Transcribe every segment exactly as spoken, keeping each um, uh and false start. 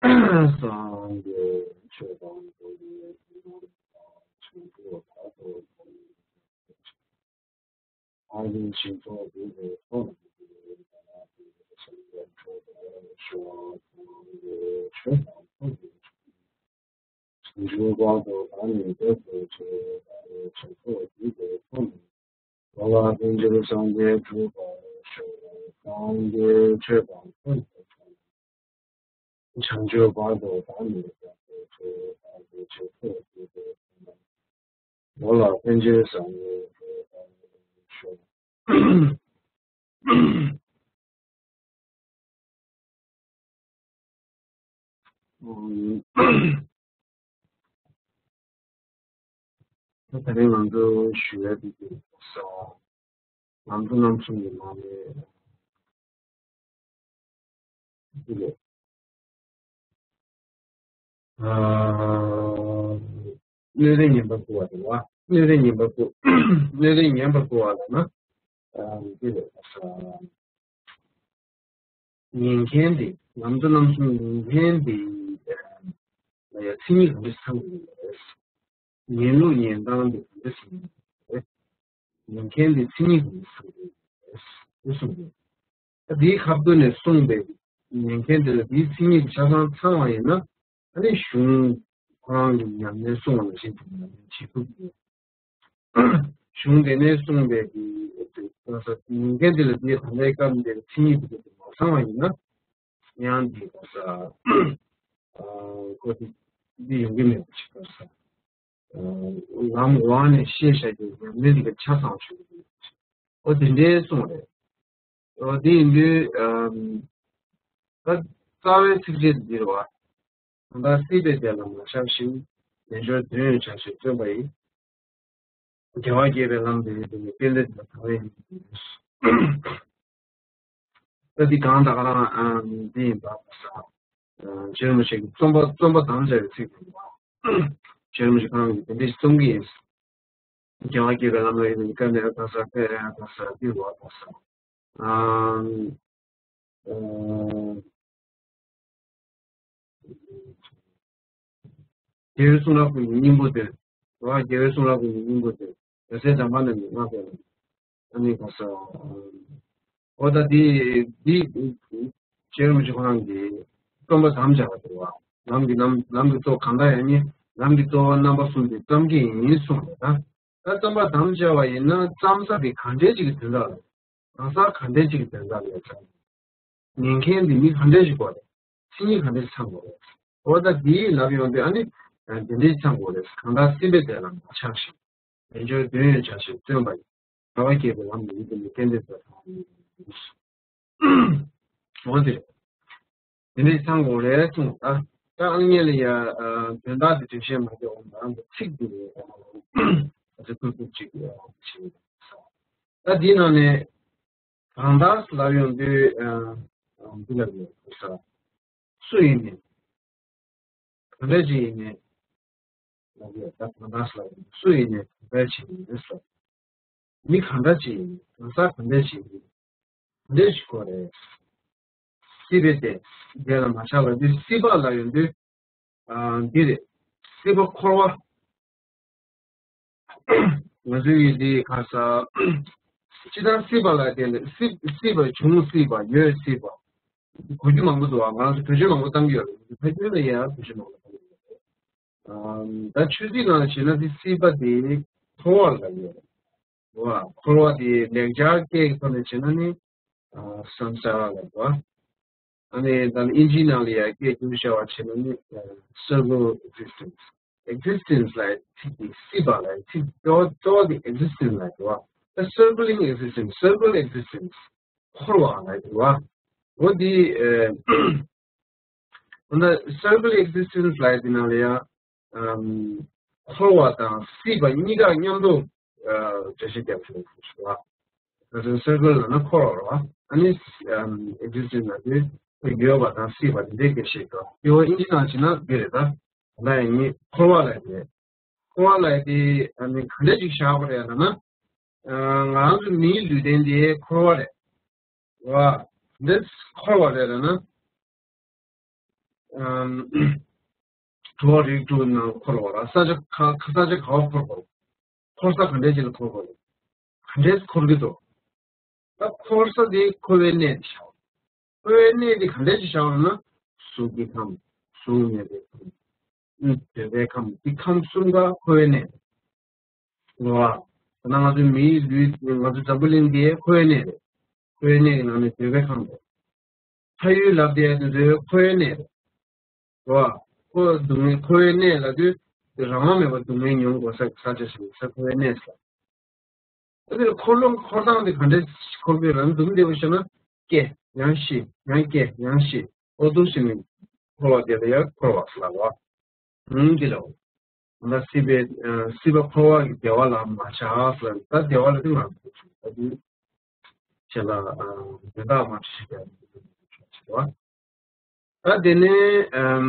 སངས་རྒྱས་ཆོས་དང་ཐུན་མོང་བ་དང་བྱང་ཆུབ་བར་དུ་གསུངས་པའི་ཕྱིར། ཨ་ནི་ཇི་ལྟར་འདི་ལས་ཐོབ་པའི་སངས་རྒྱས་ཆོས་དང་ཐུན་མོང་བ་དང་བྱང་ཆུབ་བར་དུ་བདག་ཉིད་བདག་ཏུ་བྱས་པའི་ཕྱིར་ཐོབ་འདི་ལས་ཐོབ་ནས། འགྲོ་ལ་ཕན་ཕྱིར་སངས་རྒྱས་འགྲུབ་པར་ཤོག་སངས་རྒྱས་ཆོས་དང་ཐུན་མོང་བ་དང་། བྱང་ཆུབ་བར་དུ་བདག་ཉིད་བདག་ཏུ་བྱས་པའི་ཕྱིར་ཐོབ་འདི་ལས་ཐོབ་ནས། འགྲོ་ལ་ཕན་ཕྱིར་སངས་རྒྱས་འགྲུབ་པར་ཤོག་ད་རིང་ང་ཚོ་ཞུ་ཡ་དེ་དེ་ས་ང་ཚོ་རྣམ་གསུམ་གྱི་ནང་ནས་དེ་ལས་སྣོད་ལྡན་ཉན་པར་བསྐུལ་བ་དེ་ལ། སྣོད་ལྡན་ཉན་པར་བསྐུལ། སྣོད་ལྡན་ཉན་པར་བསྐུལ་བ་ལ་ན། དེ་ལས་ཉན་མཁན་དེ། ང་ཚོ་རྣམ་གསུམ་ཉན་མཁན་དེ་ལ་ཡང་མཚན་ཉིད་གང་འདྲ་ཚང་དགོས་རེད། ཉན་ལུགས་ཉན་སྟངས་དེ་གང་འདྲ་ཞིག་ཡིན་པ་རེད། ཉན་མཁན་དེ་མཚན་ཉིད་གང་འདྲ་ཚང་དགོས་རེད་དེ་གསུངས་དགོས། ད་དེའི་ཁ་ཐུག་ནས་གསུངས་པའི་ཉན་མཁན་དེ་ལ་དེའི་མཚན་ཉིད་ཆ་ཚང་ཚང་བ་ཡིན་ན། ཨ་ནི་གཞུང་ཁོ་རང་གི་ཉམས་ལེན་གསུངས་པ་ནང་བཞིན་དུ་ཉམས་ལེན་བྱེད་ཐུབ་ཀྱི་ཡོད། གཞུང་དེ་ནས་གསུངས་པའི་གི་ཉན་མཁན་དེ་ལ་དེའི་ད་ལྟའི་སྐབས་འདིར་མཚན་ཉིད་དེ་ཚོ་མ་ཚང་བ་ཡིན་ན། ཡང་འདི་ག་ས་ཨ་ཁོ་དེ་འདི་ཡོང་གི་མེད་པ་ཞིག་ག་ས་ལམ་འོག་ནས་ཤེས་བྱ་རྒྱུ་ཉམས་ལེན་འདི་ག་ཆ་ཚང་ཆོད་ཀྱི་ཡོད། ཨོ་དེ་འདྲའི་གསུངས་རེད། ཨོ་དེ་ཡིན་དུས་ཨམ་ད་རྩ་བའི་ཚིགས་བཅད་འདི་རེད་བ། གང་ལྟར་སྲིད་པའི་བདེ་ལ་མ་ཆགས་ཤིང་། རྣལ་འབྱོར་དོན་ཡོད་བྱ་ཕྱིར་བརྩོན་པ་ཡིས། དགེ་བ་རྒྱས་པའི་ལམ་དེ་ཡི་དེ་ནི་རྟེན་འབྲེལ་དེ་ལ་དང་བས་ཡིན། ད་འདི་གང་ད་ག་རང་ཨ་འདི་ཡིན་པ་ས། ཨ་རྗེ་རིན་པོ་ཆེ་གི་རྩོམ་པ་རྩོམ་པ་དམ་བཅའ་བའི་ཚིག་དེ་ཡིན་པ། རྗེ་རིན་པོ་ཆེ་ཁོ་རང་གིས་དེ་འདྲ་ཞིག་རྩོམ་གྱི་ཡིན། དགེ་བ་རྒྱས་པའི་ལམ་ལ་ཡིན་ནི་དཀའ་ནས་ཨ་ད་ས་ཀ་ཡ་ད་ས་འདི་བ་ད་ས། ཨ་ཨ། རྒྱལ་བའི་གསུང་རབ་ཀུན་གྱི་སྙིང་པོ་འདོན། རྒྱལ་བའི་གསུང་རབ་ཀུན་གྱི་སྙིང་པོ་འདོན། འོད་གསལ་གྲགས་པ་རྣམས་ཀྱིས་བསྔགས་པའི་ལམ། ཨ་ནི་ག་ས། འོ་ད་འདི་འདི་རྗེ་རིན་པོ་ཆེ་ཁོ་རང་གིས་རྩོམ་པ་དམ་བཅའ་བ་དེ་བ། ལམ་གྱི་རྣམ་ལམ་གྱི་གཙོ་གང་ལྟར་ཡང་ནི་ལམ་གྱི་གཙོ་བོ་རྣམ་པ་གསུམ་དེ་བརྩམ་གྱི་ཡིན་གསུངས་པ་དང་། ད་རྩོམ་པ་དམ་བཅའ་བ་ཡིན་ན་བརྩམ་ས་དེ་གང་འདྲའི་ཅིག་གི་དོན་དག་ལ། གང་ཟག་གང་འདྲའི་ཅིག་གི་དོན་དག་ལ་བརྩམ། ཉན་མཁན་འདི་མི་ག་འདྲ་ཞིག་དགོས་རེད། མཚན་ཉིད་ག་འདྲ་ཞིག་ཚང་དགོས་རེད། འོ་ད་འདིའི་ལབ་ཡོང་དུས་ཨ་ནི། འདི་འདྲ་ཞིག་ཚང་དགོས་རེད། གང་ལྟར་སྲིད་པའི་བདེ་ལ་མ་ཆགས་ཤིང་། རྣལ་འབྱོར་དོན་ཡོད་བྱ་ཕྱིར་བརྩོན་པ་ཡིས། དགེ་བ་རྒྱས་པའི་ལམ་དེ་ཡི་དེ་ནི་རྟེན་འབྲེལ་དེ་ལ་དང་་བས་ཡིན། འོ་དེ་རེད། དེ་འདྲ་ཞིག་ཚང་དགོས་རེད་གསུངས། ད་ད་ཨ་ནི་ལ་ཡ་དོན་དག་དེ་འགྲེལ་བཤད་མ་རྒྱག་འོང་ད་ཚིག་འདི་རེད། ཨ་ཙི་ཐུག་ཐུག་ཅིག་བྱེད། ད་འདིའི་ནང་ནས། གང་ལྟར་ལབ་ཡོང་དུས། ཨ་ཨ་འདི་ལབ་ཡོང་དུས་ས། སུ་ཡིན་ནས། གང་འདྲ་ཅིག་ཡིན་ནས། ལབ་ཡོང་ད་གང་ལྟར་ལབ་ཡོང་དུས་སུ་ཡིན་ནས་གང་འདྲ་ཅིག་ཡིན་ནས་སོ། མི་གང་འདྲ་ཅིག་ཡིན་ནས་གང་ཟག་གང་འདྲ་ཅིག་ཡིན་ནས་གང་འདྲ་ཞིག་གོ་རེད། སྲིད་པའི་སྟེང་དེ་ལ་མ་ཆགས་ལབ་དུས་སྲིད་པ་ལབ་ཡོང་དུས། ཨ་འདི་རེད། སྲིད་པ་འཁོར་བ། ང་ཚོའི་ཡུལ་འདི་ག་ས། སྤྱི་བཏང་སྲིད་པ་ལ་བརྟེན་ནས་སྲིད་སྲིད་པ་བྱུང་སྲིད་པ་ཡོད་སྲིད་པ། གོ་རྒྱུ་མང་པོ་འདུག་ང་རང་ཚོ་བེད་སྤྱོད་མང་པོ་བཏང་གི་ཡོད་རེད། ཕ་རྒྱུད་ལ་ཡང་བེད་སྤྱོད་མང་པོ་བཏང་གི་ཡོད་རེད། ཨམ་ད་ཆོས་སྲིད་ནང་བྱས་ན་དེ་སྲིད་པ་དེ་འཁོར་བ་ལ་ཡོད་རེད། འཁོར་བ་དེ་ལེགས་སྦྱར་སྐད་ཀྱི་ཐོག་ནས་བྱས་ན་ནི་ཨ་སམ་ས་ར་ལ་འདུག་ཨ་ནི་ད་ནི་ཨིན་ཇིའི་ནང་ལ་ཡང་སྐད་བསྒྱུར་བྱ་བ་བྱས་ན་ནི་ཨ་circle of existence། Existence ལ་ཚིག་དེ་སྲིད་པ་ལ་ཚིག་གཙོ་བོ་གཙོ་བོ་དེ་existence ལ་འདུག་ཨ། ད་circling existence, circle existence འཁོར་བ་ལ་འདུག་ཨ། འོ་འདི་ཨ་འོ་ན་circle existence ལ་དེ་ནང་ལ་ཡང་ཨམ་འཁོར་བ་དང་སྲིད་པ་གཉིས་ཀ་མཉམ་དུ་ཨ་འགྲེལ་བཤད་རྒྱབ་ཤོག་ཞུ་བ། ད་དུང་circle ལབ་ན་འཁོར་བ་རེད་བ། ཨ་ནི་ཨམ་existence ལབ་དུས་ཡོད་པ་དང་སྲིད་པ་དེ་འདྲའི་སྐད་བཤད་དོ། དེ་འོ་ཨིན་ཇི་ནང་བྱས་ན་འདི་རེད་ད། ད་ཡིན་ནི་འཁོར་བ་ལབ་དེ། འཁོར་བ་ལབ་དེ་ཨ་ནི་ག་འདྲ་ཅིག་བཞག་པ་རེད་ལབ་ན། ང་རང་ཚོ་མིའི་ལུས་རྟེན་དེ་འཁོར་བ་རེད་བ། འདི་འཁོར་བ་རེད་ལབ་ན། ཨམ། དྲུག་པ་རིགས་དྲུག་ནང་འཁོར་བ་ལ་ས་ཆ་ག་ས་ཆ་ག་བ་འཁོར་དགོས། འཁོར་ས་ག་འདྲས་ཅིག་ལ་འཁོར་དགོས། ག་འདྲས་འཁོར་གྱི་འདུག་ད་འཁོར་ས་དེ་འཁོར་བའི་གནས་དེ་བྱའོ། འཁོར་བའི་གནས་དེ་ག་འདྲས་ཅིག་བྱའོ་ན། གཟུགས་ཀྱི་ཁམས། གཟུགས་མེད་པའི་ཁམས། ཨུ། འདོད་པའི་ཁམས། དེ་ཁམས་གསུམ་ཀ་འཁོར་བའི་གནས་རེད། རེད་བ། ད་ང་ཚོའི་མིའི་ལུས། ང་ཚོའི་འཛམ་བུ་གླིང་འདིའི་འཁོར་བའི་གནས་རེད། འཁོར་བའི་གནས་ཀྱི་ནང་ནས་འདོད་པའི་ཁམས་རེད། ཕ་ཡུལ་ལབ་དེ་དེ་ཚོའི་འཁོར་བའི་གནས་རེད། རེད་བ། འཁོར་སྡུག་བསྔལ། འཁོར་བའི་གནས་ལབ་དུས་རང་དབང་མེད་པར་སྡུག་བསྔལ་མྱོང་དགོས་ས་ས་ཆ་ཞིག་ས་འཁོར་བའི་གནས་ཟེར། ཨ་དེ་འཁོར་ལོ་འཁོར་སྟངས་དེ་ག་འདྲས་འཁོར་གྱི་རེད། འདུག་བདེ་པོ་བཤད་ན། སྐྱེ། ཡང་ཤི། ཡང་སྐྱེ། ཡང་ཤི། འོ་འདུག་བྱས་ནས་འཁོར་བ་དེ་ལ་ཡང་འཁོར་བ་ཟེར་ལབ་པ། ཨང་། འདི་ལ། ང་སྲིད་པའི། ཨ། སྲིད་པ་འཁོར་བ་གི་བདེ་བ་ལ་མ་ཆགས་ཟེར། ད་བདེ་བ་ལ་དེ་ང་ཚོ་ད་དུང་བྱས་ལ། ཨ། དོན་དག་མ་བྱེད་པའི་བྱེད་པ། ད་དེ་ནས། ཨམ།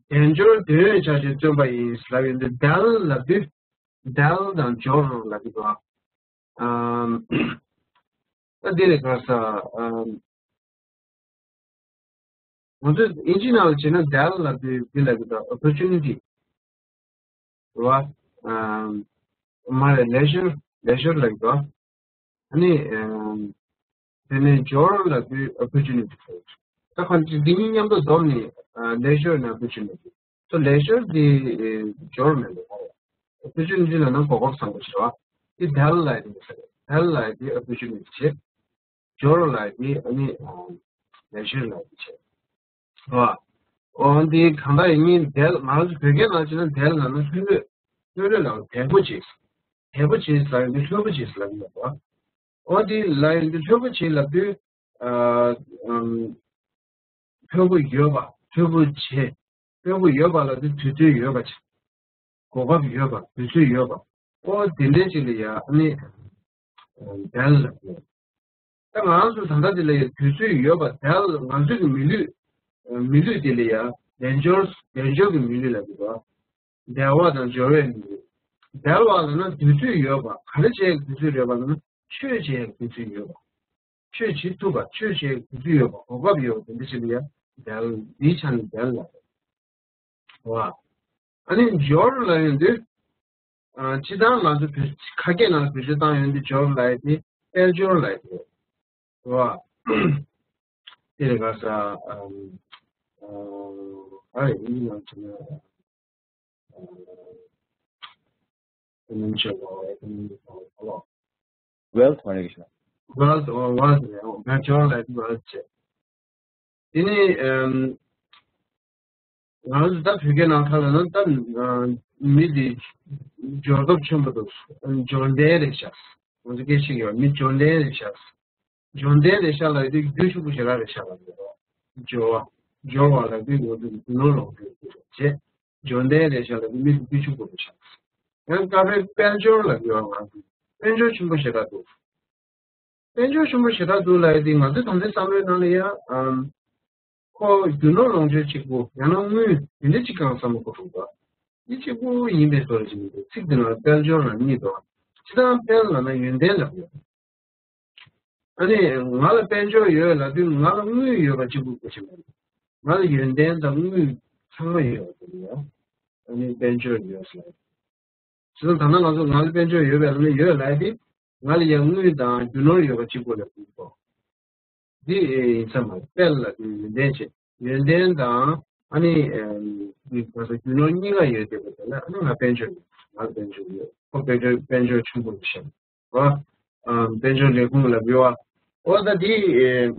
དལ་འབྱོར་དོན་ཡོད་ཆ་ཤས་བརྩོན་པ་ཡིན་ལབ་ཡོད་འདུག་དལ་ལབ་དུས། དལ་དང་འབྱོར་ལབ་ཀྱི་འདུག་ཨམ། ད་དེ་ལས་ག་ས། ཨམ། ང་ཚོས་ཨིན་ཇི་ནང་ལ་བྱས་ན་དལ་ལབ་དུས་འདི་ལབ་ཀྱི་འདུག opportunity རེད་བ། ཨམ། མ་རེད། ལེ་ཤར། ལེ་ཤར་ལབ་ཀྱི་འདུག་ཨ་ནི། ཨམ། དེ་ནས་འབྱོར་ལབ་དུས་opportunity ཟེར། ད་གང་ཅི་འདི་གཉིས་མཉམ་དུ་བསྡོམས་ནས། ཨ། ལེ་ཤར་ནས་opportunity། ད་ལེ་ཤར་འདི། ཨེ། འབྱོར་མེད་པ་རེད། opportunity ལབ་ན་གོ་སྐབས་བཟང་པོ་ཞིག་རེད་བ། འདི་དལ་ལབ་ཡ་དེ་ཟེར། དལ་ལབ་ཡ་དེ་opportunity བྱེད། འབྱོར་ལབ་ཡ་དེ་ཨ་ནི། ཨ། ལེ་ཤར་ལབ་ཡ་དེ་བྱེད། རེད་བ། འོ་འདི་གང་ལྟར་ཡིན་ནའི་དལ། ང་ཚོ་བོད་སྐད་ནང་བྱས་ན་དལ་ལབ་ན་ལྷོད་ལྷོད། ལྷོད་ལྷོད་ལབ། དལ་པོ་བྱེད། དལ་པོ་བྱེད་ཟེར་ཡོང་དུས་ལྷོད་པོ་བྱེད་ཟེར་ལབ་ཀྱི་ཡོད་རེད་བ། འོ་འདི་ལབ་ཡོང་དུས་ལྷོད་པོ་བྱེད་ལབ་དུས། ཨ། ཨམ། ལྷོད་པོ་ཡོད་པ། ལྷོད་པོ་བྱེད། ལྷོད་པོ་ཡོད་པ་ལབ་དུས་དུས་ཚོད་ཡོད་པ་བྱེད། གོ་སྐབས་ཡོད་པ། དུས་ཚོད་ཡོད་པ། ཨོ་དེ་འདྲའི་ཅིག་ལ་ཡ་ཨ་ནི་དལ་ལབ་ཀྱི་ཡོད། ད་ང་ཚོ་ད་ལྟ་འདི་ལ་ཡ་དུས་ཚོད་ཡོད་པ། དལ། ང་ཚོའི་གི་མི་ལུས། མི་ལུས་འདི་ལ་ཡ་དལ་འབྱོར། དལ་འབྱོར་གྱི་མི་ལུས་ལབ་ཀྱི་འདུག་དལ་བ་དང་འབྱོར་བའི་མི་ལུས། དལ་བ་ལབ་ན་དུས་ཚོད་ཡོད་པ། ག་རེ་བྱེད་ཡག་དུས་ཚོད་ཡོད་པ་ལབ་ན་ཆོས་བྱེད་ཡག་དུས་ཚོད་ཡོད་པ། ཆོས་བྱེད་ཐུབ་པ། ཆོས་བྱེད་དུས་ཚོད་ཡོད་པ། གོ་སྐབས་ཡོད་པ། དེ་འདྲ་ཞིག་ལ་ཡ་དལ། འདིའི་ཆ་ནས་དལ་ལབ་རེད་བ། ཨ་ནི་འབྱོར་ལབ་ཡོང་དུས། ཨ། སྤྱིར་བཏང་ང་ཚོ་བོད་ཁ་སྐད་ནང་བེད་སྤྱོད་བཏང་ཡོང་དུས་འབྱོར་ལབ་ཡ་དེ་དཔལ་འབྱོར་ལབ་ཡ་དེ་རེད་བ། དེ་ལས་ག་ས། ཨམ། ཨ། ཨ་རེ། ཨིན་ཇི་ནང་བྱས་ན། ཨ། ཕའི་ནན་ཤལ་ལ། ཨེ་ཀོ་ནོ་མིག་ལ། wealth མ་རེད་ཤག wealth། ཨོ། wealth རེད། ཨོ། དཔལ་འབྱོར་ལབ་དུས་wealth བྱས། དེ་ནི། ཨམ། ང་ཚོ་ད་བོད་སྐད་ནང་ཁ་ལ་ན་ད། ཨ། མི་དེ་འབྱོར་སྟོབས་ཆེན་པོ་འདུག་འབྱོར་ལྡན་རེད་ཤག་ང་ཚོ་སྐད་ཆ་ཡོད། མི་འབྱོར་ལྡན་རེད་ཤག་འབྱོར་ལྡན་རེད་ཤག་ལབ་དུས་རྒྱུ་ཕྱུག་པོ་ཞེ་དྲག་རེད་ཤག་ལབ་ཡོད། འབྱོར་བ། འབྱོར་བ་ལབ་དུས་ང་ཚོ་རྒྱུ་ནོར་ལོངས་སྤྱོད་ཅིག་རེད་བྱས། འབྱོར་ལྡན་རེད་ཤག་ལབ་དུས་མི་དེ་རྒྱུ་ཕྱུག་པོ་རེད་ཤག་ཡང་སྐབས་རེ་དཔལ་འབྱོར་ལབ་ཡོད། ང་ཚོ་དཔལ་འབྱོར་ཆེན་པོ་ཞེ་དྲག་འདུག་དཔལ་འབྱོར་ཆེན་པོ་ཞེ་དྲག་འདུག་ལབ་ཡ་དེ་ང་ཚོའི་ད་ལྟའི་བསམ་བློའི་ནང་ལ་ཡ། ཨམ། ཁོ་རྒྱུ་ནོར་ལོངས་སྤྱོད་གཅིག་པུ། ཡང་ན་དངུལ་དེ་འདྲ་གཅིག་གང་བསམ་བློ་འཁོར་འགྲོ་འདུག་འདི་གཅིག་པུ་ཡིན་པའི་བཟོ་འདྲ་ཞིག་མི་འདུག་ཚིག་འདི་ནང་དཔལ་འབྱོར་ལབ་གཉིས་འདུག་སྤྱིར་བཏང་དཔལ་ལབ་ན་ཡོན་ཏན་ལབ་ཡོད། ཨ་ནི་ང་ལ་དཔལ་འབྱོར་ཡོད་ལབ་དུས་ང་ལ་དངུལ་ཡོད་པ་གཅིག་པུ་གལ་ཆེན་པོ་རེད། ང་ལ་ཡོན་ཏན་དང་དངུལ་ཚང་མ་ཡོད་པ་དེ་ཡོད། ཨ་ནི་དཔལ་འབྱོར་ཡོད་ཟེར། བྱས་ཙང་ད་ལྟ་ང་ཚོ་ང་ལ་དཔལ་འབྱོར་ཡོད་པའི་ལམ་ནས་ཡོད་ལབ་ཡ་དེ། ང་ལ་ཡང་དངུལ་དང་རྒྱུ་ནོར་ཡོད་པ་གཅིག་པོ་ལ་ཕུལ་ཐུབ། འདི་ཡིན་ས་མ་རེད། དཔལ་ལ་དེ་ཡོན་ཏན་བྱེད། ཡོན་ཏན་དང་ཨ་ནི་ཨེམ། འདི་ང་ཚོ་རྒྱུ་ནོར་གཉིས་ཀ་ཡོད་བསྡད་པ་དེ་ལ་ཨ་ནི་ང་དཔལ་འབྱོར་ཡོད། ང་ལ་དཔལ་འབྱོར་ཡོད། ཁོ་དཔལ་འབྱོར་དཔལ་འབྱོར་ཆེན་པོ་རེད་ཤག་ཨ། ཨམ། དཔལ་འབྱོར་ལས་ཁུངས་ལ་འབུལ་བ། འོ་ད་འདི་ཨེ།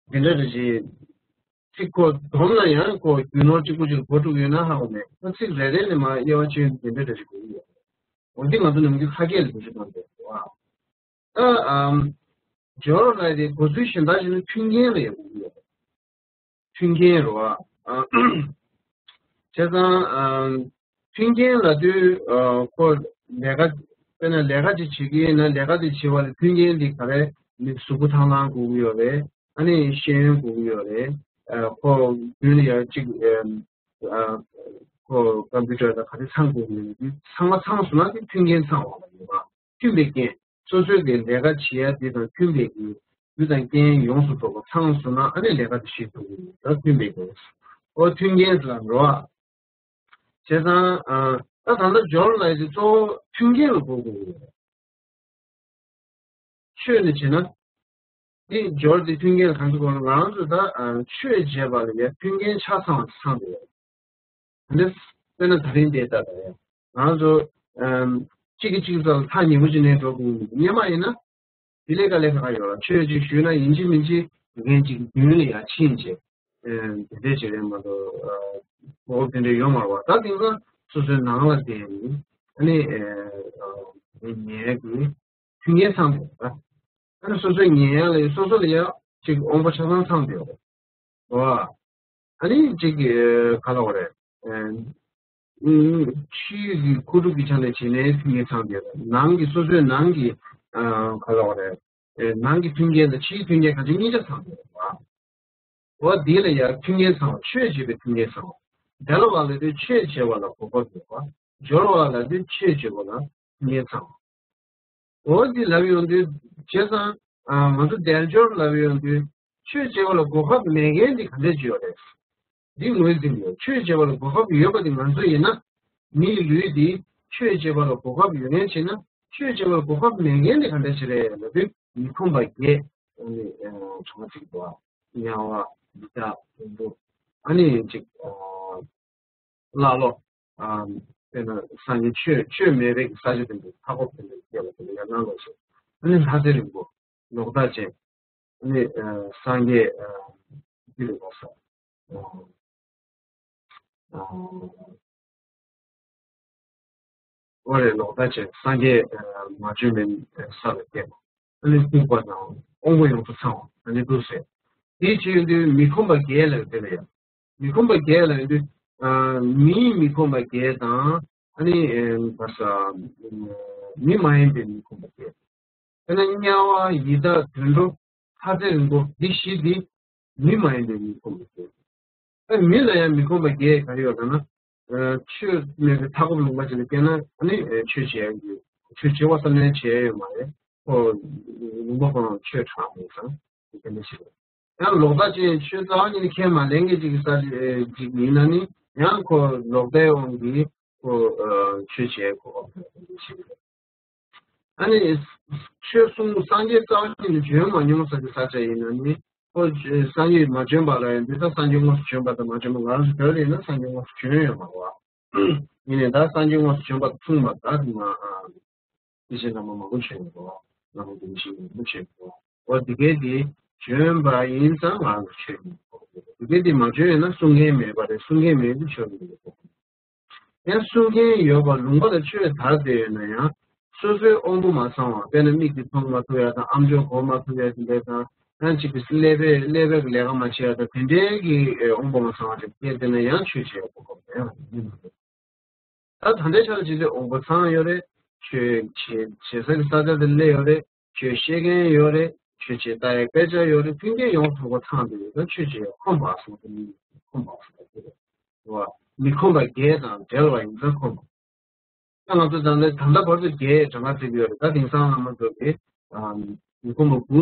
འདི་འདྲ་རེ་ཞིག་ཚིག་ཁོ་སྡོམ་ན་ཡང་ཁོ་རྒྱུ་ནོར་གཅིག་པུ་གཅིག་གོ་དཀྲུག་ཡོད་ན་ཧ་གོ་མེད། ཁོ་ཚིག་རེ་རེ་ནས་མར་དབྱེ་བ་ཕྱེ་ཡོང་དུས་འདི་འདྲ་རེ་ཞིག་གོ་གི་ཡོད། འོ་འདི་ང་ཚོ་ནམ་རྒྱུན་ཁ་སྐད་ལ་བེད་སྤྱོད་གཏོང་དགོས་རེད་བ། ད་ཨམ། འབྱོར་ལབ་དེ་གོ་ཚུལ་གཞན་དག་ཞིག་ནི་མཐུན་རྐྱེན་ལ་ཡང་གོ་གི་ཡོད་རེད། མཐུན་རྐྱེན་རེད་བ། ཨ། བྱས་ཙང་ཨམ། མཐུན་རྐྱེན་ལབ་དུས་ཨ། ཁོ་ལས་ཀ། དཔེར་ན་ལས་ཀ་ཅིག་བྱེད་ཀྱི་ཡིན་ན་ལས་ཀ་དེ་བྱེད་པ་ལ་མཐུན་རྐྱེན་དེ་ག་རེ། མི་གཟུགས་པོ་ཐང་ཐང་དགོས་ཀྱི་ཡོད་རེད། ཨ་ནི་ཤེས་ཡོན་དགོས་ཀྱི་ཡོད་རེད། ཨ། ཁོ་རྒྱུན་ལ་ཡང་ཅིག་ཨ། ཁོ་ཀམ་པུ་ཊར་དང་ག་རེ་ཚང་དགོས་ཀྱི་ཡོད་རེད། ཚང་མ་ཚང་སོང་ན་དེ་མཐུན་རྐྱེན་ཚང་བ་ལ་ཡོད་པ། མཐུན་པའི་རྐྱེན། སོ་སོའི་གི་ལས་ཀ་བྱེད་ཡ་དེ་དང་མཐུན་པའི་གི་རྒྱུ་དང་རྐྱེན་ཡོངས་སུ་རྫོགས་པ་ཚང་སོང་ན་ཨ་ནི་ལས་ཀ་དེ་བྱེད་ཐུབ་ཀྱི་ཡོད། ད་མཐུན་པའི་གི། འོ་མཐུན་རྐྱེན་ལ་འགྲོ་བ། བྱས་ཙང་ཨ་ད་ད་ལྟ་སྦྱོར་ལབ་ཡ་དེ་གཙོ་བོ་མཐུན་རྐྱེན་ལ་གོ་དགོས་ཀྱི་རེད། ཆོས་ནི་བྱས་ན། འདི་སྦྱོར་འདི་མཐུན་རྐྱེན་ལ་གང་ཅི་གོ་ན་ང་རང་ཚོ་ད་ཨ་ཆོས་བྱེད་པ་ལ་ཡ་མཐུན་རྐྱེན་ཆ་ཚང་བ་ཚང་དགོས། འདི་དཔེར་ན་ད་རིང་འདི་ལྟ་ད་ཡ། ང་རང་ཚོ་ཨམ་གཅིག་གིས་གཅིག་ཚོ་ལ་ཐག་ཉེ་པོ་ཅིག་ནས་འགྲོ་དགོས་ཀྱི་འདུག་སྔོན་མ་ཡིན་ན། དེ་ལས་ཀ་ལས་ཁག་ཡོད་ལ་ཆོས་ཅིག་ཞུས་ན་ཡིན་གཅིག་མིན་གཅིག་འགན་ཅིག་མདུན་ལ་ཡ་ཕྱིན་བྱས། ཨེ་དེ་འདྲས་བྱེད་རན་མ་གཏོགས་ཨ་གོ་སྐབས་དེ་འདྲས་ཡོད་མ་རེད་བ། ད་དེང་སང་སོ་སོའི་ནང་ལ་བསྡད་ནས་ཨ་ནི་ཨེ་ཨ་ཉལ་དགོས། མཐུན་རྐྱེན་ཚང་དགོས་ད། ཨ་ནི་སོ་སོའི་ཉལ་ཡ་ལ་ཡ་སོ་སོ་ལ་ཡ་ཅིག་དབང་པོ་ཆ་ཚང་ཚང་དགོས་བ། ཨ་ནི་ཅིག་གི་ག་ལབ་དགོས་རེད། ཨེ་ཕྱིའི་གི་ཁུ་ཁྲུ་གི་ཆ་ནས་བྱེད་ནས་མཐུན་རྐྱེན་ཚང་དགོས་རེད། ནང་གི་སོ་སོའི་ནང་གི་ཨ་ག་ལབ་དགོས་རེད། ཨེ་ནང་གི་མཐུན་རྐྱེན་དང་ཕྱིའི་མཐུན་རྐྱེན་གང་ཅི་གཉིས་ཆ་ཚང་དགོས་རེད་བ། འོ་འདི་ལ་ཡང་མཐུན་རྐྱེན་ཚང་བ། ཆོས་བྱེད་པའི་མཐུན་རྐྱེན་ཚང་བ། འབྲེལ་བ་ལབ་དུས་ཆོས་བྱེད་པ་ལ་གོ་སྐབས་ཡོད་པ། སྦྱོར་བ་ལབ་དུས་ཆོས་བྱེད་པ་ལ་མཐུན་རྐྱེན་ཚང་བ། འོ་འདི་ལབ་ཡོང་དུས་བྱས་ཙང་ཨ་ང་ཚོ་དལ་འབྱོར་ལབ་ཡོང་དུས་ཆོས་བྱེད་པ་ལ་གོ་སྐབས་མེད་མཁན་འདི་ག་འདྲས་ཅིག་ཡོད་རེད། འདི་ངོས་འཛིན་དགོས། ཆོས་བྱེད་པ་ལ་གོ་སྐབས་ཡོད་པ་འདི་ང་ཚོ་ཡིན་ན། མིའི་ལུས་འདི་ཆོས་བྱེད་པ་ལ་གོ་སྐབས་ཡོད་མཁན་བྱས་ན་ཆོས་བྱེད་པ་ལ་གོ་སྐབས་མེད་མཁན་འདི་ག་འདྲས་ཅིག་རེད་ལབ་དུས་མི་ཁོམ་པ་བརྒྱད་ཨ་ནི་གྲངས་ཚིག་འདུག་དམྱལ་བ། ཡི་དྭགས། དུད་འགྲོ། ཨ་ནི་ཅིག་ཨ་ཀླ་ཀློ། ཨ་དཔེར་ན་སངས་རྒྱས་ཆོས་ཆོས་མེད་པའི་ས་ཆ་དེ་འདྲ་མཐའ་འཁོབ་དེ་འདྲ་སྐྱེ་བ་དེ་འདྲ་ཡང་སྣང་ལོག་ཤེས། ཨ་ནི་ལྷ་རྫས་རིང་པོ། ལོག་ལྟ་ཅན། ཨ་ནི་ཨ་སངས་རྒྱས་ཨ་འདི་རིང་པོ་ས། ཨ་ཨ། འོ་རེད། ལོག་ལྟ་བྱས་སངས་རྒྱས་མ་བྱོན་པའི་ས་ལ་སྐྱེས་པ། ཨ་ནི་ལྐུགས་པ་དང་དབང་པོ་ཡོངས་སུ་ཚང་བ་ཨ་ནི་འདུག་ཟེར། དེའི་ཕྱིར་དུ་མི་ཁོམ་པ་བརྒྱད་ལ་དེ་ལ་ཡང་མི་ཁོམ་པ་བརྒྱད་ལ་ཡང་དུ་མིའི་མི་ཁོམ་པ་བརྒྱད་དང་ཨ་ནི་བར་ས་མི་མ་ཡིན་པའི་མི་ཁོམ་པ་བརྒྱད། དཔེར་ན་དམྱལ་བ་ཡི་དྭགས་དུད་འགྲོ་ལྷ་རྫས་རིང་པོ་འདི་བཞི་འདི་མི་མ་ཡིན་པའི་མི་ཁོམ་པ་བརྒྱད། ཨ་མི་ལ་ཡང་མི་ཁོམ་པ་བརྒྱད་ག་རེ་ཡོད་ལབ་ན། ཆོས་མེད་པའི་མཐའ་འཁོབ་ལུང་པ་ཞིག་ལ་སྐྱེས་ན་ཨ་ནི་ཆོས་བྱེད་ཡ་ཡོད། ཆོས་བྱེད་པ་བསམ་ནས་བྱེད་ཡ་ཡོད་མ་རེད། ཁོ་ལུང་པ་ཁོ་རང་ཆོས་དྲག་མེད་ཙང་དེ་འདྲ་ཞིག་རེད། ཡང་ལོག་ལྟ་ཅན་ཆོས་རྩ་བ་ཉིད་ནས་ཁས་མ་ལེན་མཁན་ཅིག་གི་ས་ཅིག་ཡིན་ན་ནི་ཡང་ཁོ་ལོག་ལྟའི་དབང་གིས་ཁོ་ཆོས་བྱེད་ཁོ་དེ་འདྲ་ཞིག་རེད། ཨ་ནི། ཆོས་གསུང་སངས་རྒྱས་རྩ་བ་ཉིད་ནས་བྱོན་མ་མྱོང་ས་ཀྱི་ས་ཆ་ཡིན་ན་ནི། ཁོ་སངས་རྒྱས་མ་བྱོན་པ་ལ་ཡང་འདི་ལྟར་སངས་རྒྱས་དངོས་སུ་བྱོན་པ་དང་མ་བྱོན་པ་ང་རང་ཚོ་བོད་ལ་ཡིན་ན་སངས་རྒྱས་དངོས་སུ་བྱོན་ཡོད་མ་རེད་བ། ཡིན་ནའི་ད་སངས་རྒྱས་དངོས་སུ་བྱོན་པ་དང་མཚུངས་པ་ད་དེ་མ་ཨ། དེ་བཞིན་བླ་མ་མང་པོ་བྱོན་ཡོད་རེད་བ། བླ་མ་དེ་བཞིན་མང་པོ་བྱོན་ཡོད་རེད་བ། འོ་དེ་གས་དེ་བྱོན་པ་ཡིན་ཙང་ང་རང་ཚོ་ཆོས་ཡིན། དེ་གས་དེ་མ་བྱོན་ཡོད་ན་གསུང་མཁན་མེད་པ་རེད། གསུང་མཁན་མེད་དུས་ཆོས་མི་འདུག་ཡང་གསུང་མཁན་ཡོད་པ་ལུང་པ་ལ་ཆོས་དར་བསྡད་ཡོད་ན་ཡང་སོ་སོའི་དབང་པོ་མ་ཚང་བ། དཔེར་ན་མིག་གིས་མཐོང་མ་ཐུབ་ཡ་དང་ཨམ་ཅོག་གོ་མ་ཐུབ་ཡ་དེ་འདྲ་དང་། ཡང་གཅིག་གིས་ཀླད་པས་ཀླད་པས་ལས་ཀ་མ་བྱས་ཡ་དང་དེ་འདྲའི་གི་དབང་པོ་མ་ཚང་བ་ཅིག་སྐྱེས་བསྡད་ན་ཡང་ཆོས་བྱེད་ཡ་གོ་སྐབས་མེད་པ་ཡིན་མ་རེད། ད་ད་ལྟའི་ཆར་ལ་བྱས་ཏེ་དབང་པོ་ཚང་ཡོད་རེད། ཆོས་བྱེད་བྱེད་ས་གི་ས་ཆ་དེ་སླེབས་ཡོད་རེད། ཆོས་ཤེས་མཁན་ཡོད་རེད། ཆོས་བྱེད་ལྟ་ཡག་དཔེ་ཆ་ཡོད་རེད། མཐུན་རྐྱེན་ཡོངས་སུ་རྫོགས་པ་ཚང་བསྡད་ཡོད། ད་ཆོས་བྱེད་ཡག་ཁོམ་པ་སོང་དེ་མིན་ཁོམ་པ་སོང་དེ་རེད། བ། མི་ཁོམ་པ་བརྒྱད་དང་བྲལ་བ་ཡིན་ཙང་ཁོམ་པ། ད་ང་ཚོ་ད་ལྟ་ད་ལྟ་བར་དུ་བརྒྱད་གྲངས་ཀ་བརྩི་གི་ཡོད་རེད། ད་དེང་སང་བླ་མ་ཚོ་གིས་མི་ཁོམ་པ་དགུ་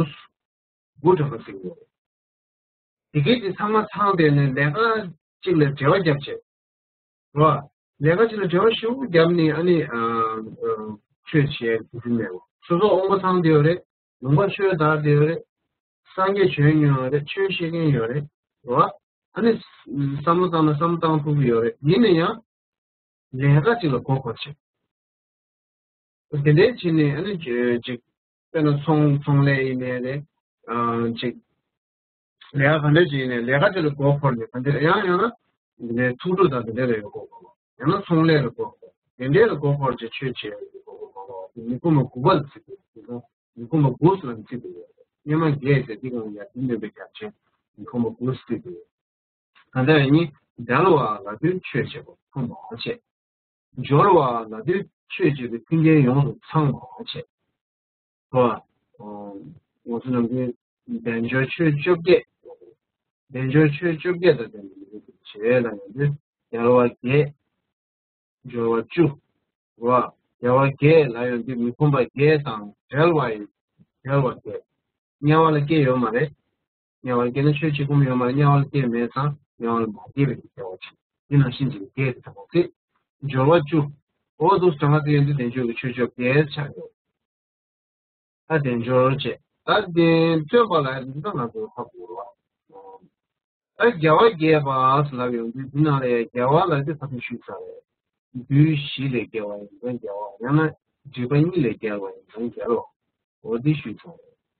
དགུ་གྲངས་ཀ་བརྩི་གི་ཡོད་རེད། དེ་གས་དེ་ཚང་མ་ཚང་བསྡད་ནས་ལས་ཀ་གཅིག་ལ་འབྲེལ་བ་བརྒྱབ་བྱས། རོ། ལས་ཀ་ཅིག་ལ་འབྲེལ་བ་ཞེ་པོ་བརྒྱབ་ནས་ཨ་ནི་ཆོས་བྱེད་དུས་མེད་པ། སོ་སོ་དབང་པོ་ཚང་བསྡད་ཡོད་རེད། ལུང་པ་ཆོས་དར་བསྡད་ཡོད་རེད། སངས་རྒྱས་བྱོན་མྱོང་ཡོད་རེད། ཆོས་ཤེས་མཁན་ཡོད་རེད། རོ། ཨ་ནི་བསམ་བློ་བཏང་ན་བསམ་བློ་བཏང་ཐུབ་ཀྱི་ཡོད་རེད། ཡིན་ན་ཡང་ལས་ཀ་ཅིག་ལ་མགོ་འཁོར་བྱེད། དེ་འདྲའི་བྱས་ནས་ཨ་ནི་ཅིག་དཔེར་ན་ཚོང་ཚོང་ལས་ཡིན་ནའི་རེད། ཅིག་ལས་ཀ་ག་འདྲ་ཅིག་ཡིན་ནའི་ལས་ཀ་དེ་ལ་མགོ་འཁོར་ནས་ག་འདྲ་ཡང་ཡང་ན་འདི་ནས་ཐུགས་སྤྲོ་དང་དེ་འདྲ་ལ་ཡང་མགོ་འཁོར། ཡང་ན་ཚོང་ལས་ལ་མགོ་འཁོར། དེ་འདྲའི་ལ་མགོ་འཁོར་བྱས་ཆོས་བྱེད་མགོ་འཁོར་མ་གཏོགས་མི་ཁོམ་པ་དགུ་པ་ལ་བརྩི་དགོས། མི་ཁོམ་པ་དགུ་ལ་བརྩི་དགོས། སྔོན་མ་བརྒྱད་ཟེར་འདི་གང་ཡང་དེ་འདོན་པའི་རྒྱབ་ཆེན་མི་ཁོམ་པ་དགུ་བརྩི་དགོས། ད་ལྟ་ཡང་ནི་འབྲེལ་བ་ལབ་དུས་ཆོས་བྱེད་པ་ཁོམ་པ་བྱེད། སྦྱོར་བ་ལབ་དུས་ཆོས་བྱེད་པའི་མཐུན་རྐྱེན་ཡོངས་སུ་ཚང་བ་བྱེད། ཁོ། ང་ཚོ་ནམ་རྒྱུན་དལ་འབྱོར་ཆོས་བཅོ་བརྒྱད། དལ་འབྱོར་ཆོས་བཅོ་བརྒྱད་དང་ལྡན་པའི་ཆོས་ལ་ཡོང་དུས་འབྲེལ་བ་བརྒྱད། སྦྱོར་བ་བཅུ། རོ། འབྲེལ་བ་བརྒྱད་ལ་ཡོང་དུས་མི་ཁོམ་པ་བརྒྱད་དང་བྲལ་བ་ཡི་འབྲེལ་བ་བརྒྱད། དམྱལ་བ་ལ་སྐྱེས་ཡོད་མ་རེད། དམྱལ་བ་སྐྱེས་ན་ཆོས་བྱེད་ཁོམ་ཡོད་མ་རེད། དམྱལ་བ་ལ་སྐྱེས་མེད་ཙང་ དབྱེ་བ་ལ་མ་སྐྱེས་པའི་གི་སྐྱེ་བ་ཆེ། འདི་ནང་བཞིན་གྱི་བརྒྱད་དེ་དང་པོ་ཚིག་སྦྱོར་བ་བཅུ། འོ་འདུག་གྲངས་ཀ་དེ་ཡོད་དུས་དལ་འབྱོར་གྱི་ཆོས་བཅོ་བརྒྱད་ཆགས་ཡོད། ད་དལ་འབྱོར་བྱས། ད་དེ་སྟོན་པ་ལ་འདི་ལྟ་ང་ཚོ་ཧ་གོ་རོགས། ད་རྒྱལ་བ་དགྱེས་པ་ལབ་ཡོང་དུས་འདི་ནང་ལ་ཡང་རྒྱལ་བ་ལ་འདི་ད་དུང་ཞུས་ཚར་རེད། བདུད་བཞི་ལས་རྒྱལ་བ་ཡིན་ཙང་རྒྱལ་བ། ཡང་ན་སྒྲིབ་པ་གཉིས་ལས་རྒྱལ་བ་ཡིན་ཙང་རྒྱལ་བ། འོ་འདི་ཞུས་ཚར་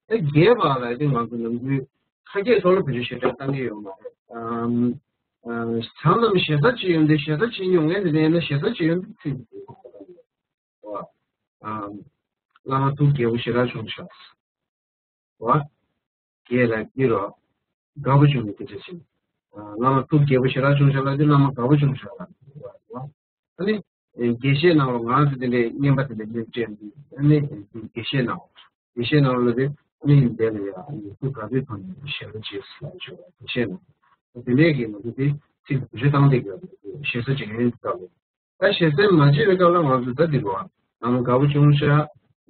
རེད། ད་དགྱེས་པ་ལ་འདི་ང་ཚོ་ནམ་རྒྱུན་ཁ་སྐད་ཐོག་ལ་བེད་སྤྱོད་ཞེ་དྲག་བཏང་གི་ཡོད་མ་རེད། ཨམ། ཨ། བྱང་ཙམ་ཞེ་ས་བྱེད་ཡོང་དུས་ཞེ་ས་བྱེད་མྱོང་མཁན་དེ་འདྲ་ཡིན་ན་ཞེ་ས་བྱེད་ཡོང་དུས་ཚིག་འདི་བ། ཨམ། བླ་མ་ཐུགས་དགྱེས་པོ་ཞེ་དྲག་བྱུང་ཤག་བ། དགྱེས་ལ་དགྱེས་རོགས། དགའ་པོ་བྱུང་ནས་དེ་འདྲ་བྱེད། ཨ། བླ་མ་ཐུགས་དགྱེས་པོ་ཞེ་དྲག་བྱུང་ཤག་ལབ་དུས་བླ་མ་དགའ་པོ་བྱུང་ཤག་ལབ་བ། ཨ་ནི། དགྱེས་བཞེས་གནང་རོགས། ང་ཚོ་དེ་འདྲའི་རྔན་པ་དེ་འདྲ་སྙན་སྤྲད་འདུག་ཨ་ནི། དགྱེས་བཞེས་གནང་རོགས། དགྱེས་བཞེས་གནང་རོགས་ལབ་དུས་ཨ་ནི་འདི་ལ་ཡ་ཨ་ནི་ཐུགས་དགའ་པོའི་ཐོག་ནས་ཞལ་པར་བྱས་ལབ་བྱས་པ་དགྱེས་བཞེས་གནང་། དེ་འདྲའི་གི་ང་ཚོ་དེ་ཚིག་བེད་སྤྱོད་བཏང་བསྡད་ཀྱི་ཡོད་རེད། ཞེ་ས་བྱེད་མཁན་དེ་ལྟ་བུ། ད་ཞེ་སེམས་མ་བྱེད་པའི་སྐབས་ལ་ང་ཚོས་ད་འདི་རུ་ཨ་ནམ་དགའ་པོ་བྱུང་ཤག་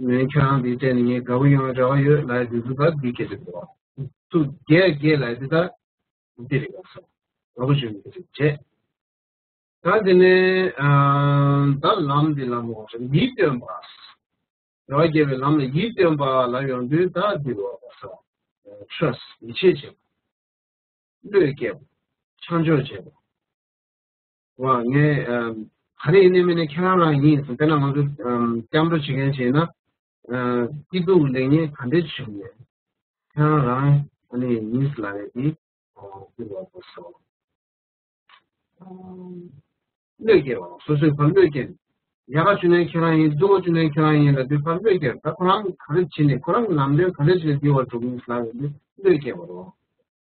ངས་ཁྱེད་རང་འདི་སྤྲད་ནས་ངས་དགའ་པོ་ཡོང་བའི་རེ་བ་ཡོད་ལབ་ཡ་འདི་ཚོ་ད་འདི་སྐད་ཆ་འདི་རུ་ཨ། ཐུགས་དགྱེས་དགྱེས་ལབ་ཡ་འདི་ད་འདི་རེད་ལགས་སོ། དགའ་པོ་བྱུང་ནས་འདི་རེད་བྱས། ད་དེ་ནས་ཨ། ད་ལམ་འདི་ལམ་འོག་ཡིད་རྟོན་པ། རེ་བ་རྒྱས་པའི་ལམ་ལ་ཡིད་རྟོན་པ་ལབ་ཡོང་དུས་ད་འདི་རུ་ཨ་ས། Trust ཡིད་ཆེས་བྱེད་པ། བློས་བཀལ་བ། ཆ་འཇོག་བྱེད་པ། བ། ངས་ཨམ། ག་རེ་ཡིན་ནའི་མིན་ནའི་ཁྱེད་རང་རང་ཡིན་ཟེར། དཔེར་ན་ང་ཚོ་ཨམ། སྐྱབས་འགྲོ་བྱེད་མཁན་བྱས་ན། ཨ། སྐྱིད་སྡུག་ལེགས་ཉེས་ག་འདྲས་བྱུང་ནའི་ཁྱེད་རང་རང་ཨ་ནི་ཡིན་ཟེར་ལབ་ཡ་དེ། ཨ། འདི་ལ་གོ་སོང་། ཨམ། བློས་བཀལ་བ། སོ་སོའི་ཕར་བློས་བཀལ། ཡག་ག་བྱུང་ནའི་ཁྱེད་རང་ཡིན། སྡུག་ག་བྱུང་ནའི་ཁྱེད་རང་ཡིན་ལབ་དུས་ཕར་བློས་བཀལ། ད་ཁོ་རང་ག་རེ་བྱས་ནས་ཁོ་རང་གི་ལམ་སྟོན་ག་འདྲས་བྱས་ནས་འདི་བར་འགྲོ་གི་ཡིན་ཟེར་ལབ་ཡ་དེ་བློས་བཀལ་བ་རེད།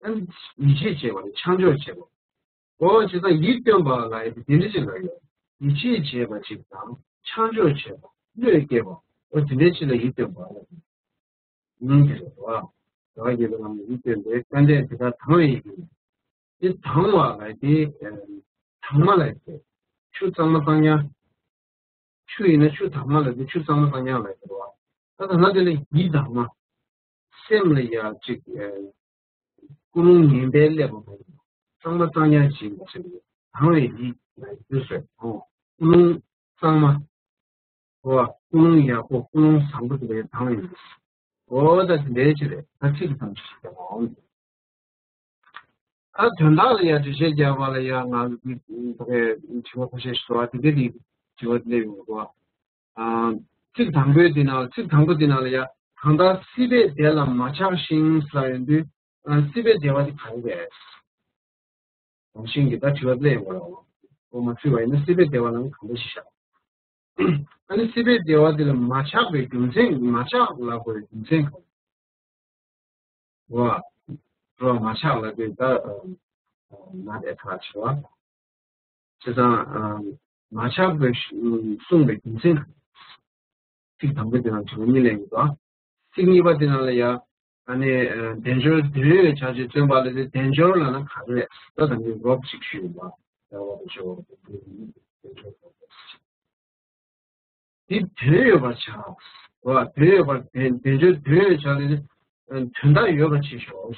ཨ་ནི་ཡིད་ཆེས་བྱེད་པ་རེད། ཆ་འཇོག་བྱེད་པ། འོ་བྱས་ཙང་ཡིད་རྟོན་པ་ལབ་ཡ་དེ་དེ་འདྲ་ཞིག་ལ་ཡོད། ཡིད་ཆེས་བྱེད་པ་ཞིག་དང་ཆ་འཇོག་བྱེད་པ། བློས་བཀལ་བ། འོ་དེ་འདྲ་ཞིག་ལ་ཡིད་རྟོན་པ་ལབ་ཡིན་གྱི་རེད་བ། རེ་བ་རྒྱས་པའི་ལམ་ལ་ཡིད་རྟོན་པའི་དཀའ་འགྲེལ་དེ་དག་དང་བའི་ཡིད་ཀྱིས། དེ་དང་བ་ལབ་ཡ་དེ། དྭངས་མ་ལབ་ཡ་དེ། ཆུ་གཙང་མ་གཙང་རྐྱང་། ཆུ་ཡིན་ན་ཆུ་དྭངས་མ་ལབ་དུས་ཆུ་གཙང་མ་གཙང་རྐྱང་ལབ་ཀྱི་རེད་བ། ད་ད་ལྟ་དེ་ལ་ཡིད་དྭངས་མ། སེམས་ལ་ཡ་གཅིག་ཨེ། ཀུན་སློང་ངན་པས་བསླད་པ་མ་ཡིན། གཙང་མ་གཙང་རྐྱང་ཞིག་ཡིན་པ་ཟེར་གྱི་རེད། དྭངས་པའི་ཡིད་ལ་ཡིད་ཟེར། ཨོ། ཀུན་སློང་གཙང་མ། ཨོ། ཀུན་སློང་ཡག་པོ་ཀུན་སློང་བཟང་པོ་དེ་ལ་ཡ་དྭངས་པའི་ཡིད། ཨོ་ད་དེ་འདྲའི་ཅིག་རེད། ད་ཚིག་གི་ཐམས་ཅད་ཀྱང་ཨོ། ད་དོན་དག་ལ་ཡ་འགྲེལ་བཤད་རྒྱག་པ་ལ་ཡ་ང་ཚོ་འདི་ད་གའི་དྲི་བ་ཁ་ཤས་ཤིག་འདུག་ཨ། དེ་གའི་དེ་དྲི་བ་སླེབས་ཡོང་གི་འདུག་ཨ། ཚིག་དང་པོའི་དེ་ནང་ཚིག་དང་པོ་དེ་ནང་ལ་ཡ་གང་ལྟར་སྲིད་པའི་བདེ་ལ་མ་ཆགས་ཤིང་ཟེར་ཡོང་དུས། ཨ། སྲིད་པའི་བདེ་བ་དེ་ག་རེ་རེད། རང་བཞིན་གྱིས་ད་དྲི་བ་སླེབས་ཡོང་གི་རེད། འོ་མ་ཚིག་པ་ཡིན་ན་སྲིད་པའི་བདེ་བ་ལ་གང་འདྲ་ཞིག་བཞག་ཨ་ནི་སྲིད་པའི་བདེ་བ་དེ་ལ་མ་ཆགས་པའི་རྒྱུ་མཚན། མ་ཆགས་ལབ་དགོས་པའི་རྒྱུ་མཚན་གང་རེད། འོ། འོ་མ་ཆགས་ལབ་དུས་ད་ཨ་ཨ་not attached བྱས་པ། བྱས་ཙང་ཨ་མ་ཆགས་པའི་གསུངས་པའི་རྒྱུ་མཚན་གང་རེད། ཚིག་དང་པོ་དེ་ནང་དྲི་བ་གཉིས་སླེབས་ཡོད་དོ། ཚིག་གཉིས་པ་དེ་ནང་ལ་ཡ། ཨ་ནི། དལ་འབྱོར་དོན་ཡོད་བྱ་ཕྱིར་བརྩོན་པ་ལ་དེ་དལ་འབྱོར་ལབ་ན་ག་རེ་རེད། ད་ད་ནི་རོབ་ཅིག་ཞུས་ཡོད་པ། ད་བ་དང་ཆོས་པ་དང་དོན་ཡོད་བྱ། དེ་དོན་ཡོད་པར་བྱ། བ། དོན་ཡོད་པར་དལ་དལ་འབྱོར་དོན་ཡོད་བྱ་ལ་དེ། དོན་དག་ཡོད་པ་བྱེད་ཤོག་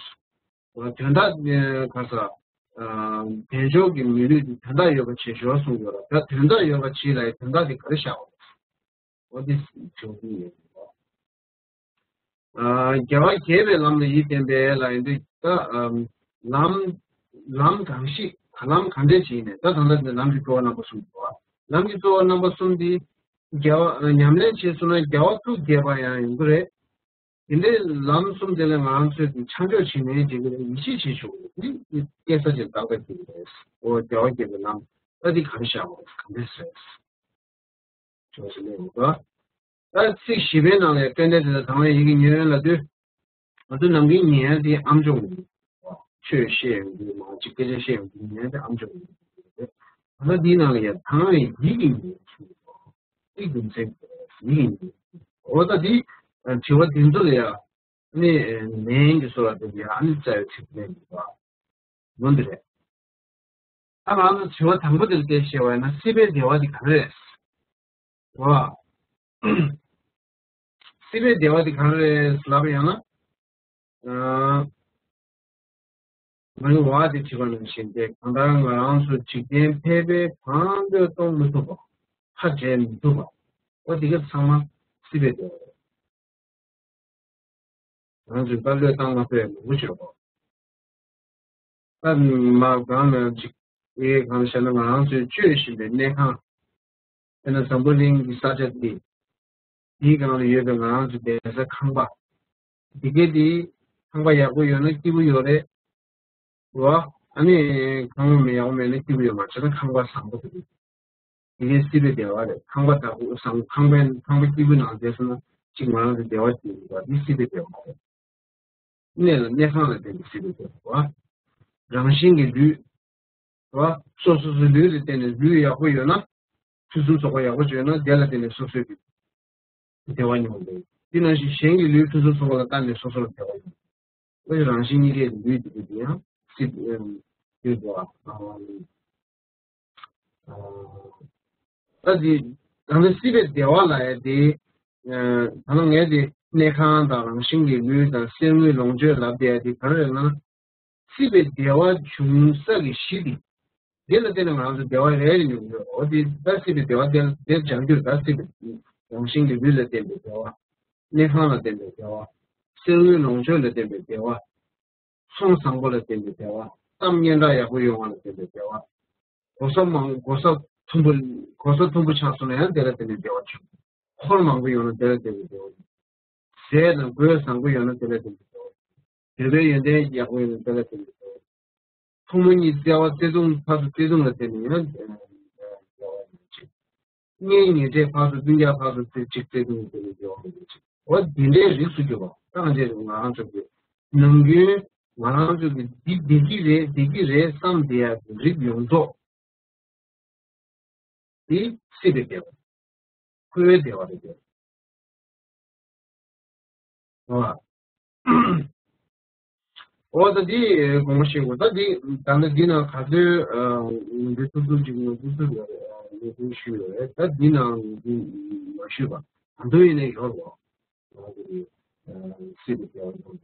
བ། དོན་དག་ག་ས། དལ་འབྱོར་གྱི་མི་ལུས་དེ་དོན་དག་ཡོད་པ་བྱེད་ཤོག་གསུངས་ཡོད་ལ། ད་དོན་དག་ཡོད་པ་བྱེད་ལ་ཡི་དོན་དག་དེ་ག་རེ་བཞག་འོ་དེ་བྱུང་གི་ཡོད། ཨ། རྒྱལ་བ་དགྱེས་པའི་ལམ་ལ་ཡིད་བརྟན་པས་ལ་ཡིན་དུས་ད། ཨམ། ལམ། ལམ་གང་ཞིག་ད་ལམ་གང་འདྲ་ཞིག་ཡིན་ནས། ད་ད་ལྟ་འདི་ལམ་གྱི་གཙོ་བོ་རྣམ་པ་གསུམ་འདུག་བ། ལམ་གྱི་གཙོ་བོ་རྣམ་པ་གསུམ་འདི། རྒྱལ་བ་ཉམས་ལེན་བྱས་སོང་ན་རྒྱལ་བ་ཐུགས་དགྱེས་པ་ཡང་ཡོང་གི་རེད། དེ་འདྲའི་ལམ་གསུམ་དེ་ལ་ང་རང་ཚོས་ཀྱི་ཆ་འཇོག་བྱེད་ནས་བྱེད་ཀྱི་རེད། ཡིད་ཆེས་བྱེད་ཆོག་གི་རེད། འདི་སྐྱེ་ས་ཅན་རྟག་པར་སྐྱེ་གི་རེད། འོ་རྒྱལ་བ་དགྱེས་པའི་ལམ་ད་འདི་ག་རེ་བཞག་པ་གང་འདྲ་རེད། ཅུང་ཟད་ལས་འགྲོ། ད་ཚིག་བཞི་པའི་ནང་ལ་སྐྱོན་ལྡན་དེ་དག་དང་བའི་ཡིད་ཀྱིས་ཉོན་ལབ་དུས། ང་ཚོ་ནམ་རྒྱུན་ཉན་ཡ་དེ་ཨམ་ཅོག་ཡིན། ཆོས་བཤད་ཡོང་དུས་མང་ཆེ་སྐད་ཆ་བཤད་ཡོང་དུས་ཉན་ཡ་དེ་ཨམ་ཅོག་ཡིན། ད་ལྟ་འདིའི་ནང་ལ་ཡ་དང་བའི་ཡིད་ཀྱིས་ཉོན་གསུངས་འདུག་དེ་རྒྱུ་མཚན་ཡིད་ཀྱིས་ཉོན། འོ་ད་འདི་དྲི་བ་འདི་ཚོ་ལ་ཡ་ནི་ལན་གྱི་བཟོ་ལ་དེ་ཡ་ནི་རྩ་བའི་ཚིག་ལན་འདུག་པ། འོ་འདི་རེད། ད་ང་ཚོ་དྲི་བ་དང་པོ་དེར་བལྟས་བཤད་པ་ཡིན་ན་སྲིད་པའི་བདེ་བ་འདི་ག་རེ་རེད། འོ། སྲིད་པའི་བདེ་བ་འདི་ག་རེ་རེད་ལབ་ཡང་ན། ཨ། ང་ཚོ་བ་དེ་བྲིས་པ་ནང་བཞིན་ཏེ། གང་ལྟར་ང་རང་ཚོ་འཇིག་རྟེན་ཕལ་པའི་གང་བློས་གཏོང་མི་ཐུབ་པ། ཁ་བྲལ་མི་ཐུབ་པ། འོ་དེ་ག་ཚང་མ་སྲིད་པའི་བདེ་བ་རེད། ང་ཚོས་ད་བློས་བཏང་མ་ཐུབ་ཡ་མང་པོ་ཡོད་པ། ད་མ་གང་ལ་ཅིག་ཨེ་གང་བཤད་ན། ང་རང་ཚོས་སྤྱོད་བཞིན་པའི་གནས་ཁང་། དཔེར་ན་འཛམ་བུ་གླིང་གི་ས་ཆ་འདི། འདིའི་སྒང་ལ་ཡོད་པའི་ང་རང་ཚོའི་བསྡད་ས་ཁང་པ། འདི་གའི་འདི་ཁང་པ་ཡག་པོ་ཡོད་ན་སྐྱིད་པོ་ཡོད་རེད། རེད་བ། ཨ་ནི་ཁང་པ་མི་ཡག་པོ་མེད་ན་སྐྱིད་པོ་ཡོད་མ་རེད། ད་ཁང་པ་བཟང་པོ་འདུག་འདི་གའི་སྲིད་པའི་བདེ་བ་རེད། ཁང་པ་བདག་པོ་བཟང་། ཁང་པའི་ཁང་པ་སྐྱིད་པོའི་ནང་བསྡད་སོང་ན་ཅིག་ང་རང་ཚོ་བདེ་བ་སྐྱེ་གི་འདུག་བ། འདི་སྲིད་པའི་བདེ་བ་མ་རེད། གནས་ལ་གནས་ཁང་ལ་བརྟེན་པའི་སྲིད་པའི་བདེ་བ་རེད་བ། རང་བཞིན་གྱི་ལུས། རེད་བ། སོ་སོ་སོའི་ལུས་ལ་བརྟེན་ནས་ལུས་ཡག་པོ་ཡོད་ན། ཕུན་སུམ་ཚོགས་པ་ཡག་པོ་ཅིག་ཡོད་ན་དེ་ལ་བརྟེན་ནས་སོ་སོའི་བདེ་བ་མྱོང་འདུག་དེ་ནང་བཞིན་གཞན་གྱི་ལུས་ཕུན་སུམ་ཚོགས་པ་ལ་བརྟེན་ནས་སོ་སོ་ལ་བདེ་བ་ཡོང་འདུག་དེ་རང་བཞིན་གཉིས་ཀའི་ལུས་དེ་གི་དེ་ཡང་སྲིད་པའི་ལུས་འདུག་ཨ། ད་དེ་ད་ནི་སྲིད་པའི་བདེ་བ་ལ་ཡ་དེ། ད་ནི་ངས་དེ་གནས་ཁང་དང་རང་བཞིན་གྱི་ལུས་དང་གསེར་དངུལ་ལོངས་སྤྱོད་ལབ་དེ་ཡ་དེ་ག་རེ་རེད་ན། སྲིད་པའི་བདེ་བ་འབྱུང་ས་གི་གཞི་དེ། དེ་ལ་བརྟེན་ནས་ང་རང་ཚོ་བདེ་བ་རེ་རེ་མྱོང་གི་ཡོད། འོ་དེ་ད་སྲིད་པའི་བདེ་བ་དེ་དེ་སྦྱང་རྒྱུར་ད་སྲིད་པའི་རང་བཞིན་གྱི་ལུས་ལ་བརྟེན་པའི་བདེ་བ། གནས་ཁང་ལ་བརྟེན་པའི་བདེ་བ། གསེར་དངུལ་ལོངས་སྤྱོད་ལ་བརྟེན་པའི་བདེ་བ། ཚོང་བཟང་པོ་ལ་བརྟེན་པའི་བདེ་བ། གཏམ་སྙན་གྲགས་ཡག་པོ་ཡོང་བ་ལ་བརྟེན་པའི་བདེ་བ། གོ་ས་མང་གོ་ས་མཐོན་པོ། གོ་ས་མཐོན་པོ་ཆགས་སོང་ན་ཡང་དེ་ལ་བརྟེན་ནས་བདེ་བ་བྱུང་། འཁོར་མང་པོ་ཡོང་ན་དེ་ལ་བརྟེན་ནས་བདེ་བ་ཡོང་། ཟས་དང་གོས་བཟང་པོ་ཡོང་ན་དེ་ལ་བརྟེན་ནས་བདེ་བ་ཡོང་། བོད་པའི་ཡོན་ཏན་ཡག་པོ་ཡོང་ན་དེ་ལ་བརྟེན་ནས་བདེ་བ་ཡོང་། ཕོ་མོ་གཉིས་བརྩེ་བ་བརྩེ་དུང་ཕར་ཚུར་བརྩེ་དུང་ལ་བརྟེན་ནས་ཡང་བདེ་བ་ཡོང་། གཉེན་ཉེ་འབྲེལ་ཕར་ཚུར་སྤུན་ཀྱག་ཕར་ཚུར་བརྩེ་གཅིག་བརྩེ་དུང་དེ་ནི་འབྱོར་བ་མི་འདུག་འོ་འདི་འདྲའི་རིགས་སུ་གྱུར་པ། ད་འདྲའི་ང་རང་ཚོ་གི་ནམ་རྒྱུན་ང་རང་ཚོ་གི་འདི་བདེ་སྐྱིད་རེད་བདེ་སྐྱིད་རེད་བསམ་བསྡད་ཡ་གི་རིགས་ཡོངས་རྫོགས་འདི་སྲིད་པའི་བདེ་བ། འཁོར་བའི་བདེ་བ་རེད་བདེ། ཨ། འོ་ད་འདི་དགོངས་པ་བཞེས་དགོས། ད་འདི་ད་ནི་འདི་ནང་ག་ཚོད་འདི་ཐུབ་ཐུབ་ཅིག་ངོས་འཛིན་ཐུབ་ཡོད་རེད། ངོས་འཛིན་ཞུས་ཡོད་རེད། ད་འདི་ནང་འདི་མ་ཞུས་པ་ད་དུང་ཡིན་ནའི་ཡོད་རེད། འོ་ད་འདི་སྲིད་པའི་བདེ་བ་ཡོད་རེད།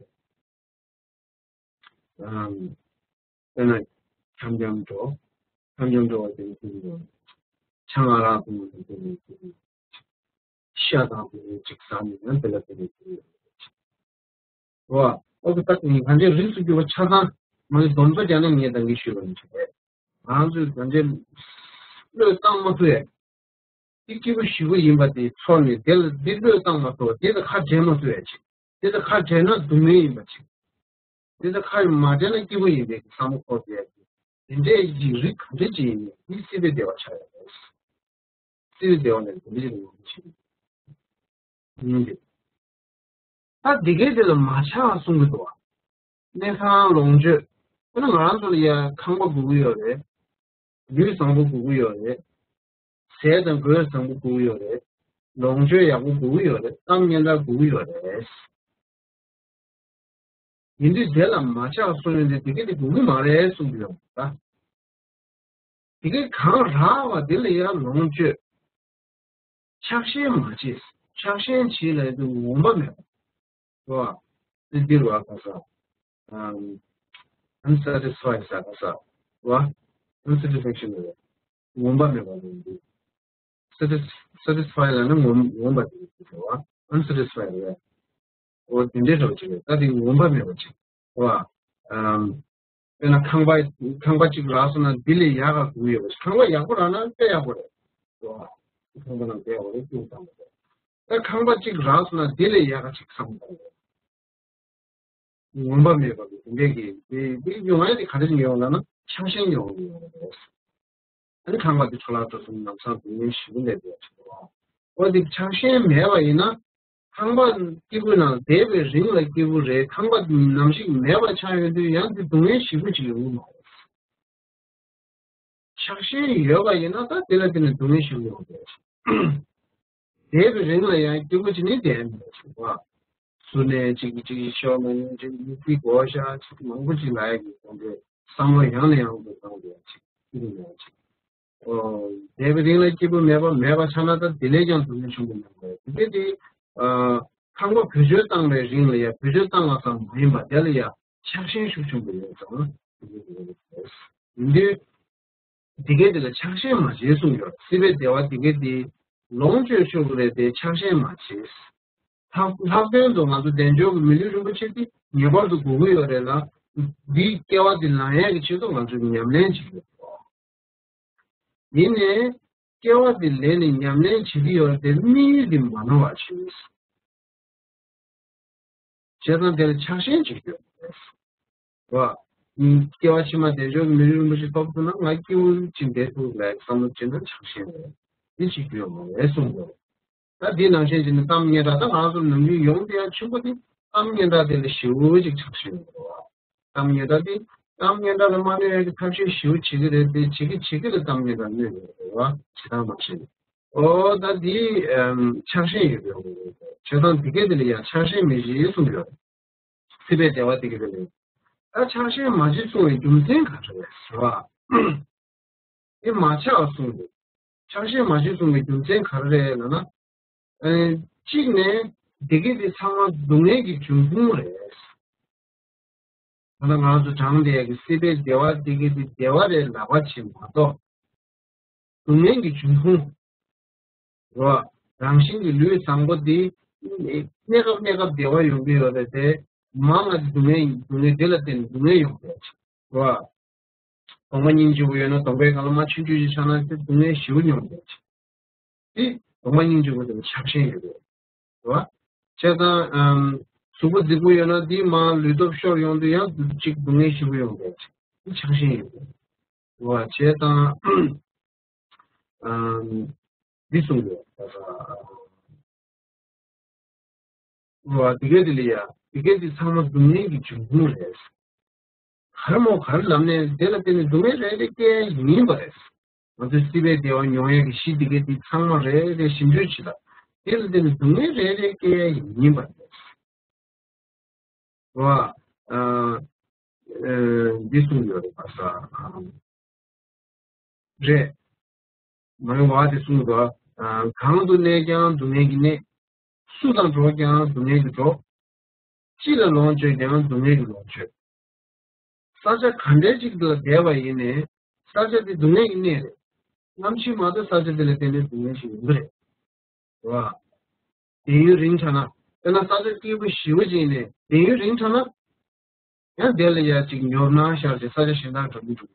དཔེར་ན་འཁྱམ་འཁྱམ་འགྲོ། འཁྱམ་འཁྱམ་འགྲོ་བ་དེ་ནི་ཅི་ཡིན། ཆང་ཨ་རག་འཐུང་བ་དེ་ནི་ཅི་ཡིན། ཤ་དང་དེ་ནི་ཅིག་ཟ་ནས་ཡང་དེ་ལ་དེ་ནི་ཅི་ཡིན། འོ། ཨོ་ཁེ། ད་ངས་གང་ཅིའི་རིགས་སུ་གྱུར་པ་ཆ་ཚང་མ་ནི་སྡོམ་ཚོ་རྒྱག་ནས་ངས་ད་གིན་ཞུས་པ་ནི་ཆོག་གས། ང་ཚོས་གང་ཅིའི་བློས་བཏང་མ་ཐུབ་ཡས། འདི་སྐྱིད་པོ་ཞེ་པོ་ཡིན་པ་དེ་ཚོར་ནས་དེ་ལ་འདི་བློས་བཏང་མ་ཐུབ་པ། དེ་ལ་ཁ་བྲལ་མ་ཐུབ་ཡ་ཅིག་དེ་ལ་ཁ་བྲལ་ན་སྡུག་བསྔལ་ཡིན་པ་ཅིག་དེ་ལ་ཁ་མ་བྲལ་ན་སྐྱིད་པོ་ཡིན་པའི་བསམ་བློ་འཁོར་བསྡད་ཡ་ཅིག་དེ་འདྲའི་ཡི་རིགས་ག་འདྲ་ཅིག་ཡིན་ནའི་འདི་སྲིད་པའི་བདེ་བ་ཆགས་ཡ་རེད། སྲིད་པའི་བདེ་བ་ལས་དེ་འདྲ་ཅིག་ཡོང་གི་ཡིན་ཏེ། ད་འདི་གའི་དེ་ལ་མ་ཆགས་གསུང་གི་འདུག་བ། གནས་ཁང་ལོངས་སྤྱོད། དཔེར་ན་ང་རང་ཚོ་ལ་ཡ་ཁང་པ་དགོས་ཀྱི་ཡོད་རེད། ལུས་བཟང་པོ་དགོས་ཀྱི་ཡོད་རེད། ཟས་དང་གོས་བཟང་པོ་དགོས་ཀྱི་ཡོད་རེད། ལོངས་སྤྱོད་ཡག་པོ་དགོས་ཀྱི་ཡོད་རེད། གཏམ་སྙན་གྲགས་དགོས་ཀྱི་ཡོད་རེད། ཡིན་དུས་དེ་ལ་མ་ཆགས་གསུང་ཡོང་དུས་དེ་ག་དེ་དགོས་ཀྱི་མ་རེད་གསུང་གི་ཡོད་ད། དེ་ག་གང་རག་པ་དེ་ལ་ཡང་ལོངས་སྤྱོད། ཆགས་ཞེན་མ་བྱེད། ཆགས་ཞེན་བྱེད་ལབ་དུས་ངོམས་པ་མེད་པ། རེད་བ། དེ་འདིར་བ་ག་ས། ཨམ། unsatisfied ཟ་ག་ས། བ། unsatisfaction རེད། ངོམས་པ་མེད་པ་ལབ་དུས། satis- satisfy ལབ་ན་ངོམས་ངོམས་པ་དེ་རེད་བ། unsatisfied རེད། འོ་དེ་འདྲའི་འདྲ་བོ་ཅིག་རེད། ད་དེ་ངོམས་པ་མེད་པ་ཅིག་རེད་བ། ཨམ། དཔེར་ན་ཁང་པ་ཁང་པ་གཅིག་རག་སོང་ན་དེ་ལས་ཡག་ག་དགོས་ཡོད་པ་ཞིག་ཁང་པ་ཡག་པོ་རག་ན་དཔེ་ཡག་པོ་རེད། རེད་བ། ཁང་པ་ནང་དཔེ་ཡག་པོ་རེད། ཅུང་ཙམ་རེད། ད་ཁང་པ་གཅིག་རག་སོང་ན་དེ་ལས་ཡག་ག་ཅིག་བསམ་དགོས་རེད། ངོམས་པ་མེད་པ་གི་དེ་འདྲས་ཀྱི་དེ་དེ་ཡོང་ཡ་དེ་ག་འདྲ་ཞིག་ཡོང་ལབ་ན་ཆགས་ཞེན་ཡོང་གི་ཡོད་རེད། ཨ་ནི་ཁང་པ་དེ་འཕྲོ་བརླག་འགྲོ་སོང་ན་ལམ་སང་སྡུག་བསྔལ་ཞེ་པོ་སླེབས་ཡོད་ཅིག་འདུག་བ། འོ་དེ་ཆགས་ཞེན་མེད་པ་ཡིན་ན། ཁང་པ་སྐྱིད་པོའི་ནང་བསྡད་པའི་རིང་ལ་སྐྱིད་པོ་རེད། ཁང་པ་ནམ་ཞིག་མེད་པ་ཆགས་ཡོང་དུས་ཡང་དེ་སྡུག་བསྔལ་ཞེ་པོ་ཅིག་ཡོང་གི་མ་རེད། ཆགས་ཞེན་ཡོད་པ་ཡིན་ན་ད་དེ་ལ་དེ་ནས་སྡུག་བསྔལ་ཞེ་པོ་ཡོང་གི་རེད། བསྡད་པའི་རིང་ལ་ཡང་སྐྱིད་པོ་ཅིག་ནི་བསྡད་མི་རེད་ཟེར་བ། གཟུར་གནས་གཅིག་གིས་གཅིག་གིས་ཤོར་མ་ཡོང་ཅིག་མི་ཚེ་བགོ་བཤའ་ཅིག་མང་པོ་ཅིག་ལ་ཡ་གི་དོན་དེ་བསམ་བློ་ཡང་ནས་ཡང་དུ་བཏང་བསྡད་ཅིག་སྐྱིད་པོ་མེད་ཅིག་ཨོ། བསྡད་པའི་རིང་ལ་སྐྱིད་པོ་མེད་པ་མེད་པ་ཆགས་ན་ད་དེ་ལས་ཀྱང་སྡུག་བསྔལ་ཆེན་པོ་མྱོང་དགོས་རེད། དེ་དེ་ཨ། ཁང་པ་བེད་སྤྱོད་བཏང་བའི་རིང་ལ་ཡ་བེད་སྤྱོད་བཏང་བ་ཙམ་མ་ཡིན་པ་དེ་ལ་ཡ་ཆགས་ཞེན་ཤུགས་ཆེན་པོ་ཡོད་ཙང་། ཡིན་དུས། འདི་གའི་དེ་ལ་ཆགས་ཞེན་མ་བྱེད་གསུངས་ཡོད། སྲིད་པའི་བདེ་བ་འདི་གའི་དེ་ལོངས་སྤྱོད་ཆོག་གི་རེད་དེ་ཆགས་ཞེན་མ་བྱེད། ལྷག་ལྷག་དོན་དུ་ང་ཚོ་བདེ་མཆོག་གི་མི་ལུས་རིན་པོ་ཆེ་དེ་ངེས་པར་དུ་དགོས་ཀྱི་ཡོད་རེད་ལ། འདིའི་སྐྱེ་བ་འདི་ལང་ཡས་ཀྱི་ཆེད་དུ་ང་ཚོས་ཉམས་ལེན་བྱེད་དགོས། ཡིན་ནའི་སྐྱེ་བ་འདི་ལེན་ནས་ཉམས་ལེན་བྱེད་ཀྱི་ཡོད་རེད་དེ་དམིགས་ཡུལ་འདི་མ་ནོར་བ་བྱེད། བྱས་ཙང་དེ་ལ་ཆགས་ཞེན་བྱེད་རྒྱུ་རེད། བ། སྐྱེ་བ་ཕྱི་མ་བདེ་མཆོག་གི་མི་ལུས་རིན་པོ་ཆེ་ཐོབ་ཐུབ་ན་ང་སྐྱེས་བུ་ཅིག་བསྡད་ཐུབ་ལ་བསམ་བློ་བྱེད་ན་ཆགས་ཞེན་རེད། འདི་བྱེད་རྒྱུ་ཡོད་མ་རེད་གསུངས་འདུག་ད་འདི་ནང་བཞིན་བྱས་ནས་གཏམ་སྙན་གྲགས་ད་ང་ཚོ་ནམ་རྒྱུན་ཡོང་བསྡད་ཡ་ཆེན་པོ་དེ་གཏམ་སྙན་གྲགས་དེ་ལ་ཞེ་པོ་ཅིག་ཆགས་ཞེན་ཡོད་རེད་བ། གཏམ་སྙན་གྲགས་དེ་གཏམ་སྙན་གྲགས་ལ་མ་གནོད་ཡ་གི་ཐབས་ཤེས་ཞེ་པོ་བྱེད་ཀྱི་རེད་དེ་བྱེད་ཀྱི་བྱེད་ཀྱི་ལ་གཏམ་སྙན་གྲགས་གནོད་ཡོད་རེད་བ། བྱེད་སྟངས་མ་ཤེས། ཨོ་ད་འདི་ཆགས་ཞེན་ཡོད་པའི་འོ་བྱེད་སྟངས་འདི་གས་དེ་ལ་ཡང་ཆགས་ཞེན་མི་བྱེད་གསུངས་ཡོད། སྲིད་པའི་བདེ་བ་འདི་གས་དེ་ལ་ཡང་ད་ཆགས་ཞེན་མ་བྱེད་གསུང་བའི་རྒྱུ་མཚན་ག་རེ་རེད་ཟེར་བ། འདི་མ་ཆགས་གསུང་གི་ཆགས་ཞེན་མ་བྱེད་གསུང་བའི་རྒྱུ་མཚན་ག་རེ་རེད་ལབ་ན། གཅིག་ནས་འདི་གས་དེ་ཚང་མ་སྡུག་བསྔལ་གྱི་འབྱུང་ཁུངས་རེད། ད་ལྟ་ང་ཚོ་དྲངས་བསྡད་ཀྱི་སྲིད་པའི་བདེ་བ་འདི་གས་དེ་བདེ་བ་རེད་ལབ་པ་ཅིག་མ་གཏོགས། སྡུག་བསྔལ་གྱི་འབྱུང་ཁུངས། རོ། རང་བཞིན་གྱི་ལུས་བཟང་པོ་འདི། གནས་སྐབས་གནས་སྐབས་བདེ་བ་ཡོང་གི་ཡོད་རེད་དེ། མང་ང་སྡུག་བསྔལ་སྡུག་བསྔལ་འདི་ལ་བརྟེན་ནས་སྡུག་བསྔལ་ཡོང་གི་ཡོད། རོ། གདོང་པ་སྙིང་རྗེ་པོ་ཡོད་ན་གདོང་པའི་སྒང་ལ་མ་ཆུང་ཆུང་ཞིག་ཆགས་ན་དེ་སྡུག་བསྔལ་ཞེ་པོ་མྱོང་གི་ཡོད། དེ་གདོང་པ་སྙིང་རྗེ་པོ་དེ་ལ་ཆགས་ཞེན་ཡོད་རེད། རེད་བ། བྱས་ཙང་ཨམ། གཟུགས་པོ་རྫིག་པོ་ཡོད་ན་དེའི་མ་ལུས་སྟོབས་ཤོར་ཡོང་དུས་ཡང་གཅིག་སྡུག་བསྔལ་ཞེ་པོ་ཡོང་གི་ཡོད། དེ་ཆགས་ཞེན་ཡོད་རེད། རེད་བ། བྱས་ཙང་ཨམ། འདི་གསུངས་ཡོད། རེད་བ། འདི་གས་དེ་ལ་ཡ། འདི་གས་དེ་ཚང་མ་སྡུག་བསྔལ་གྱི་འབྱུང་ཁུངས་རེད། ག་རེ་མོ་ག་རེ་ལབ་ནས་དེ་ལ་བརྟེན་ནས་སྡུག་བསྔལ་རེ་རེ་སྐྱེ་ཡ་ཡིན་པ་རེད། ང་ཚོའི་སྲིད་པའི་བདེ་བ་མྱོང་ཡ་གི་གཞི་འདི་གས་དེ་ཚང་མ་རེ་རེ་ཞིབ་འཇུག་བྱེད་ལ། དེ་ལ་བརྟེན་ནས་སྡུག་བསྔལ་རེ་རེ་སྐྱེ་ཡ་ཡིན་པ་རེད། རེད་བ། ཨ། ཨ། འདི་གསུངས་ཡོད་རེད་པ་ས། རེད། མ་ཡོང་བ་དེ་གསུངས་འདུག་ཨ། གང་དུ་གནས་ཀྱང་སྡུག་བསྔལ་གྱི་གནས། སུ་དང་འགྲོགས་ཀྱང་སྡུག་བསྔལ་གྱི་འགྲོགས། ཅི་ལ་ལོངས་སྤྱོད་ཀྱང་སྡུག་བསྔལ་གྱི་ལོངས་སྤྱོད། ས་ཆ་ག་འདྲའི་ཅིག་ལ་བསྡད་པ་ཡིན་ནའི་ས་ཆ་དེ་སྡུག་བསྔལ་གྱི་གནས་རེད། གནམ་གཤིས་མ་གཏོགས་ས་ཆ་དེ་ལ་བརྟེན་ནས་སྡུག་བསྔལ་ཞིག་ཡོང་གི་རེད། རེད་བ། བསྡད་ཡུན་རིང་དྲགས་ན། དཔེར་ན་ས་ཆ་སྐྱིད་པོ་ཞེ་པོ་ཅིག་ནས་བསྡད་ཡུན་རིང་དྲགས་ན། ཡང་དེ་ལ་ཡ་ཅིག་ཉོབ་སྣང་ཤར་ཏེ་ས་ཆ་གཞན་དག་འགྲོ་མི་འགྲོ།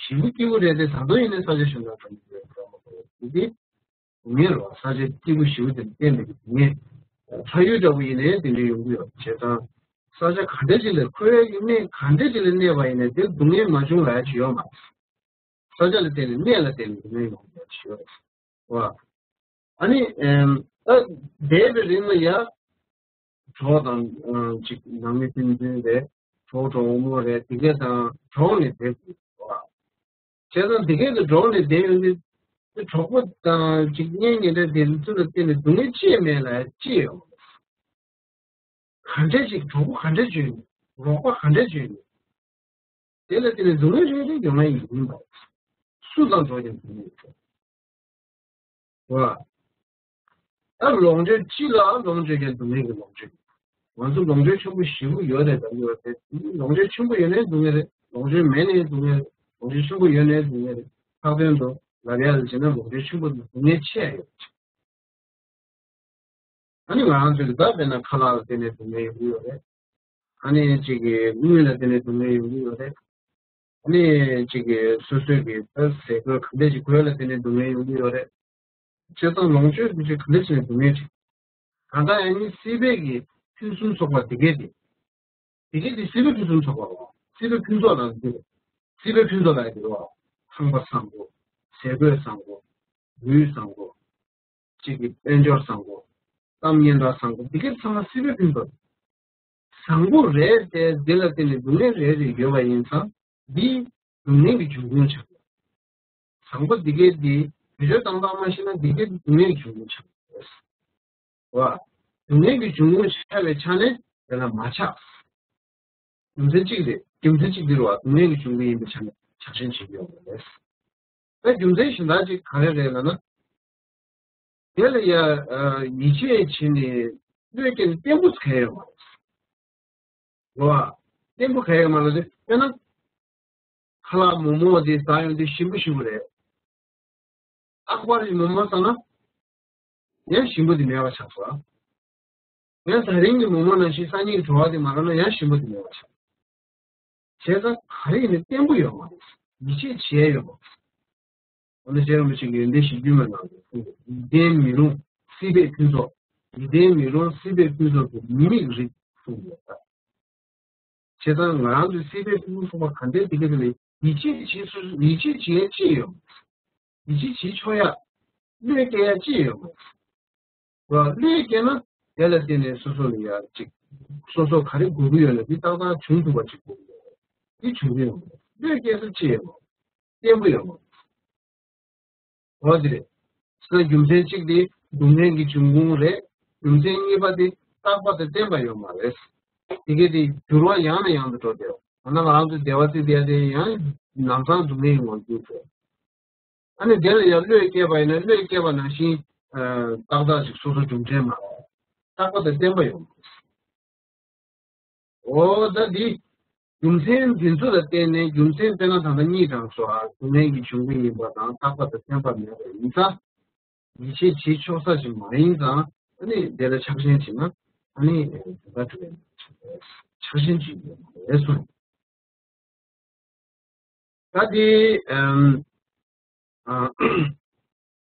ཞེ་པོ་སྐྱིད་པོ་རེད་དེ་ད་དུང་ཡིན་ནའི་ས་ཆ་གཞན་དག་འགྲོ་མི་འགྲོ་འགྲོ་མི་འགྲོ། ས་ཆ་སྐྱིད་པོ་ཞེ་པོ་དེ་བསྟན་པའི་ངས། ཕ་ཡུལ་འདྲ་པོ་ཡིན་ནའི་དེ་འདྲ་ཡོང་གི་ཡོད། བྱས་ཙང་། ས་ཆ་ག་འདྲ་ཅིག་ལ་འཁོད་ཡ་གི་གནས་ག་འདྲ་ཅིག་ལ་གནས་པ་ཡིན་ནའི་དེ་སྡུག་བསྔལ་མ་བྱུང་ལ་ཡ་ཅིག་ཡོད་མ་རེད། ས་ཆ་ལ་བརྟེན་ནས་གནས་ལ་བརྟེན་ནས་སྡུག་བསྔལ་ཡོང་གི་ཡོད་ཅིག་ཡོད་རེད། བ། ཨ་ནི། ཨེམ། ད་འདས་པའི་རིང་ལ་ཡ། གྲོགས་དང་། ཨ། ཅིག་ནང་མི་ཕན་ཚུན་རེད། གྲོགས་གྲོགས་མོ་རེད་དེ་གས་དང་གྲོགས་ནས་བསྡད་དགོས་བ། བྱས་ཙང་དེ་གས་དང་གྲོགས་ནས་བསྡད་ཡོང་དུས། དེ་གྲོགས་པོ་དང་ཅིག་གཉེན་ཉེ་འདྲ་དེ་ཚོ་ལ་བརྟེན་ནས་སྡུག་བསྔལ་ཅི་ཡང་མེད་ལ་ཅི་ཡང་། ག་འདྲས་ཅིག་གྲོགས་པོ་ག་འདྲས་བྱོས་ནས་རོགས་པ་ག་འདྲས་བྱོས་ནས། དེ་ལ་བརྟེན་ནས་སྡུག་བསྔལ་རེ་རེ་ཡོང་ཡ་ཡིན་པ། སུ་དང་འགྲོགས་ཀྱང་སྡུག་བསྔལ་ཡོད། བ། ད་ལོངས་སྤྱོད་ཅི་ལ་ལོངས་སྤྱོད་ཀྱང་སྡུག་བསྔལ་གྱི་ལོངས་སྤྱོད། ང་ཚོ་ལོངས་སྤྱོད་ཆེན་པོ་ཞེ་པོ་ཡོད་རེད་དམ་ཡོད་རེད། ལོངས་སྤྱོད་ཆེན་པོ་ཡོད་ནའི་སྡུག་བསྔལ་རེད། ལོངས་སྤྱོད་མེད་ནའི་སྡུག་བསྔལ་རེད། ལོངས་སྤྱོད་ཆེན་པོ་ཡོད་ནའི་སྡུག་བསྔལ་རེད། ལྷག་དོན་དུ་ལབ་ཡ་ལ་བྱས་ན་ལོངས་སྤྱོད་ཆེན་པོ་དང་སྡུག་བསྔལ་ཆེ་ཡ་ཡོད། ཨ་ནི་ང་རང་ཚོའི་ད་དཔེར་ན་ཁ་ལག་ལ་བརྟེན་ནས་སྡུག་བསྔལ་ཡོང་གི་ཡོད་རེད། ཨ་ནི་གཅིག་གི་དངུལ་ལ་བརྟེན་ནས་སྡུག་བསྔལ་ཡོང་གི་ཡོད་རེད། ཨ་ནི་གཅིག་གི་སོ་སོའི་གི་ད་ཟས་གོས་ག་འདྲས་ཅིག་གོས་ལ་བརྟེན་ནས་སྡུག་བསྔལ་ཡོང་གི་ཡོད་རེད། བྱས་ཙང་ལོངས་སྤྱོད་ཀྱི་ག་འདྲས་ཅིག་ནས་སྡུག་བསྔལ་ཅིག་ད་ལྟ་ཨ་ནི་སྲིད་པའི་གི་ཕུན་སུམ་ཚོགས་པ་དེ་གས་དེ། དེ་གས་དེ་སྲིད་པའི་ཕུན་སུམ་ཚོགས་པ་རེད། སྲིད་པའི་ཕུན་ཚོགས་ལ་འདུ། སྲིད་པའི་ཕུན་ཚོགས་ལ་འདུ་བ། ཁང་པ་བཟང་པོ། ཟས་གོས་བཟང་པོ། ལུས་བཟང་པོ། གཅིག་གི་དཔལ་འབྱོར་བཟང་པོ། གཏམ་སྙན་གྲགས་བཟང་པོ། འདི་གའི་ཚང་མ་སྲིད་པའི་ཕུན་ཚོགས། བཟང་པོ་རེད་དེ་འདི་ལ་བརྟེན་ནས་སྡུག་བསྔལ་རེ་རེ་ཡོད་པ་ཡིན་ཙང་འདི་སྡུག་བསྔལ་གྱི་འབྱུང་ཁུངས་ཆགས་ཡོད། བཟང་པོ་འདི་གའི་འདི་བེད་སྤྱོད་བཏང་སྟངས་མ་ཤེས་ན་འདི་གའི་སྡུག་བསྔལ་གྱི་འབྱུང་ཁུངས་ཆགས་ཡོད། བ། སྡུག་བསྔལ་གྱི་འབྱུང་ཁུངས་ཆགས་པའི་ཆ་ནས་དེ་ལ་མ་ཆགས། རྒྱུ་མཚན་གཅིག་རེད། རྒྱུ་མཚན་གཅིག་འདི་རུ་བ་སྡུག་བསྔལ་གྱི་འབྱུང་ཁུངས་ཡིན་པའི་ཆ་ནས་ཆགས་ཞེན་བྱེད་ཀྱི་ཡོད་པ་རེད། ད་རྒྱུ་མཚན་གཞན་དག་ཅིག་ག་རེ་རེད་ལབ་ན། དེ་ལ་ཡ། ཡིད་ཆེས་བྱས་ནས་བློས་བཀལ་ནས་བརྟན་པོ་གང་ཡང་མ་རེད། རེད་བ། བརྟན་པོ་གང་ཡང་མ་རེད་དེ་དཔེར་ན། ཁ་ལག་མོག་མོག་དེ་ཟ་ཡོང་དུས་ཞིམ་པོ་ཞིམ་པོ་རེད། ཨ་ཁུ་པ་རི་མོག་མོག་ཟ་ན་ཡང་ཞིམ་པོ་དེ་མེད་པ་ཆགས་སོང་། ཡང་ད་རིང་གི་མོག་མོག་ནང་བཞིན་སང་ཉིན་གི་བྲོ་བ་དེ་མ་རག་ན་ཡང་ཞིམ་པོ་དེ་མེད་པ་ཆགས། བྱས་ཙང་ག་རེ་ཡིན་ན་བརྟན་པོ་ཡོད་མ་རེད། ཡིད་ཆེས་བྱས་ཡོད་མ་རེད། འོ་ན་རྗེ་རིན་པོ་ཆེ་གིས་ཡོན་ཏན་གཞིར་གྱུར་མའི་ནང་དུ་གསུངས་ཡོད། ཡིད་བརྟན་མི་རུང་སྲིད་པའི་ཕུན་ཚོགས། ཡིད་བརྟན་མི་རུང་སྲིད་པའི་ཕུན་ཚོགས་སུ་མི་དམིགས་རིགས་གསུངས་ཡོད་ད། བྱས་ཙང་ང་རང་ཚོའི་སྲིད་པའི་ཕུན་སུམ་ཚོགས་པ་ག་འདྲའི་དེ་ག་དེ་ལ་ཡིད་ཆེས་བྱེད་སུ་ཡིད་ཆེས་བྱེད་ཡ་ཅི་ཡོད། ཡིད་ཆེས་བྱེད་ཆོག་ཡ། བློས་བཀལ་ཡ་ཅི་ཡོད། བློས་བཀལ་ན་དེ་ལ་བརྟེན་ནས་སོ་སོ་ལ་ཡ་ཅིག་སོ་སོ་ག་རེ་དགོས་ཀྱི་ཡོད་ན་དེ་ཏག་ཏག་བྱུང་ཐུབ་པ་ཅིག་དགོས་ཀྱི་ཡོད། དེ་བྱུང་གི་ཡོད་མ་རེད། བློས་བཀལ་ས་ཅི་ཡོད་མ་རེད། བརྟན་པོ་ཡོད་མ་རེད། འོ་དེ་རེད། ས་རྒྱུ་མཚན་གཅིག་དེ་སྡུག་བསྔལ་གྱི་འབྱུང་ཁུངས་རེད། རྒྱུ་མཚན་གཉིས་པ་དེ་རྟག་པ་དང་བརྟན་པ་ཡོད་མ་རེད། དེ་གས་དེ་འགྱུར་བ་ཡང་ནས་ཡང་དུ་འགྲོ་བསྡད་ཡོད། ད་ནང་ང་རང་ཚོ་བདེ་བ་བརྩི་བསྡད་དེ་ཡང་ལམ་སང་སྡུག་བསྔལ་ཡོང་བར་འགྱུར་ཐལ། ཨ་ནི་དེ་ལ་ཡང་བློས་བཀལ་བ་ཡིན་ན་བློས་བཀལ་བ་ནང་བཞིན་ཏག་ཏག་ཅིག་སོ་སོ་རྒྱུ་མཚན་མ་རེད། རྟག་པ་དང་བརྟན་པ་ཡོད་མ་རེད། འོ་ད་འདི་རྒྱུ་མཚན་འདི་ཚོ་ལ་བརྟེན་ནས་རྒྱུ་མཚན་དཔེར་ན་ད་ལྟ་གཉིས་དྲངས་སོ། ཨ་སྡུག་བསྔལ་གྱི་འབྱུང་ཁུངས་ཡིན་པ་དང་རྟག་པ་དང་བརྟན་པ་མེད་པ་ཡིན་ཙང་ཡིད་ཆེས་བྱེད་ཆོག་ས་ཞིག་མ་ཡིན་ཙང་ཨ་ནི་དེ་ལ་ཆགས་ཞེན་བྱེད་ན་ཨ་ནི་དེ་ལྟར་གྲུབ་པའི་ཆགས་ཞེན་བྱེད་དགོས་རེད་གསུངས། ད་དེ་ཨམ་ཨ་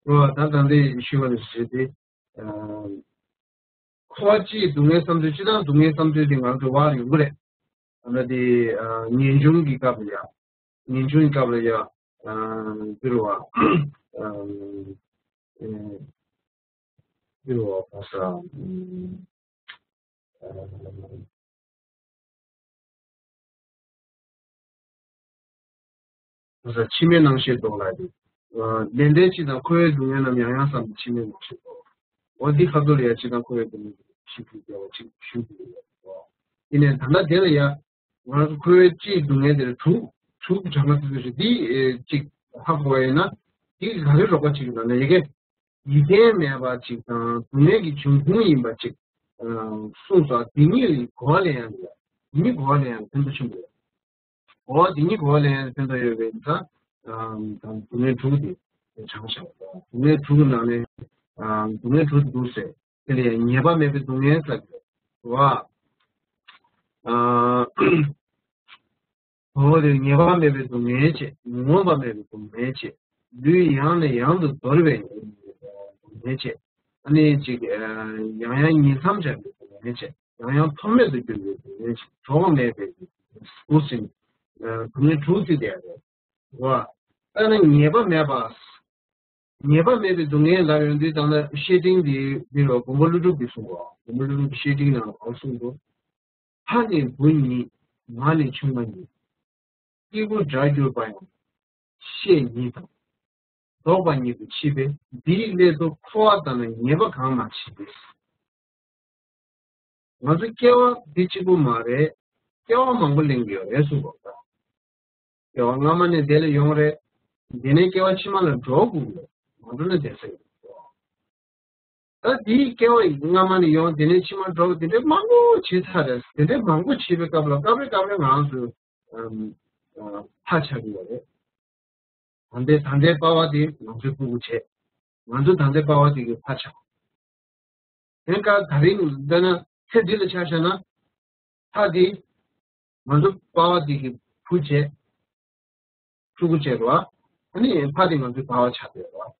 འོ་ད་ད་འདི་ཞུས་པ་ནས་བཟུང་སྟེ་ཨམ་འཁོར་བ་སྤྱིའི་སྡུག་བསྔལ་བསམ་ཚུལ་སྤྱི་དང་སྡུག་བསྔལ་བསམ་ཚུལ་དེ་ང་ཚོ་བར་ཡོང་གི་རེད། ད་ལྟ་དེ་ཨ་ངེས་འབྱུང་གི་སྐབས་ལ་ཡ་ངེས་འབྱུང་གི་སྐབས་ལ་ཡ་ཨ་འདི་རུ་བ་ཨམ་ཨེ་འདི་རུ་བ་ག་ས་ཨམ་ཨ། ཕྱི་མའི་སྣང་ཤས་ལྡོག་ལ་ཡི། ལས་འབྲས་སྤྱི་དང་འཁོར་བའི་སྡུག་བསྔལ་རྣམས་ཡང་ཡང་བསམ་པའི་ཕྱི་མའི་སྣང་ཤས་ལྡོག་འོ་འདི་ཁ་ཐོར་ཡ་སྤྱི་དང་འཁོར་བའི་སྡུག་བསྔལ་ཞིབ་ཏུ་བརྒྱབ་པ་ཅིག་ཞུ་དགོས་ཡོད། དེ་ནས་ད་ལྟ་དེ་ལ་ཡ་ང་ཚོ་འཁོར་བའི་སྤྱིའི་སྡུག་བསྔལ་དེ་ལ་དྲུག་དྲུག་གྲངས་ཀ་ཙི་ཙི་ཞིག་འདི་ཅིག་ཧ་གོ་བ་ཡིན་ན་འདི་ག་རེ་རོགས་པ་བྱེད་ཀྱི་འདུག་ན་ཡ་གི་ཡིད་བརྟན་མེད་པ་ཅིག་དང་སྡུག་བསྔལ་གྱི་འབྱུང་ཁུངས་ཡིན་པ་ཅིག་གསུངས་སོ། འདི་གཉིས་ལ་གོ་བ་ལེན་ཡ་འདི་གཉིས་གོ་བ་ལེན་ཡ་ཕན་ཐོགས་ཆེན་པོ་ཡོད། འོ་དེ་གཉིས་གོ་བ་ལེན་ཡ་ཕན་ཐོགས་ཡོད་པའི་ད་སྡུག་བསྔལ་དྲུག་དེ་དྲངས་བཞག་སྡུག་བསྔལ་དྲུག་གི་ནང་ནས་སྡུག་བསྔལ་དྲུག་དེ་འདུག་ཟེར། དེ་ལ་ཡང་ཉེས་པ་མེད་པའི་སྡུག་བསྔལ་ཟེར་གྱི་རེད་བ། འོ་དེ་ཉེས་པ་མེད་པའི་སྡུག་བསྔལ་བྱས། ངོམས་པ་མེད་པའི་སྡུག་བསྔལ་བྱས། ལུས་ཡང་ནས་ཡང་དུ་འདོར་བའི་སྡུག་བསྔལ་བྱས། ཨ་ནི་ཅིག་ཡང་ཡང་ཉིང་མཚམས་སྦྱར་བའི་སྡུག་བསྔལ་བྱས། ཡང་ཡང་ཐོག་མེད་དུ་གྱུར་པའི་སྡུག་བསྔལ་བྱས། གྲོགས་མེད་པའི་སྡུག་བསྔལ་བྱས། སྡུག་བསྔལ་དྲུག་ཅིག་དེ་རེད་བ། ད་ནི་ཉེས་པ་མེད་པ། ཉེས་པ་མེད་པའི་སྡུག་བསྔལ་ལབ་ཡོང་དུས་ད་ནི་བཤེས་སྤྲིང་འདི་འདི་རུ་མགོན་པོ་ཀླུ་སྒྲུབ་ཀྱིས་གསུངས་པ། མགོན་པོ་ཀླུ་སྒྲུབ་ཀྱི་བཤེས་སྤྲིང་ནང་ལ་གང་གསུངས་འདུག་ཕ་ནི་བུ་ཉིད་མ་ནི་ཆུང་མ་ཉིད། སྐྱེས་བུ་དགྲར་གྱུར་པ་ཡང་བཤེས་ཉིད་དང་། ལྡོག་པ་ཉིད་དུ་མཆིས་པས་འདིའི་སླད་དུ་འཁོར་བ་དང་ནི་ཉེས་པ་གང་མ་མཆིས་ཏེ། ང་ཚོ་སྐྱེ་བ་འདི་གཅིག་པུ་མ་རེད། སྐྱེ་བ་མང་པོ་ལེན་གྱི་ཡོད་རེད་གསུངས་པ་དང་། སྐྱེ་བ་སྔ་མ་ནས་དེ་ལ་ཡོང་རེད། དེ་ནས་སྐྱེ་བ་ཕྱི་མ་ལ་འགྲོ་དགོས་རེད། མ་འགྲོ་ན་བསྡད་ས་ཡོད། ད་དེའི་སྐྱེ་བ་སྔ་མ་ནས་ཡོང་དེ་ནས་ཕྱི་མ་འགྲོ་དེ་འདྲའི་མང་པོ་བྱས་ཚར་རེད། དེ་འདྲའི་མང་པོ་བྱས་པའི་སྐབས་ལ་སྐབས་རེ་སྐབས་རེ་ང་ཚོ་ཕར་ཆགས་ཀྱི་ཡོད་རེད། ད་ལྟའི་ད་ལྟའི་པ་ཕ་དེ་ང་ཚོའི་སྤུ་གུ་བྱས། ང་ཚོ་ད་ལྟའི་པ་ཕ་དེ་གི་ཕར་ཆགས། དེ་ག་ད་རིང་འདི་ན་ཚེ་འདི་ལ་ཆ་བཞག་ན། ཕ་དེ་ང་ཚོ་པ་ཕ་དེ་གི་བུ་བྱས། ཕྲུ་གུ་བྱས་རེད་བ། ཨ་ནི་ཕ་དེ་ང་ཚོའི་པ་ཕ་ཆགས་བསྡད་རེད་བ།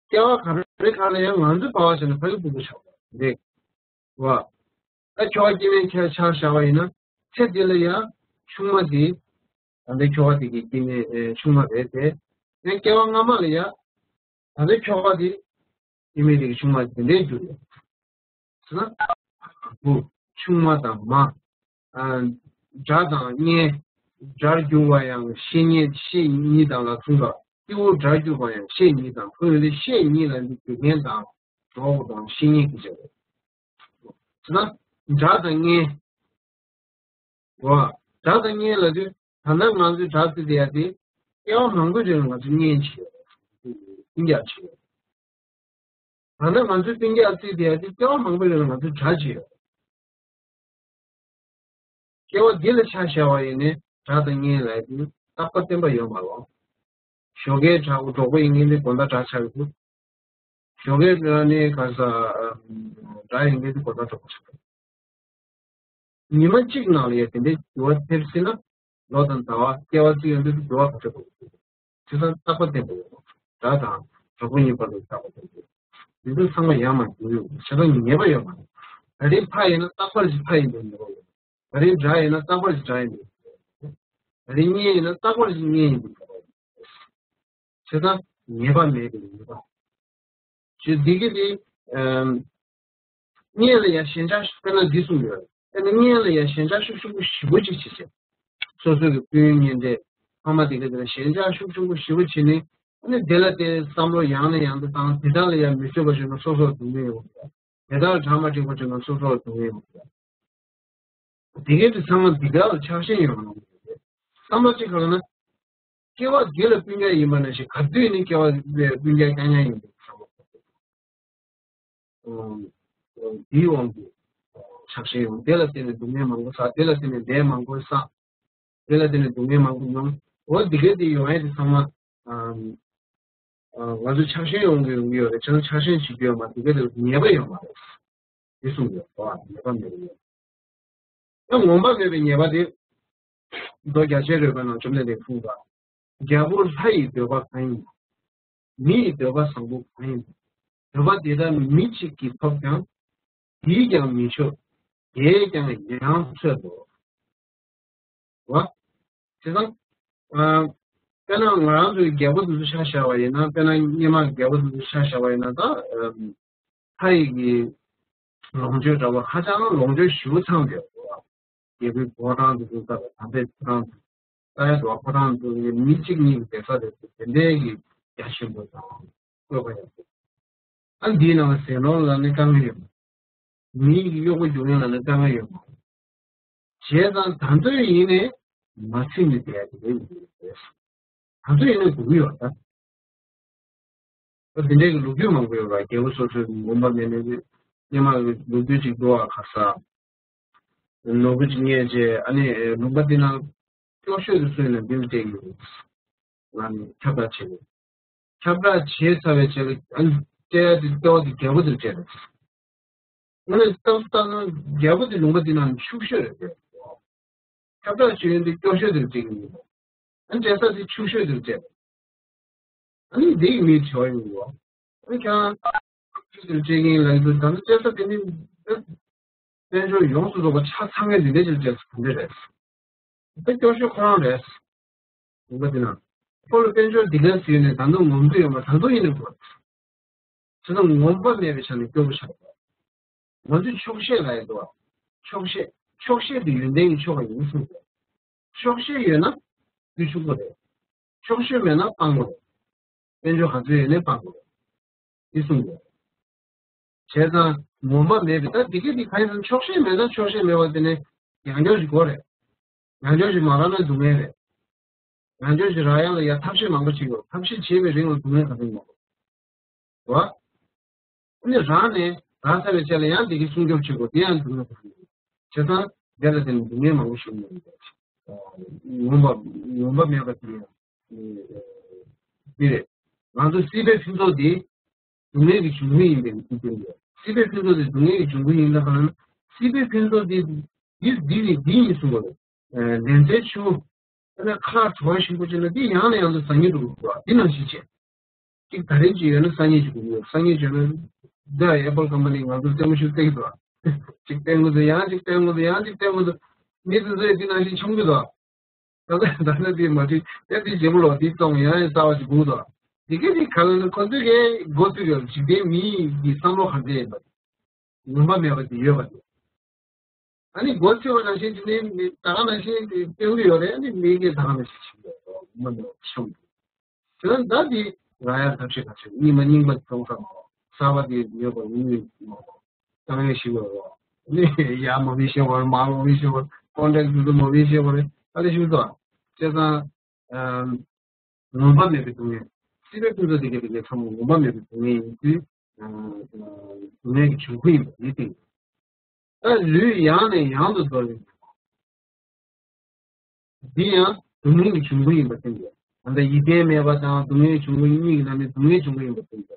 སྐྱེ་བ་ག་རེ་ག་ལ་ཡང་ང་ཚོའི་པ་ཕ་བྱས་ན་ཕ་གི་སྤུ་གུ་ཆགས་པ་རེད་བ། ད་ཁྱོ་ག་སྐྱེ་དམན་ཁྱེད་ཆ་བཞག་པ་ཡིན་ན་ཚེ་འདི་ལ་ཡང་ཆུང་མ་དེ་ད་ལྟའི་ཁྱོ་ག་དེ་གི་སྐྱེ་དམན་ཆུང་མ་རེད་དེ། ཡང་སྐྱེ་བ་སྔ་མ་ལ་ཡང་ད་ལྟའི་ཁྱོ་ག་དེ་སྐྱེ་དམན་དེ་གི་ཆུང་མ་དེ་འདྲའི་རྒྱུ་རེད། ཟེར་ན། བུ། ཆུང་མ་དང་མ། དགྲ་དང་གཉེན། དགྲར་གྱུར་པ་ཡང་བཤེས་གཉེན་བཤེས་གཉེན་དང་ལ་མཚུངས་པ། སྐྱེ་བོ་དགྲར་གྱུར་པ་ཡང་བཤེས་གཉེན་དང་ཁོ་ཡོད་དེ་བཤེས་གཉེན་ལ་འདི་དགེ་རྒན་དང་གྲོགས་དང་བཤེས་གཉེན་གྱི་ཆེད་དུ། ཟེར་ན། དགྲ་དང་གཉེན། འོ། དགྲ་དང་གཉེན་ལབ་དུས་ད་ལྟ་ང་ཚོས་དགྲ་བརྩི་བསྡད་ཡ་དེ་སྐྱེ་བ་མང་པོའི་རིང་ལ་ང་ཚོས་གཉེན་བྱས་ཡོད། སྤུན་ཀྱག་བྱས་ཡོད། ད་ལྟ་ང་ཚོས་སྤུན་ཀྱག་བརྩི་བསྡད་ཡ་དེ་སྐྱེ་བ་མང་པོའི་རིང་ལ་ང་ཚོས་དགྲ་བྱས་ཡོད། སྐྱེ་བ་འདི་ལ་ཆ་བཞག་པ་ཡིན་ནའི་དགྲ་དང་གཉེན་ལབ་ཡ་དེ་ རྟག་པ་བརྟན་པ་ཡོད་མ་རེད། ཞོགས་ཀའི་དགྲ་གྲོགས་པོ་ཡིན་མཁན་དེ་དགོང་དག་དགྲ་ཆགས་ཀྱི་འདུག་ཞོགས་ཀའི་ནི་ག་ས་དགྲ་ཡིན་མཁན་དེ་དགོང་དག་གྲོགས་པོ་ཆགས་ཀྱི་འདུག་ཉི་མ་གཅིག་ནང་ལ་ཡང་དེ་འདྲའི་འགྱུར་བ་ཐེབས་སྲིད་ན། ལོ་དང་ཟླ་བ་སྐྱེ་བ་གཅིག་ཡོང་དུས་འགྱུར་བ་ག་ཚོད་འགྲོ་གི་འདུག་བྱས་ཙང་རྟག་པ་བརྟན་པོ་ཡོད་དགོས། དགྲ་དང་གྲོགས་པོ་གཉིས་བར་དུ་རྟག་པ་བརྟན་པོ་ཡོད། དེ་ཚོ་ཚང་མ་ཡར་མར་འགྱུར་ཡོང་། བྱས་ཙང་ངེས་པ་ཡོད་མ་རེད། ད་རིང་ཕ་ཡིན་ན་རྟག་པར་གྱི་ཕ་ཡིན་པའི་ངེས་པ་ཡོད། ད་རིང་དགྲ་ཡིན་ན་རྟག་པར་གྱི་དགྲ་ཡིན་པའི་ངེས་པ་ཡོད། ད་རིང་གཉེན་ཡིན་ན་རྟག་པར་གྱི་གཉེན་ཡིན་པའི་ངེས་པ་ཡོད། བྱས་ཙང་ངེས་པ་མེད་པའི་ངེས་པ། ཞེས་འདི་གི་དེ། ཨམ། གཉེན་ལ་ཡང་ཞེན་ཆགས་དཔེར་ན་འདི་གསུངས་ཡོད། དཔེར་ན་གཉེན་ལ་ཡང་ཞེན་ཆགས་ཤུགས་ཆེན་པོ་ཞེ་པོ་ཅིག་བྱེད་བྱེད། སོ་སོའི་གི་སྤུན་གཉེན་འདྲེས་ཕ་མ་དེ་ག་དེ་ལ་ཞེན་ཆགས་ཤུགས་ཆེན་པོ་ཞེ་པོ་བྱེད་ནས། ཨ་ནི་དེ་ལ་དེ་བསམ་བློ་ཡང་ནས་ཡང་དུ་བཏང་། དེ་དག་ལ་ཡང་མི་ཆོས་པ་བྱུང་ན་སོ་སོར་སྡུག་བསྔལ་ཡོང་གི་རེད། དེ་དག་ལ་གྲ་མ་འགྲིག་པ་བྱུང་ན་སོ་སོར་སྡུག་བསྔལ་ཡོང་གི་རེད། དེ་གའི་དེ་ཚང་མ་འདི་ག་ལ་ཆགས་ཞེན་ཡོང་གི་རེད། བསམ་པ་གཅིག་ག་ལ་ན། སྐྱེ་བ་འདི་ལ་སྤུན་ཀྱག་ཡིན་པ་ནང་བཞིན་ག་དུས་ནས་སྐྱེ་བ་འདིའི་སྤུན་ཀྱག་རྐྱང་རྐྱང་ཡིན་པའི་བསམ་བློ། འདིའི་དབང་གིས་ཆགས་ཞེན་ཡོང་། དེ་ལ་བརྟེན་ནས་སྡུག་བསྔལ་མང་པོ་བསགས། དེ་ལ་བརྟེན་ནས་བདེ་མང་པོ་བསགས། དེ་ལ་བརྟེན་ནས་སྡུག་བསྔལ་མང་པོ་མྱོང་། འོ་འདི་གའི་དེ་ཡོང་ཡས་དེ་ཚང་མ། ཨ། ང་ཚོ་ཆགས་ཞེན་ཡོང་གི་ཡོང་གི་ཡོད་རེད། ཁྱེད་ཚོ་ཆགས་ཞེན་བྱེད་རྒྱུ་ཡོད་མ་རེད། འདི་གའི་དེ་ངེས་པ་ཡོད་མ་རེད། འདི་གསུངས་ཡོད། འོ་ངེས་པ་མེད་པ་ཡོད། ད་ངོམས་པ་མེད་པའི་ངེས་པ་དེ། མདོ་རྒྱ་ཆེར་རོལ་པའི་ནང་བཅོམ་ལྡན་འདས་གསུངས་པ། རྒྱལ་པོ་ལྷ་ཡི་འདོད་པ་གང་ཡིན། མི་ཡི་འདོད་པ་བཟང་པོ་གང་ཡིན། འདོད་པ་འདི་དག་མི་གཅིག་གིས་ཐོབ་ཀྱང་། དེས་ཀྱང་མི་ཆོག། དེས་ཀྱང་ཡང་འཚོལ་ལོ། བ། བྱས་ཙང་། ཨ། དཔེར་ན་ང་རང་ཚོའི་རྒྱལ་པོ་དེ་ཚོ་ཆ་བཞག་པ་ཡིན་ན། དཔེར་ན་སྔོན་མ་རྒྱལ་པོ་དེ་ཚོ་ཆ་བཞག་པ་ཡིན་ན་ད། ཨ། ལྷ་ཡི་གི་ལོངས་སྤྱོད་འདྲ་བོ་ཧ་ཅང་ལོངས་སྤྱོད་ཞེ་པོ་ཚང་བསྡད་ཡོད་རེད་བ། རྒྱལ་པོའི་ཕོ་བྲང་དེ་ཚོ་ལྟ་བུ། དམ་པའི་ཕོ་བྲང་དེ། ས་ཡ་འགྲོ་བ་ཕོ་བྲང་དེ་ཚོ་མི་གཅིག་གཉིས་ཀྱི་བསྡད་ས་རེད། དེ་འདྲའི་གི་རྒྱ་ཆེན་པོ་དང་བཀོད་པ་ཡག་པོ། ཨ། འདིའི་ནང་ཟས་ནོར་ལ་ནི་དཀའ་ངལ་ཡོད་མ། མི་ཡི་གཡོག་པོ་རྒྱུག་མཁན་ལ་ནི་དཀའ་ངལ་ཡོད་མ། བྱས་ཙང་ད་འདོད་ཡིན་ནས་མ་ཚིག་ནས་བསྡད་ཡ་དེ་རེད། ད་འདོད་ཡིན་ནས་སྡུག་གི་ཡོད་ད། ད་འདི་འདྲའི་གི་ལོ་རྒྱུས་མང་པོ་ཡོད་ར། རྒྱལ་པོ་སོ་སོའི་ངོམས་པ་མེད་ནས་སྔོན་མ་གི་ལོ་རྒྱུས་ཅིག་འདུག་ཨ། ཁ་ས་ནོར་བུ་ཅིག་རྙེད་རྗེས། ཨ་ནི་ལུང་པ་འདི་ན་སྐྱོ་ཤོས་དེ་སུ་ཡིན་ན་འདི་ལ་སྤྲད་ཀྱི་ཡོད། ང་ནི་ཁྱབ་བསྒྲགས་བྱེད། ཁྱབ་བསྒྲགས་བྱས་ཚར་བའི་རྗེས་ལ། ཨ་ནི་སྤྲད་ཡ་དེ་སྐྱོ་བ་དེ་རྒྱལ་པོ་དེར་སྤྲད་རེད། ཨ་ནི་སྟབས་བཏང་ན་རྒྱལ་པོ་དེ་ལུང་པ་འདི་ན་ཕྱུག་ཤོས་རེད་ཟེར། ཁྱབ་བསྒྲགས་བྱེད་ཡོན་དེ་སྐྱོ་ཤོས་དེར་སྤྲད་ཀྱི་ཡོད། ཨ་ནི་སྤྲད་ས་དེ་ཕྱུག་ཤོས་དེར་སྤྲད། ཨ་ནི་འདི་ཡི་མིའི་དྲི་བ་ཡོང་གི་ཡོད། ཨ་ནི་ཁྱེད་རང་ཕྱུག་ཤོས་དེར་སྤྲད་ཀྱི་ཡིན་ལབ་ཀྱི་འདུག་ད་ནི་སྤྲད་ས་དེ་ནི་དཔལ་འབྱོར་ཡོངས་སུ་རྫོགས་པ་ཆ་ཚང་མཁན་དེ་འདྲ་ཅིག་སྤྲད་ས་ག་འདྲ་རེད། དཔེ་སྐྱོ་ཤོས་ཁོ་རང་རེད། ལུང་པ་འདི་ན། ཁོ་ལ་དཔལ་འབྱོར་འདི་ག་ཟེར་ནས་ད་དུང་ངོམས་ཀྱི་ཡོད་མ། ད་དུང་ཡིན་ནའི་ཁོ། བྱས་ཙང་ངོམས་པ་མེད་པའི་ཆ་ནས་སྐྱོ་པོ་ཆགས་པ། ང་ཚོས་ཆོག་ཤེས་ལབ་ཡ་འདུག་བ། ཆོག་ཤེས། ཆོག་ཤེས་དེ་ཡོན་ཏན་གྱི་ཆོག་པ་ཡིན་གསུངས་ཏེ། ཆོག་ཤེས་ཡོད་ན་ལྟོས་ཆོག་པ་རེད། ཆོག་ཤེས་མེད་ན་སྤང་པ་རེད། དཔལ་འབྱོར་ག་ཚོད་ཡོད་ནའི་སྤང་པ་རེད། འདི་གསུངས་ཏེ། བྱས་ཙང་ངོམས་པ་མེད་པའི། ད་འདི་ག་འདི་གང་ཡིན་ཟེར་ན། ཆོག་ཤེས་མེད་ན་ཆོག་ཤེས་མེད་པ་དེ་ནི་ཡང་སྐྱར་ཞིག་དགོས་རེད། ཡང་སྐྱར་ཞིག་མ་རག་ན་སྡུག་བསྔལ་རེད། ཡང་སྐྱར་ཞིག་རག་ཡག་ལ་ཡ་ཐབས་ཤེས་མང་པོ་བྱེད་དགོས། ཐབས་ཤེས་བྱེད་པའི་རིང་ལ་སྡུག་བསྔལ་ག་ཚོད་མང་པོ། རེད་བ། ཨ་ནི་རག་ནས་རག་ཚར་བའི་རྗེས་ལ་ཡང་འདི་གའི་སྲུང་སྐྱོབ་བྱེད་དགོས། དེ་ཡང་སྡུག་བསྔལ་ག་ཚོད་མང་པོ། བྱས་ཙང་དེ་ལ་བརྟེན་ནས་སྡུག་བསྔལ་མང་པོ་ཞིག་ཡོང་གི་རེད། ངོམས་པ། ངོམས་པ་མེད་པ་དེ་ཡང་འདི་རེད། ང་ཚོ་སྲིད་པའི་ཕུན་ཚོགས་འདི། སྡུག་བསྔལ་གྱི་འབྱུང་ཁུངས་ཡིན་པའི་ཚུལ་སྟོན་དགོས། སྲིད་པའི་ཕུན་ཚོགས་དེ་སྡུག་བསྔལ་གྱི་འབྱུང་ཁུངས་ཡིན་ན། གང་ན་སྲིད་པའི་ཕུན་ཚོགས་དེ་འདི་འདི་ནི་འདི་ཡིན་གསུངས་པ་རེད། ལན་ཚྭའི་ཆུ། ཨ་ནི་ཁ་ལ་བྲོ་བ་ཞིམ་པོ་བྱས་ན་འདི་ཡང་ནས་ཡང་དུ་ཟ་སྙིང་འདོད་ཀྱི་འདུག་འདི་ནང་བཞིན་བྱས། གཅིག་ད་རིང་གཅིག་ཡོད་ན་སང་ཉིན་གཅིག་དགོས་ཀྱི་ཡོད། སང་ཉིན་བྱས་ན་འདི་ཨེ་པལ་ཀམ་པ་ནི་ང་ཚོར་ལྟད་མོ་ཞིག་སྟེར་གྱི་འདུག་གཅིག་སྟེར་དགོས་འདུག་ཡང་གཅིག་སྟེར་དགོས་འདུག་ཡང་གཅིག་སྟེར་དགོས་འདུག་མི་དེ་ཚོས་འདི་ནང་བཞིན་མཆོང་གི་འདུག་ད་ལྟ་ད་ལྟ་དེ་མ་བྲིས། ཡ་དེ་རྗེས་མ་ལོག་དེ་གཏོང་། ཡང་ཡང་གསར་བ་ཞིག་སྒུག་དང་། དེ་ག་དེ་ག་ལ་ནི་ཁོ་ཚོས་གི་མགོ་ཚོས་ཡོད། འཇིག་རྟེན་མི་ཡི་བསམ་བློ་ག་འདྲ་ཡིན་པ། ངོམས་པ་མེད་པ་དེ་ཡོད་པ་དེ། ཨ་ནི་མགོ་ཚོས་པ་ནང་བཞིན་དེ་ནི་མི་ད་ག་ནང་བཞིན་དེ་སྟོན་གི་ཡོད་རེད། ཨ་ནི་མི་གིས་ད་ག་ནང་བཞིན་བྱེད་ཀྱི་ཡོད། ངོམས་པ་མེད་པ་བྱུང་། དེ་ལ་ད་དེ་རག་ཡ་ཐབས་ཤེས་ག་ཚོད། སྙིགས་མ་རྙིང་པ་གཏོང་ས་མ་རེད། གསར་བ་དེ་ཡོད་པ་ཡིན་ཡིན་མ་རེད། གཏོང་ཡ་ཞིག་ཡོད་རེད། ཨ་ནི་ཡར་མ་བི་ཤེས་པ་རེད། མར་མ་བི་ཤེས་པ་རེད། ཀོན་ཊེག་ཊི་དེ་ཚོ་མ་བི་ཤེས་པ་རེད། ཨ་ནི་ཞུ་ཙང་། བྱས་ཙང་། ཨམ། ངོམས་པ་མེད་པའི་སྡུག་བསྔལ། སྲིད་པའི་ཕུན་ཚོགས་དེ་གའི་དེ་གའི་ཚང་མ་ངོམས་པ་མེད་པའི་སྡུག་བསྔལ་ཡིན་དུས། ཨ། སྡུག་བསྔལ་གྱི་འབྱུང་ཁུངས་ཡིན་པ་ཡིན་ཏེ། ད་ལུས་ཡང་ནས་ཡང་དུ་འདོར་བའི། འདི་ཡང་ སྡུག་བསྔལ་གྱི་འབྱུང་ཁུངས་ཡིན་པར་བསྟན་ཏེ། ད་ལྟ་ཡིད་བརྟན་མེད་པ་དང་སྡུག་བསྔལ་འབྱུང་ཁུངས་གཉིས་ཀྱི་ནང་ནས་སྡུག་བསྔལ་འབྱུང་ཁུངས་ཡིན་པར་བསྟན་ཏེ།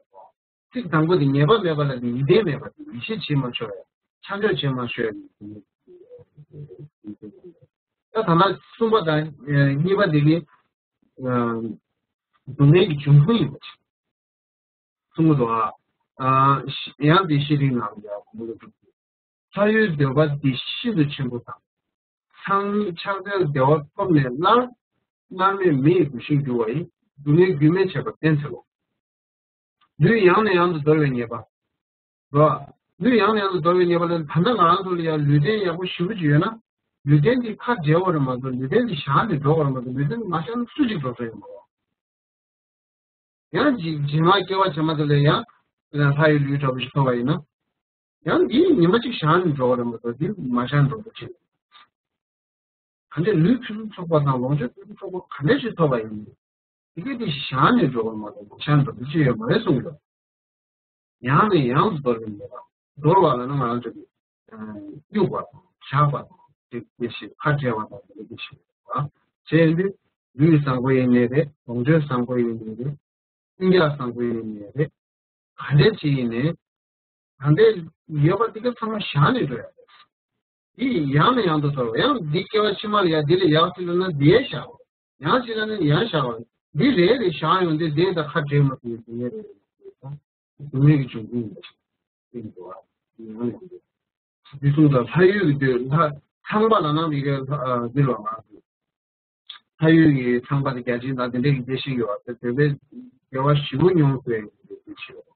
ཚིག་དང་པོ་དེ་ཉེས་པ་མེད་པ་ལ་དེ་ཡིད་བརྟན་བྱེད་མ་ཆོག་ཡ། ཆ་འཇོག་བྱེད་མ་ཆོག་ཡ། ད་ད་ལྟ་གསུམ་པ་དང་གཉིས་པ་དེ་གི་སྡུག་བསྔལ་གྱི་འབྱུང་ཁུངས་ཡིན་པ་ཅིག་གསུང་གི་འདུག་ཨ། ཡང་དེ་ཤེས་རིག་ནང་ཡང་གོང་དུ་བསྒྲུབས། ལྷ་ཡུལ་འདོད་པ་འདི་ཤིན་ཏུ་ཆེན་པོ་དང་། ཚངས་ཉིད་ཕྱག་འཚལ་བདེ་བ་ཐོབ་ནས་སླར། མནར་མེད་མི་ཡི་བུད་ཤིང་རྒྱུ་བ་ཡི། སྡུག་བསྔལ་རྒྱུན་མེད་བྱེད་པ་བསྟེན་འཚལ་ལོ། ལུས་ཡང་ནས་ཡང་དུ་འདོར་བའི་ཉེས་པ། རོ། ལུས་ཡང་ནས་ཡང་དུ་འདོར་བའི་ཉེས་པ་ལ་ད་ལྟ་ང་རང་ཚོ་ལ་ཡང་ལུས་རྟེན་ཡག་པོ་ཞེ་པོ་ཅིག་ཡོད་ན། ལུས་རྟེན་འདི་ཁ་བྲལ་བ་རེད་མ་གཏོགས་ལུས་རྟེན་འདི་བཞག་ནས་འགྲོ་བ་རེད་མ་གཏོགས་ལུས་རྟེན་འདི་མ་བཞག་ན་སུ་གཅིག་འགྲོ་ས་ཡོད་མ་རེད། ཡང་རྗེས་རྗེས་མ་སྐྱེ་བ་ཕྱི་མ་དེ་ལ་ཡང་ལྷ་ཡི་ལུས་འདྲ་པོ་ཞིག་ཐོབ་པ་ཡིན་ན། ཡང་འདི་ཉི་མ་གཅིག་བཞག་ནས་འགྲོ་བ་རེད་མ་གཏོགས་འདི་མ་བཞག་འགྲོ་བ་ཅིག་གང་ལྟར་ལུས་ཕུན་སུམ་ཚོགས་པ་དང་ལོངས་སྤྱོད་ཕུན་སུམ་ཚོགས་པ་ག་འདྲ་ཞིག་ཐོབ་པ་ཡིན་ནའི། དེ་གས་དེ་བཞག་ནས་འགྲོ་བ་མ་གཏོགས་བཞག་འགྲོ་རྒྱུ་ཅི་ཡོད་མ་རེད་གསུངས་ཡོད། ཡང་ནས་ཡང་དུ་འདོར་བའི་ཉེས་པ། འདོར་བ་ལ་ནི་ང་རང་ཚོ་གི་གཡུག་པ་དང་བཞག་པ་དང་དེ་དེ་བཞིན་ཁ་བྲལ་བ་དང་དེ་དེ་བཞིན་པ། བྱས་ཏེ་ལུས་བཟང་པོ་ཡིན་ནའི་རེད། ལོངས་སྤྱོད་བཟང་པོ་ཡིན་ནའི་རེད། ལྷིང་འཇགས་བཟང་པོ་ཡིན་ནའི་རེད། ག་འདྲས་ཅིག་ཡིན་ནའི། ད་ལྟའི་ཡོད་པ་འདི་ག་ཚང་མ་བཞག་ནས་འགྲོ་ཡ་རེད། འདི་ཡང་ནས་ཡང་དུ་དོར་བ། ཡང་འདི་སྐྱེ་བ་ཕྱི་མ་ལ་ཡང་འདི་ལས་ཡག་ཅིག་ལ་ན་འདིའི་བཞག་པ། ཡང་ཅིག་ལ་ན་ཡང་བཞག་པ། འདི་རེ་རེ་བཞག་ཡོང་དུས་འདི་དང་ཁ་བྲལ་མ་ཐུབ་པའི་སྡུག་བསྔལ་རེད། སྡུག་བསྔལ་གྱི་འབྱུང་ཁུངས་ཡིན་པ་ཞིག་ཡིན་འགྲོ་བ། ཡང་ཡང་དུ་འདི་གསུངས་དང་ལྷ་ཡུལ་གྱི་དུས་ལྷ་ཚངས་པ་ལ་ན་འདི་གའི་འདི་ལ་མ་ལྷ་ཡུལ་གྱི་ཚངས་པ་དེ་བརྒྱ་བྱིན་དང་དེ་འདྲའི་གི་དེ་ཤེས་ཡོད་པ་དེ་དེ་འདྲའི་དགེ་བ་ཞེ་པོ་མྱོང་ཟེར་བའི་དེ་ཤེས་ཡོད།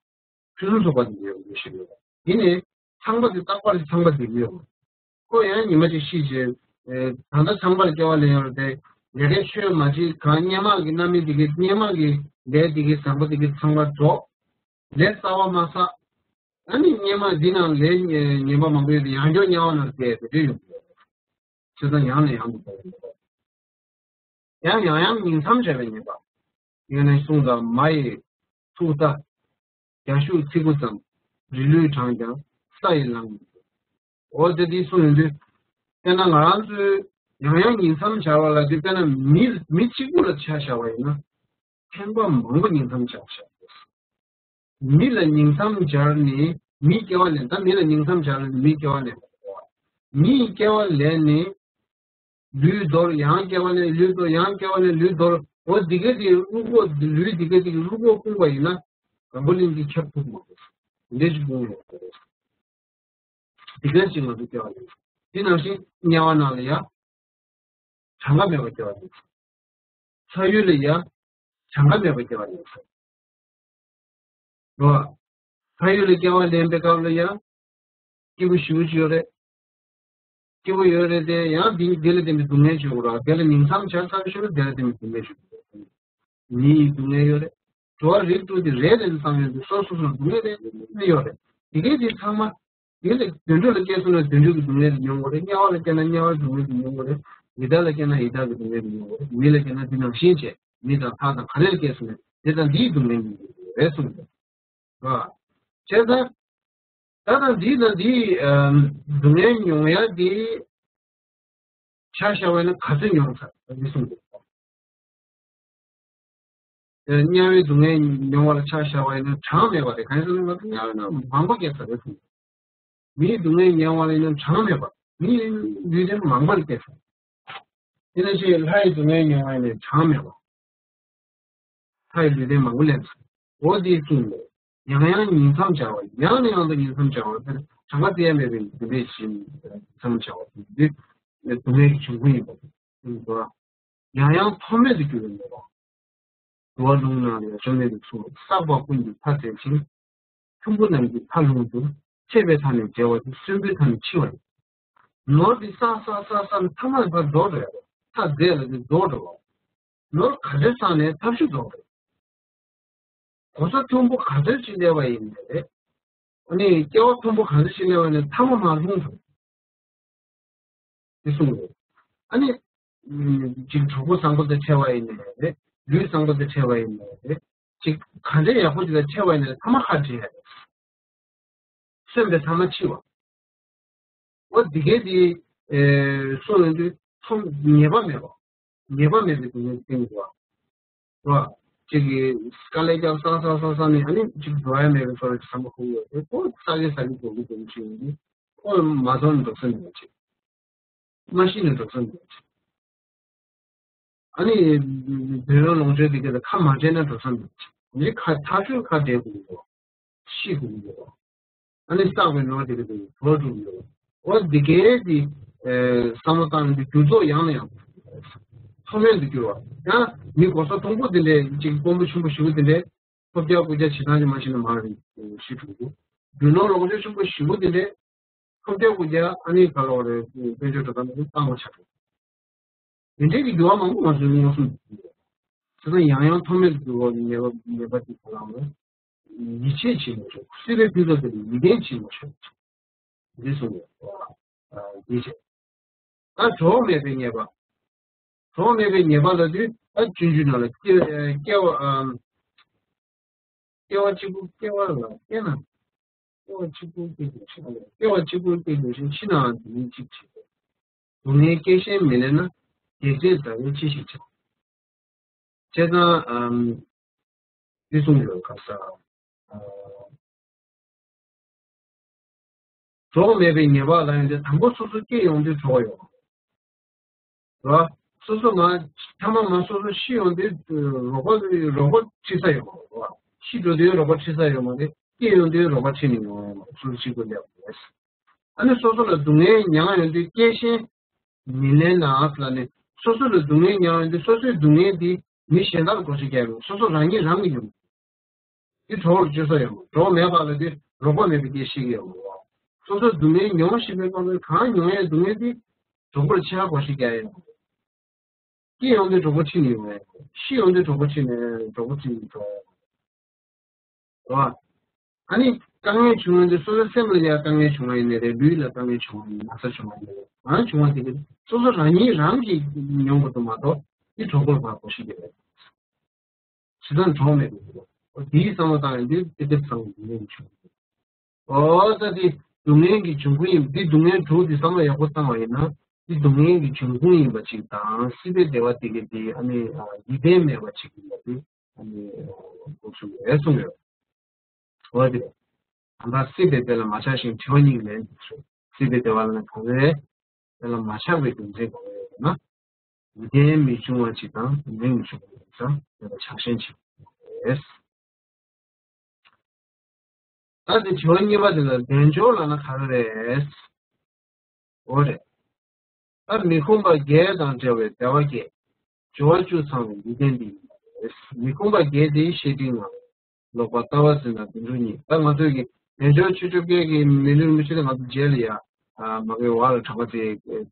ཕུན་སུམ་ཚོགས་པ་དེ་ཡོད་པ་ཤེས་ཡོད། དེ་ནས་ཚངས་པ་དེ་རྟག་པར་ཚངས་པ་དེ་ཡོད། ཁོ་ཡང་ཉི་མ་གཅིག་ཤི་རྗེས། ད་ལྟ་ཚངས་པར་སྐྱེ་བ་ལེན་ཡོད་རེད་དེ། ལས་ཀའི་ཆོས་མ་བྱེད་གང་སྔོན་མ་གི་རྣམ་སྨིན་དེ་གི་སྔོན་མ་གི་ལས་དེ་གི་བཟང་པོ་དེ་གི་ཚང་མ་རྫོགས། ལས་གསར་བ་མ་བསགས། ཨ་ནི་སྔོན་མ་འདི་ནང་ལས་ངན་པ་མང་པོ་ཡོད་དེ་ཡང་བསྐྱར་དམྱལ་བ་ནང་བསྡད་དེ་འདྲ་ཡོང་གི་ཡོད་རེད། བྱས་ཙང་ཡང་ནས་ཡང་དུ་འདོར་བའི་ཉེས་པ། ཡང་ཡང་ཡང་ཉིང་མཚམས་བྱ་བའི་ཉེས་པ། ཡང་ནས་གསུངས་དང་མ་ཡི་ཐུག་རྟ། རྒྱ་ཤུག་ཚི་གུ་ཙམ། རི་ལུས་དྲངས་ཀྱང་ས་ཡིས་ལངས། འོ་དེ་དེ་གསུངས་ཡོང་དུས། དཔེར་ན་ང་རང་ཚོའི་ཡང་ཡང་ཉིང་མཚམས་བྱ་བ་ལ་དེ་དཔེར་ན་མི་མི་གཅིག་པུ་ལ་ཆ་བཞག་པ་ཡིན་ན། ཐེངས་པ་མང་པོ་ཉིང་མཚམས་བྱ་བཞག་མི་ལ་ཉིང་མཚམས་སྦྱར་ནས་མི་སྐྱེ་བ་ལེན། ད་མི་ལ་ཉིང་མཚམས་སྦྱར་ནས་མི་སྐྱེ་བ་ལེན། མིའི་སྐྱེ་བ་ལེན་ནས་ལུས་འདོར། ཡང་སྐྱེ་བ་ལེན། ལུས་འདོར། ཡང་སྐྱེ་བ་ལེན། ལུས་འདོར། འོ་འདི་ག་དེ་རླུང་ཁོག་ལུས་འདི་ག་དེ་རླུང་ཁོག་ཕུང་བ་ཡིན་ན། འཛམ་བུ་གླིང་འདི་ཁྱབ་ཐུབ་མ་རེད། འདི་འདྲ་ཞིག་ཕུང་ཡོད་རེད། འདི་ག་ཞིག་ང་ཚོ་སྐྱེ་བ་ལེན། དེ་ནང་བཞིན་དམྱལ་བ་ནང་ལ་ཡ། གྲངས་ཀ་མེད་པར་སྐྱེ་བ་ལེན། ས་ཡུལ་ལ་ཡ། གྲངས་ཀ་མེད་པར་སྐྱེ་བ་ལེན། རོ། ས་ཡུལ་ལ་སྐྱེ་བ་ལེན་པའི་སྐབས་ལ་ཡ། སྐྱིད་པོ་ཞེ་པོ་ཅིག་ཡོད་རེད། སྐྱིད་པོ་ཡོད་རེད་དེ་ཡང་འདི་འདི་ལ་བརྟེན་པའི་སྡུག་བསྔལ་ཅིག་ཡོད་རེད། དེ་ལ་ཉིང་མཚམས་བྱས་ཙམ་ཞིག་ལ་དེ་ལ་བརྟེན་པའི་སྡུག་བསྔལ་ཅིག་ཡོད་རེད། མི་ཡི་སྡུག་བསྔལ་ཡོད་རེད། འགྲོ་བ་རིགས་དྲུག་དེ་རེ་རེ་ལ་བསམ་ཡོང་དུས་སོ་སོ་སོ་སྡུག་བསྔལ་རེ་རེ་ཡོད་རེད། དེ་གས་དེ་ཚང་མ། དེ་ལས་དུད་འགྲོ་ལ་སྐྱེས་སོང་ན་དུད་འགྲོ་གི་སྡུག་བསྔལ་དེ་མྱོང་དགོས་རེད། དམྱལ་བ་ལ་སྐྱེས་ན་དམྱལ་བའི་སྡུག་བསྔལ་དེ་མྱོང་དགོས་རེད། ཡི་དྭགས་ལ་སྐྱེས་ན་ཡི་དྭགས་ཀྱི་སྡུག་བསྔལ་དེ་མྱོང་དགོས་རེད། མི་ལ་སྐྱེས་ན་དེ་ནང་བཞིན་བྱས། མི་དང་ལྷ་དང་ག་ལེར་སྐྱེས་སོང་ན་དེ་དང་དེའི་སྡུག་བསྔལ་མྱོང་དགོས་རེད་གསུངས་འདུག་ར། བྱས་ཙང་། ད་ལྟ་འདི་དང་འདིའི་སྡུག་བསྔལ་མྱོང་ཡ་འདི་ཆ་བཞག་པ་ཡིན་ན་ག་ཚོད་མྱོང་ཚར་འདི་གསུངས་འདུག་དམྱལ་བའི་སྡུག་བསྔལ་མྱོང་བ་ལ་ཆ་བཞག་པ་ཡིན་ན་གྲངས་མེད་པ་རེད། གང་ཡིན་ཟེར་ན་ང་ཚོ་དམྱལ་བའི་ནང་མང་པོ་སྐྱེས་ཚར་རེད་གསུངས་འདུག་མིའི་སྡུག་བསྔལ་མྱོང་བ་ལ་ཡིན་ན་གྲངས་མེད་པ། མིའི་ལུས་རྟེན་མང་པོ་ལ་སྐྱེས་ཚར། དེ་ནང་བཞིན་ལྷའི་སྡུག་བསྔལ་མྱོང་བ་ཡིན་ན་གྲངས་མེད་པ། ལྷའི་ལུས་རྟེན་མང་པོ་ལེན་སོང་། འོ་དེའི་ཚུལ་ལས། ཡང་ཡང་ཉིང་མཚམས་སྦྱར་བ། ཡང་ནས་ཡང་དུ་ཉིང་མཚམས་སྦྱར་བ་དེར་གྲངས་ཀ་བཙལ་ཡ་མེད་པའི་འདུན་པས་ཞེན་ཉིང་མཚམས་སྦྱར་བ་དེ་སྡུག་བསྔལ་གྱི་འབྱུང་ཁུངས་ཡིན་པ་དེ་ཡང་ཡང་ཐོགས་མེད་དུ་གྱུར་པའི་ནུས་པ། འགྲོ་བ་ལུང་ནང་ལ་ཡང་བཅོམ་ལྡན་འདས་གསུངས། བསགས་པ་ཀུན་གྱི་མཐའ་བྲལ་ཞིང་། ཁྱུང་པོ་རྣམས་ཀྱི་མཐའ་ལྷུང་དུ། ཆད་པའི་མཐའ་ནི་བྲལ་བ་སྟེ། གསོན་པོའི་མཐའ་ནི་འཆི་བ་ཡིན། ནོར་འདི་བསགས་བསགས་བསགས་བསགས་ནས་མཐའ་མ་ལ་ཕར་རྫོགས་འགྲོ་ཡ་རེད། མཐའ་རྫས་ལ་འདི་རྫོགས་འགྲོ་བ། ནོར་ག་ཚོད་བསགས་ནའི་མཐའ་གཞུག་རྫོགས་རེད། གོ་ས་མཐོན་པོ་ག་ཚོད་ཅིག་སླེབས་པ་ཡིན་ནའི་རེད། ཨ་ནི་སྐྱེ་བ་མཐོན་པོ་ག་ཚོད་ཅིག་སླེབས་པ་ཡིན་ནའི་མཐའ་མ་མར་ལྷུང་འགྲོ། དེ་གསུངས་རེད། ཨ་ནི། ཅིག་གྲོགས་པོ་བཟང་པོ་དང་འཕྲད་པ་ཡིན་ནའི་རེད། ལུས་བཟང་པོ་དང་འཕྲད་པ་ཡིན་ནའི་རེད། ཅིག་ག་འདྲའི་ཡག་པོ་ཅིག་དང་འཕྲད་པ་ཡིན་ནའི་མཐའ་མ་ཁ་བྲལ་ཡ་རེད། གསོན་པའི་མཐའ་མ་འཆི་བ། འོ་འདི་གས་དེ། ཨེ། གསུངས་ཡོང་དུས་ཐོག་ངེས་པ་མེད་པ། ཉེས་པ་མེད་པའི་སྡུག་བསྔལ་སྟེང་དུ་བ། རོ། གཅིག་གིས་དཀའ་ལས་རྒྱབ་བསགས་བསགས་བསགས་བསགས་ནས་ཨ་ནི་གཅིག་འགྲོ་ཡ་མེད་པའི་བཟོ་འདྲ་ཅིག་བསམ་པ་ཁོ་ཡོད་དེ་ཁོ་བསགས་ཀྱི་ཟ་གི་འགྲོ་གི་འགྲོ་གི་ཅིག་ཡིན་དུས་ཁོ་མ་བཟོ་ནས་འགྲོ་ས་མེད་པ་ཅིག་མ་ཤི་ནས་འགྲོ་ས་མེད་པ་ཅིག་ཨ་ནི་འདོད་ཡོན་ལོངས་སྤྱོད་དེ་ག་ལ་ཁ་མ་བྱས་ན་འགྲོ་ས་མེད་པ་ཅིག་འདི་ཁ་ཐག་ཆོད་ཁ་བྲལ་དགོས་ཀྱི་འདུག་ཤི་དགོས་ཀྱི་འདུག་ཨ་ནི་བསགས་པའི་ནོར་དེ་ག་དེ་གྲོགས་འགྲོ་གི་འདུག་འོ་འདི་གའི་དེ་བསམ་བློ་བཏང་ནས་འགྱུར་ལྡོག་ཡང་ནས་ཡང་མཐོ་དམན་དུ་གྱུར་བ། ཡང་མི་གོ་ས་མཐོན་པོ་དེ་འདྲས་ཅིག་དཔོན་པོ་ཆེན་པོ་ཞེ་པོ་དེ་འདྲས་ཐོབ་རྒྱག་རྐུ་རྒྱག་བྱེད་སྟངས་ཅིག་མ་ཤེས་ན་མ་རེད་ཤི་འགྲོ་གི་འདུག་རྒྱུ་ནོར་ལོངས་སྤྱོད་ཆེན་པོ་ཞེ་པོ་དེ་འདྲས་ཐོབ་རྒྱག་རྐུ་རྒྱག་ཨ་ནི་ག་ལ་བ་རེད་དཔལ་འབྱོར་འགྲོ་སྟངས་དེ་བཏང་བ་ཆགས་འགྲོ། དེ་འདྲའི་གི་འགྱུར་བ་མང་པོ་ང་ཚོའི་མངོན་སུམ་དུ་མཐོང་གི་ཡོད། བྱས་ཙང་ཡང་ཡང་མཐོ་དམན་དུ་གྱུར་བ་ནི་ཉེས་པ་ཉེས་པ་དེ་ག་ལ་བ་རེད། ཡིད་ཆེས་བྱེད་མ་ཆོག་སྲིད་པའི་ཕུན་ཚོགས་དེ་ལ་ཡིད་བརྟན་བྱེད་མ་ཆོག་འདི་གསུངས་ཡོད། འདི་བྱས། ད་གྲོགས་མེད་པའི་ཉེས་པ། གྲོགས་མེད་པའི་ཉེས་པ་ལབ་དུས་ད་སྤྱོད་འཇུག་ནང་ལ་སྐྱེ་སྐྱེ་བ་ཨམ། སྐྱེ་བ་གཅིག་པུ་སྐྱེ་བ་ལ་སྐྱེས་ན། སྐྱེ་བ་གཅིག་པུ་སྐྱེ་དགོས་ཤིང་། སྐྱེ་བ་གཅིག་པུ་སྐྱེ་དགོས་ཤིང་། འཆི་ནའང་དེ་ཉིད་གཅིག་བྱེད། སྡུག་བསྔལ་སྐྱེ་ཤེས་མི་ལེན་ན། བདེ་སྐྱིད་ཟླ་བའི་ཕྱི་ཞིག་བྱ། བྱས་ཙང་ཨམ། འདི་གསུངས་ཡོད་ག་ས། གྲོགས་མེད་པའི་ཉེས་པ་ལ་ཡོང་དུས་དང་པོ་སོ་སོ་སྐྱེ་ཡོང་དུས་གྲོགས་ཡོང་། རོ། སོ་སོ་མ། ཐ་མ་མ་སོ་སོ་ཤི་ཡོང་དུས་རོགས་པ་རོགས་པ་ཁྲིད་ས་ཡོང་། རོ། ཤི་འགྲོ་དུས་རོགས་པ་ཁྲིད་ས་ཡོང་མ་རེད། སྐྱེ་ཡོང་དུས་རོགས་པ་ཁྲིད་ནས་ཡོང་། སོ་སོ་ཤི་དགོས་ལེགས་རེད། ཨ་ནི་སོ་སོ་ལ་སྡུག་བསྔལ་མྱངས་ཡོང་དུས་སྐྱེ་ཤེས་མི་ལེན་ནའང་ལ་ནི་སོ་སོ་ལ་སྡུག་བསྔལ་མྱངས་ཡོང་དུས་སོ་སོའི་སྡུག་བསྔལ་དེ་མི་གཞན་དག་ལ་བགོ་བཤའ་རྒྱག་ཡོང་། སོ་སོ་རང་ཉིད་རང་གིས་མྱོང་། དེ་གྲོགས་ལ་བཅོལ་ས་ཡོད་མོད། གྲོགས་མེད་པ་ལ་དེ་རོགས་པ་མེད་པའི་སྐད་ཤེས་ཀྱི་ཡོད་མོད། སོ་སོ་སྡུག་བསྔལ་མྱོང་བཞིན་པའི་སྐབས་སུ་གང་མྱོང་ཡས་སྡུག་བསྔལ་དེ་གྲོགས་པོར་ཆེ་བ་གོ་ཤེས་རྒྱག་ཡོད་མོད། སྐྱེ་ཡོང་དུས་གྲོགས་པོ་ཁྲིད་ནས་ཡོང་ཡས། ཤི་ཡོང་དུས་གྲོགས་པོ་ཁྲིད་ནས་གྲོགས་པོ་ཁྲིད་ནས་འགྲོ་ཡས། རེད་བ། ཨ་ནི་དཀའ་ངལ་བྱུང་ཡོང་དུས་སོ་སོའི་སེམས་ལ་ཡང་དཀའ་ངལ་བྱུང་བ་ཡིན་ནའི་རེད། ལུས་ལ་དཀའ་ངལ་བྱུང་བ་ཡིན། ན་ཚ་བྱུང་བ་ཡིན་ནའི་རེད། གང་བྱུང་བ་དེ་ག་སོ་སོ་རང་ཉིད་རང་གིས་མྱོང་དགོས་འདུག་མ་གཏོགས་དེ་གྲོགས་པོར་ཕར་གོ་ཤེས་ཀྱི་རེད། བྱས་ཙང་གྲོགས་མེད་པའི་ཉེས་པ། དེའི་བསམ་བློ་བཏང་ཡོང་དུས་དེ་དེ་ཚང་བའི་སྡུག་བསྔལ་བྱུང་། འོ་ད་དེ་སྡུག་བསྔལ་གྱི་འབྱུང་ཁུངས་ཡིན། དེ་སྡུག་བསྔལ་དྲུག་དེ་བསམ་བློ་ཡག་པོ་བཏང་བ་ཡིན་ན་དེ་སྡུག་བསྔལ་གྱི་འབྱུང་ཁུངས་ཡིན་པ་ཅིག་དང་སྲིད་པའི་བདེ་བ་དེ་ག་དེ་ཨ་ནི་ཡིད་བརྟན་མེད་པ་ཅིག་ཡིན་པ་དེ་ཨ་ནི་འགོག་ཚུལ་རེད་གསུངས་ཡོད། འོ་དེ་ད་ལྟ་སྲིད་པའི་བདེ་ལ་མ་ཆགས་ཤིང་། དྲི་བ་གཉིས་ཀྱིས་ལན་འདེབས་ཤོག་སྲིད་པའི་བདེ་བ་ལ་ནི་ག་རེ་རེད། དེ་ལ་མ་ཆགས་པའི་རྒྱུ་མཚན་ག་རེ་རེད་ན། ཡིད་བརྟན་མི་འབྱུང་བ་ཅིག་དང་ཡིད་བརྟན་མི་འབྱུང་བ་ཅིག་དང་དེ་ལ་ཆགས་ཞེན་བྱེད་པ་རེད། ད་དེ་དྲི་བ་གཉིས་པ་དེ་ལ་དལ་འབྱོར་ལབ་ན་ག་རེ་རེད། འོ་རེད། ད་མི་ཁོམ་པ་བརྒྱད་དང་བྲལ་བའི་བདེ་བ་བརྒྱད། འབྱོར་བ་བཅུ་ཚང་བའི་ཡིད་བརྟན་འདི་ཡིན། མི་ཁོམ་པ་བརྒྱད་དེ་བཤེས་སྤྲིང་ངང་། ལོག་པ་ལྟ་བ་འཛིན་དང་དོན་གྲུབ་གཉིས། ད་ང་ཚོས་ཀྱི་དལ་འབྱོར་ཆོས་བཅོ་བརྒྱད་ཀྱི་མི་ལུས་རིན་པོ་ཆེ་དེ་ང་ཚོ་རྗེས་ལ་ཡ་མ་གི་བར་ལ་གྲགས་པ་དེ་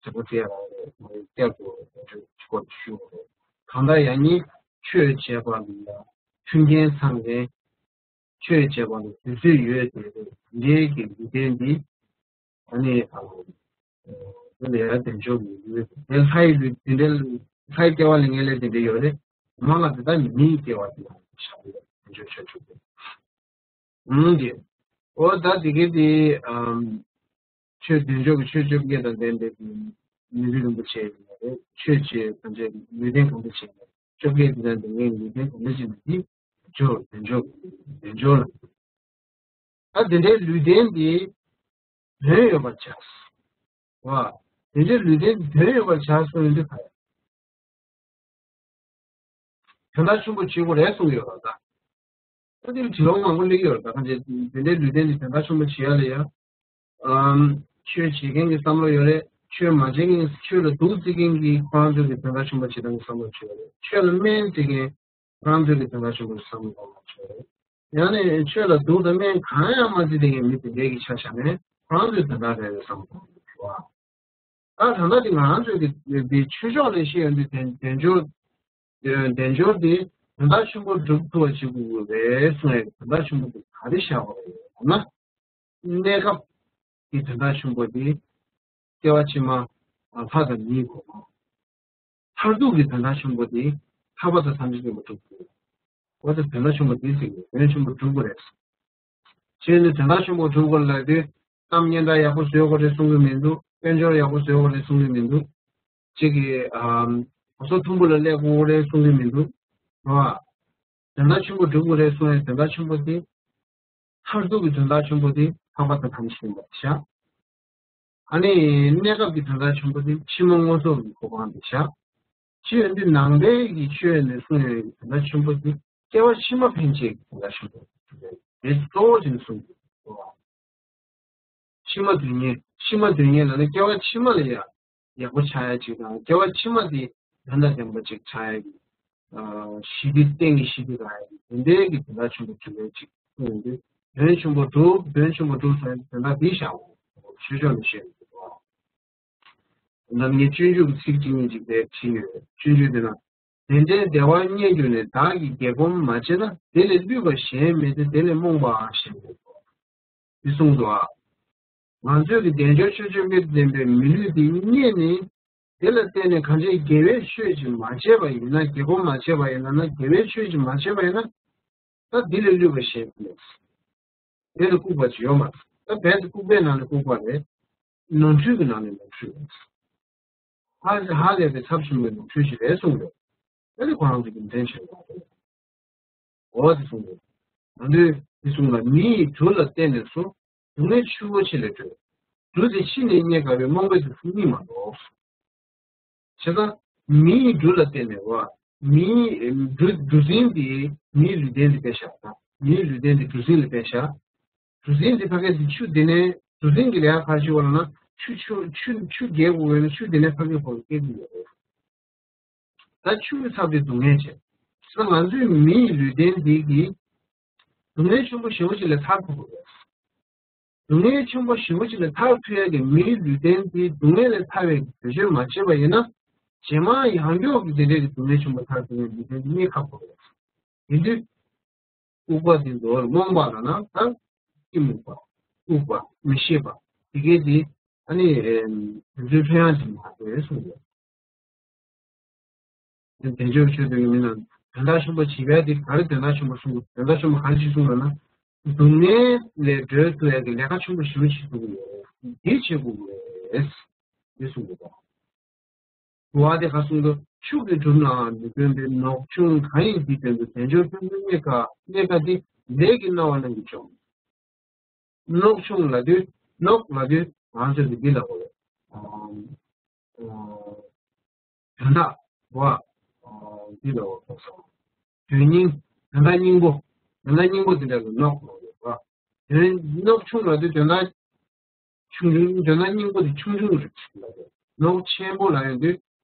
གྲགས་པ་དེ་ཡ་རང་རེད། མ་གི་བསྐྱར་དུ་ཆུ་སྐོར་ཞུ་བ་རེད། གང་ལྟར་ཡང་སྙིང་ཆོས་བྱེད་པ་ལ་ཡ་མཐུན་རྐྱེན་ཚང་མཁན། ཆོས་བྱེད་པ་ལ་དུས་ཚོད་ཡོད་དེ་རེད། འདིའི་གི་ལུས་རྟེན་འདི་ཨ་ནི་ཨ་འདི་ལ་ཡང་དལ་འབྱོར་གྱི་ལུས་དེ་ལྷའི་ལུས་འདི་འདྲའི་ལྷའི་སྐྱེ་བ་ལེན་མཁན་ལ་དེ་འདྲ་ཡོད་རེད། མ་ལ་དེ་ལྟར་མིའི་སྐྱེ་བ་དེ་ལ་བཞག་ཡོད་དལ་འབྱོར་ཆ་བཅུ་དེ། ཨང་དེ་འོ་ད་དེ་གི་དེ་ཨམ། ཆོས་དལ་འབྱོར་གྱི་ཆོས་བཅོ་བརྒྱད་དང་ལྡན་པའི་མི་ལུས་རིན་པོ་ཆེ་ཡིན་པ་རེད། ཆོས་ཀྱི་གང་ཅི་ལུས་རྟེན་གང་འདྲ་ཞིག་བཅོ་བརྒྱད་དེ་དང་ལྡན་པའི་ལུས་རྟེན་གང་འདྲ་ཞིག་འདི་འབྱོར་དལ་འབྱོར་དལ་འབྱོར་ལ། ད་དེ་འདྲའི་ལུས་རྟེན་འདི་དོན་ཡོད་པར་བྱ། བ། དེ་འདྲའི་ལུས་རྟེན་འདི་དོན་ཡོད་པར་བྱ་གསུངས་ཡོད་དུས་ག་ཡ། དོན་དག་ཆེན་པོ་བྱེད་དགོས་རེད་གསུངས་ཡོད་པ་ད། ད་དེ་དྲི་བ་མང་པོ་སླེབས་ཡོད་རེད་ད། གང་ཅི་དེ་འདྲའི་ལུས་རྟེན་འདི་དོན་དག་ཆེན་པོ་བྱེད་ཡ་ལ་ཡ། ཨམ། ཆོས་བྱེད་མཁན་གྱི་བསམ་བློ་ཡོད་རེད། ཆོས་མ་བྱེད་མཁན་གྱི་ཆོས་ལ་གདུག་རྩི་མཁན་གྱི་ཁོ་རང་ཚོ་གི་དོན་དག་ཆེན་པོ་བྱེད་སྟངས་ཀྱི་བསམ་བློ་ཡོད་རེད། ཆོས་ལ་སྨན་བྱེད་མཁན་ཁོ་རང་ཚོ་གི་དོན་དག་ཆེན་པོ་བསམ་བློ་ཡོད་རེད། ཡང་ནས་ཆོས་ལ་གདུག་དང་སྨན་གང་ཡང་མ་བརྩི་བསྡད་མཁན་མི་དེ་འདྲའི་གི་ཆ་བཞག་ནས་ཁོ་རང་ཚོའི་དོན་དག་རེད་བསམ་བློ་ཡོད་རེད། ད་ད་ལྟ་དེ་ང་རང་ཚོའི་གི་འདི་ཆོས་ཕྱོགས་ནས་བཤད་ཡོང་དུས་དལ་དལ་འབྱོར། དལ་འབྱོར་དེ་དོན་དག་ཆེན་པོ་སྒྲུབ་ཐུབ་པ་བྱེད་དགོས་ཀྱི་རེད་གསུངས་ཡོད། དོན་དག་ཆེན་པོ་དེ་ག་རེ་བཞག་པ་རེད་ལབ་ན། གནས་སྐབས་ཀྱི་དོན་དག་ཆེན་པོ་དེ་སྐྱེ་བ་ཕྱི་མ་ལྷ་དང་མིའི་གོ་འཕང་། མཐར་ཐུག་གི་དོན་དག་ཆེན་པོ་དེ་ཐར་པ་དང་ཐམས་ཅད་མཁྱེན་པ་སྒྲུབ་དགོས། འོ་ད་དོན་དག་ཆེན་པོ་དེ་ཟེར་གི་དོན་ཆེན་པོ་སྒྲུབ་དགོས་རེད། བྱས་ནས་དོན་དག་ཆེན་པོ་སྒྲུབ་དགོས་ལབ་དུས་གཏམ་སྙན་གྲགས་ཡག་པོ་བཟོ་དགོས་རེད་གསུང་གི་མི་འདུག་དཔལ་འབྱོར་ཡག་པོ་བཟོ་དགོས་རེད་གསུང་གི་མི་འདུག་གཅིག་གིས་ཨམ། གོ་ས་མཐོན་པོ་ལ་སླེབས་དགོས་རེད་གསུང་གི་མི་འདུག་རེད་བ། དོན་དག་ཆེན་པོ་སྒྲུབ་དགོས་རེད་གསུང་ཡ་དོན་དག་ཆེན་པོ་དེ། མཐར་ཐུག་གི་དོན་དག་ཆེན་པོ་དེ་འཕགས་པ་དང་ཐམས་ཅད་མཁྱེན་པ་དེ་བཞག་ཨ་ནི་གནས་སྐབས་ཀྱི་དོན་དག་ཆེན་པོ་དེ་ཕྱི་མ་སྔོ་ཚོགས་ཀྱི་གོ་འཕང་དེ་བཞག་ཅི་ཡོད་འདི་ནང་པའི་གི་ཆོས་ནས་གསུངས་ཡོད་ཀྱི་དོན་དག་ཆེན་པོ་དེ་སྐྱེ་བ་ཕྱི་མ་ཕན་ཆད་ཀྱི་དོན་དག་ཆེན་པོ་དེ་གཙོ་བོ་ཅན་གསུངས་ཡོད། ཕྱི་མ་སྡུག་བསྔལ། ཕྱི་མ་སྡུག་བསྔལ་ལབ་ན་སྐྱེ་བ་ཕྱི་མ་ལ་ཡ་ཡག་པོ་ཆགས་ཡ་ཅིག་དང་སྐྱེ་བ་ཕྱི་མ་དེ་དོན་དང་ལྡན་པ་ཅིག་ཆགས་ཡ་གི་ཞི་བདེ་གཏན་གྱི་ཞི་བདེ་རག་ཡ་གི་དེ་འདྲའི་གི་དོན་དག་ཆེན་པོ་གྲུབ་ཡ་ཅིག་གསུངས་ཡོང་དུས་དོན་ཆེན་པོ་སྒྲུབ་དོན་ཆེན་པོ་སྒྲུབ་ཟེར་ཡ་དོན་དག་འདི་བཞག་འོ་ཆོས་ཕྱོགས་ནས་བཤད་འདུག་གོ། ད་ངས་སྤྱོད་འཇུག་གི་ཚིག་གཅིག་གཉིས་ཅིག་དེ་བྲིས་ཡོད། སྤྱོད་འཇུག་དེ་ན། དེ་འདྲའི་བདེ་བ་རྙེད་གྱུར་ནས། བདག་གིས་བགེགས་གོམས་མ་བྱས་ན། དེ་ལས་བསླུས་པ་གཞན་མེད་དེ། དེ་ལས་རྨོངས་པའང་གཞན་མེད་དོ། འདི་གསུངས་འདུག་ཨ། ང་ཚོས་ཀྱི་དལ་འབྱོར་ཆོས་སྤྱོད་དཔེ་ལྡན་པའི་མི་ལུས་འདི་རྙེད་ནས། དེ་ལ་བརྟེན་ནས་གང་ཅི་དགེ་བའི་ཆོས་ཅིག་མ་བྱས་པ་ཡིན་ན། བགེགས་གོམས་མ་བྱས་པ་ཡིན་ན། དགེ་བའི་ཆོས་ཅིག་མ་བྱས་པ་ཡིན་ན། ད་འདི་ལས་བསླུས་པ་གཞན་མེད། དེ་ལ་ལྐུགས་པ་ཅིག་ཡོད་མ་རེད། ད་བལ་དེ་ལྐུགས་པའི་ནང་ནས་ལྐུགས་པ་རེད། ནོར་འཁྲུལ་གྱི་ནང་ནས་ནོར་འཁྲུལ་རེད། ཧ་ཧ་ལས་པའི་ཚབས་ཆེན་པོའི་ནོར་འཁྲུལ་ཞིག་རེད་གསུངས་ཡོད། དེ་ནི་ཁོ་རང་ཚོ་རྒྱུ་མཚན་ཆེན་པོ་རེད། འོ་དེ་གསུངས་ཡོད། ང་ཚོས་དེ་གསུངས་ལ། མི་ཡི་གྲུ་ལ་བརྟེན་ནས་སུ། སྡུག་བསྔལ་ཆུ་བོ་ཆེ་ལས་སྒྲོལ། གྲུ་དེ་ཕྱི་ནས་རྙེད་དཀའ་བའི་རྨོངས་པའི་གྲུ་གཉིད་མ་ལོག་བྱས་ཙང་མིའི་གྲུ་ལ་བརྟེན་ནས་བ། མིའི་གྲུ་གྲུ་གཟིངས་འདི་མིའི་ལུས་རྟེན་འདི་དཔེ་བཞག་ད། མིའི་ལུས་རྟེན་འདི་གྲུ་གཟིངས་ལ་དཔེ་བཞག་གྲུ་གཟིངས་འདི་ཕ་གི་འདི་ཆུ་འདི་ནས་གྲུ་གཟིངས་ཀྱི་ལས་ཀ་ག་རེ་བྱེད་པ་ལབ་ན། ཆུ་ཆུ་ཆུ་ཆུ་རྒྱས་དགོས་ན་ཆུ་འདི་ནས་ཕ་གི་ཁོ་སྐྱེ་གི་ཡོད་རེད། ད་ཆུའི་ཚབ་དེ་སྡུག་བསྔལ་བྱེད། ས་ང་ཚོའི་མིའི་ལུས་རྟེན་འདི་གི་སྡུག་བསྔལ་ཆེན་པོ་ཞེ་པོ་ཅིག་ལས་ཐར་ཐུབ་དགོས་རེད། སྡུག་བསྔལ་ཆེན་པོ་ཞེ་པོ་ཅིག་ལས་ཐར་ཐུབ་ཡ་གི་མིའི་ལུས་རྟེན་དེ་སྡུག་བསྔལ་ལས་ཐར་བའི་བེད་སྤྱོད་མ་བྱས་པ་ཡིན་ན། རྗེས་མ་ཡང་མགྱོགས་ཀྱི་དེ་འདྲའི་གི་སྡུག་བསྔལ་ཆེན་པོ་ཐར་ཐུབ་ཡ་ལུས་རྟེན་དེ་རྙེད་ཁག་པོ་རེད། ཡིན་དུས། ལྐུགས་པ་དེ་ཚོར་རྨོངས་པ་ལབ་ན་ད་གཏི་མུག་པ། ལྐུགས་པ་མི་ཤེས་པ་དེ་གས་དེ་ཨ་ནི་དེ་ཚོའི་ཕན་ཡང་ཅིག་མ་རེད་གསུངས་ཡོད། དལ་འབྱོར་ཆོས་དང་མི་རྣམས་དོན་དག་ཆེན་པོ་བྱེད་པ་དེ་ག་རེ་དོན་དག་ཆེན་པོ་གསུང་གི་དོན་དག་ཆེན་པོ་ག་རེ་ཞིག་གསུངས་ལབ་ན། སྡུག་བསྔལ་ལས་སྒྲོལ་ཐུབ་ཡ་གི་ལས་ཀ་ཆེན་པོ་ཞེ་པོ་ཞིག་འདུག་ཡོད། འདི་བྱེད་དགོས་རེད། འདི་གསུངས་འདུག་གོ། དུ་བ་དེ་ག་གསུངས་འདུག །ཕྱུགས་ཀྱིས་བསྒྲུབས་ནའང་མི་ཕན་པའི། །ནོག་ཆུང་གང་ཡིན་འདི་དོན་དུ། །དལ་འབྱོར་ཕུན་སུམ་རྙེད་དཀའ་རྙེད་དཀའ་སྟེ། །ལས་ཀྱིས་མནར་བ་རྣམས་ཀྱིས་བཅོམ། ནོག་ཆུང་ལབ་དུས་ནོག་ལབ་དུས་ང་ཚོས་ཀྱི་འདི་ལ་གོ་བས། དོན་དག་བ། འདི་ལ་གོ་སོང་། དོན་སྙིང་། དོན་དག་སྙིང་པོ། དོན་དག་སྙིང་པོ་འདི་འདྲ་ལ་ནོག་ལབ་དགོས་བ། དོན་ནོག་ཆུང་ལབ་དུས་དོན་དག་ཆུང་ཆུང་དོན་དག་སྙིང་པོ་དེ་ཆུང་ཆུང་རེད་ལབ་དགོས། ནོག་ཆེན་པོ་ལབ་ཡོང་དུས་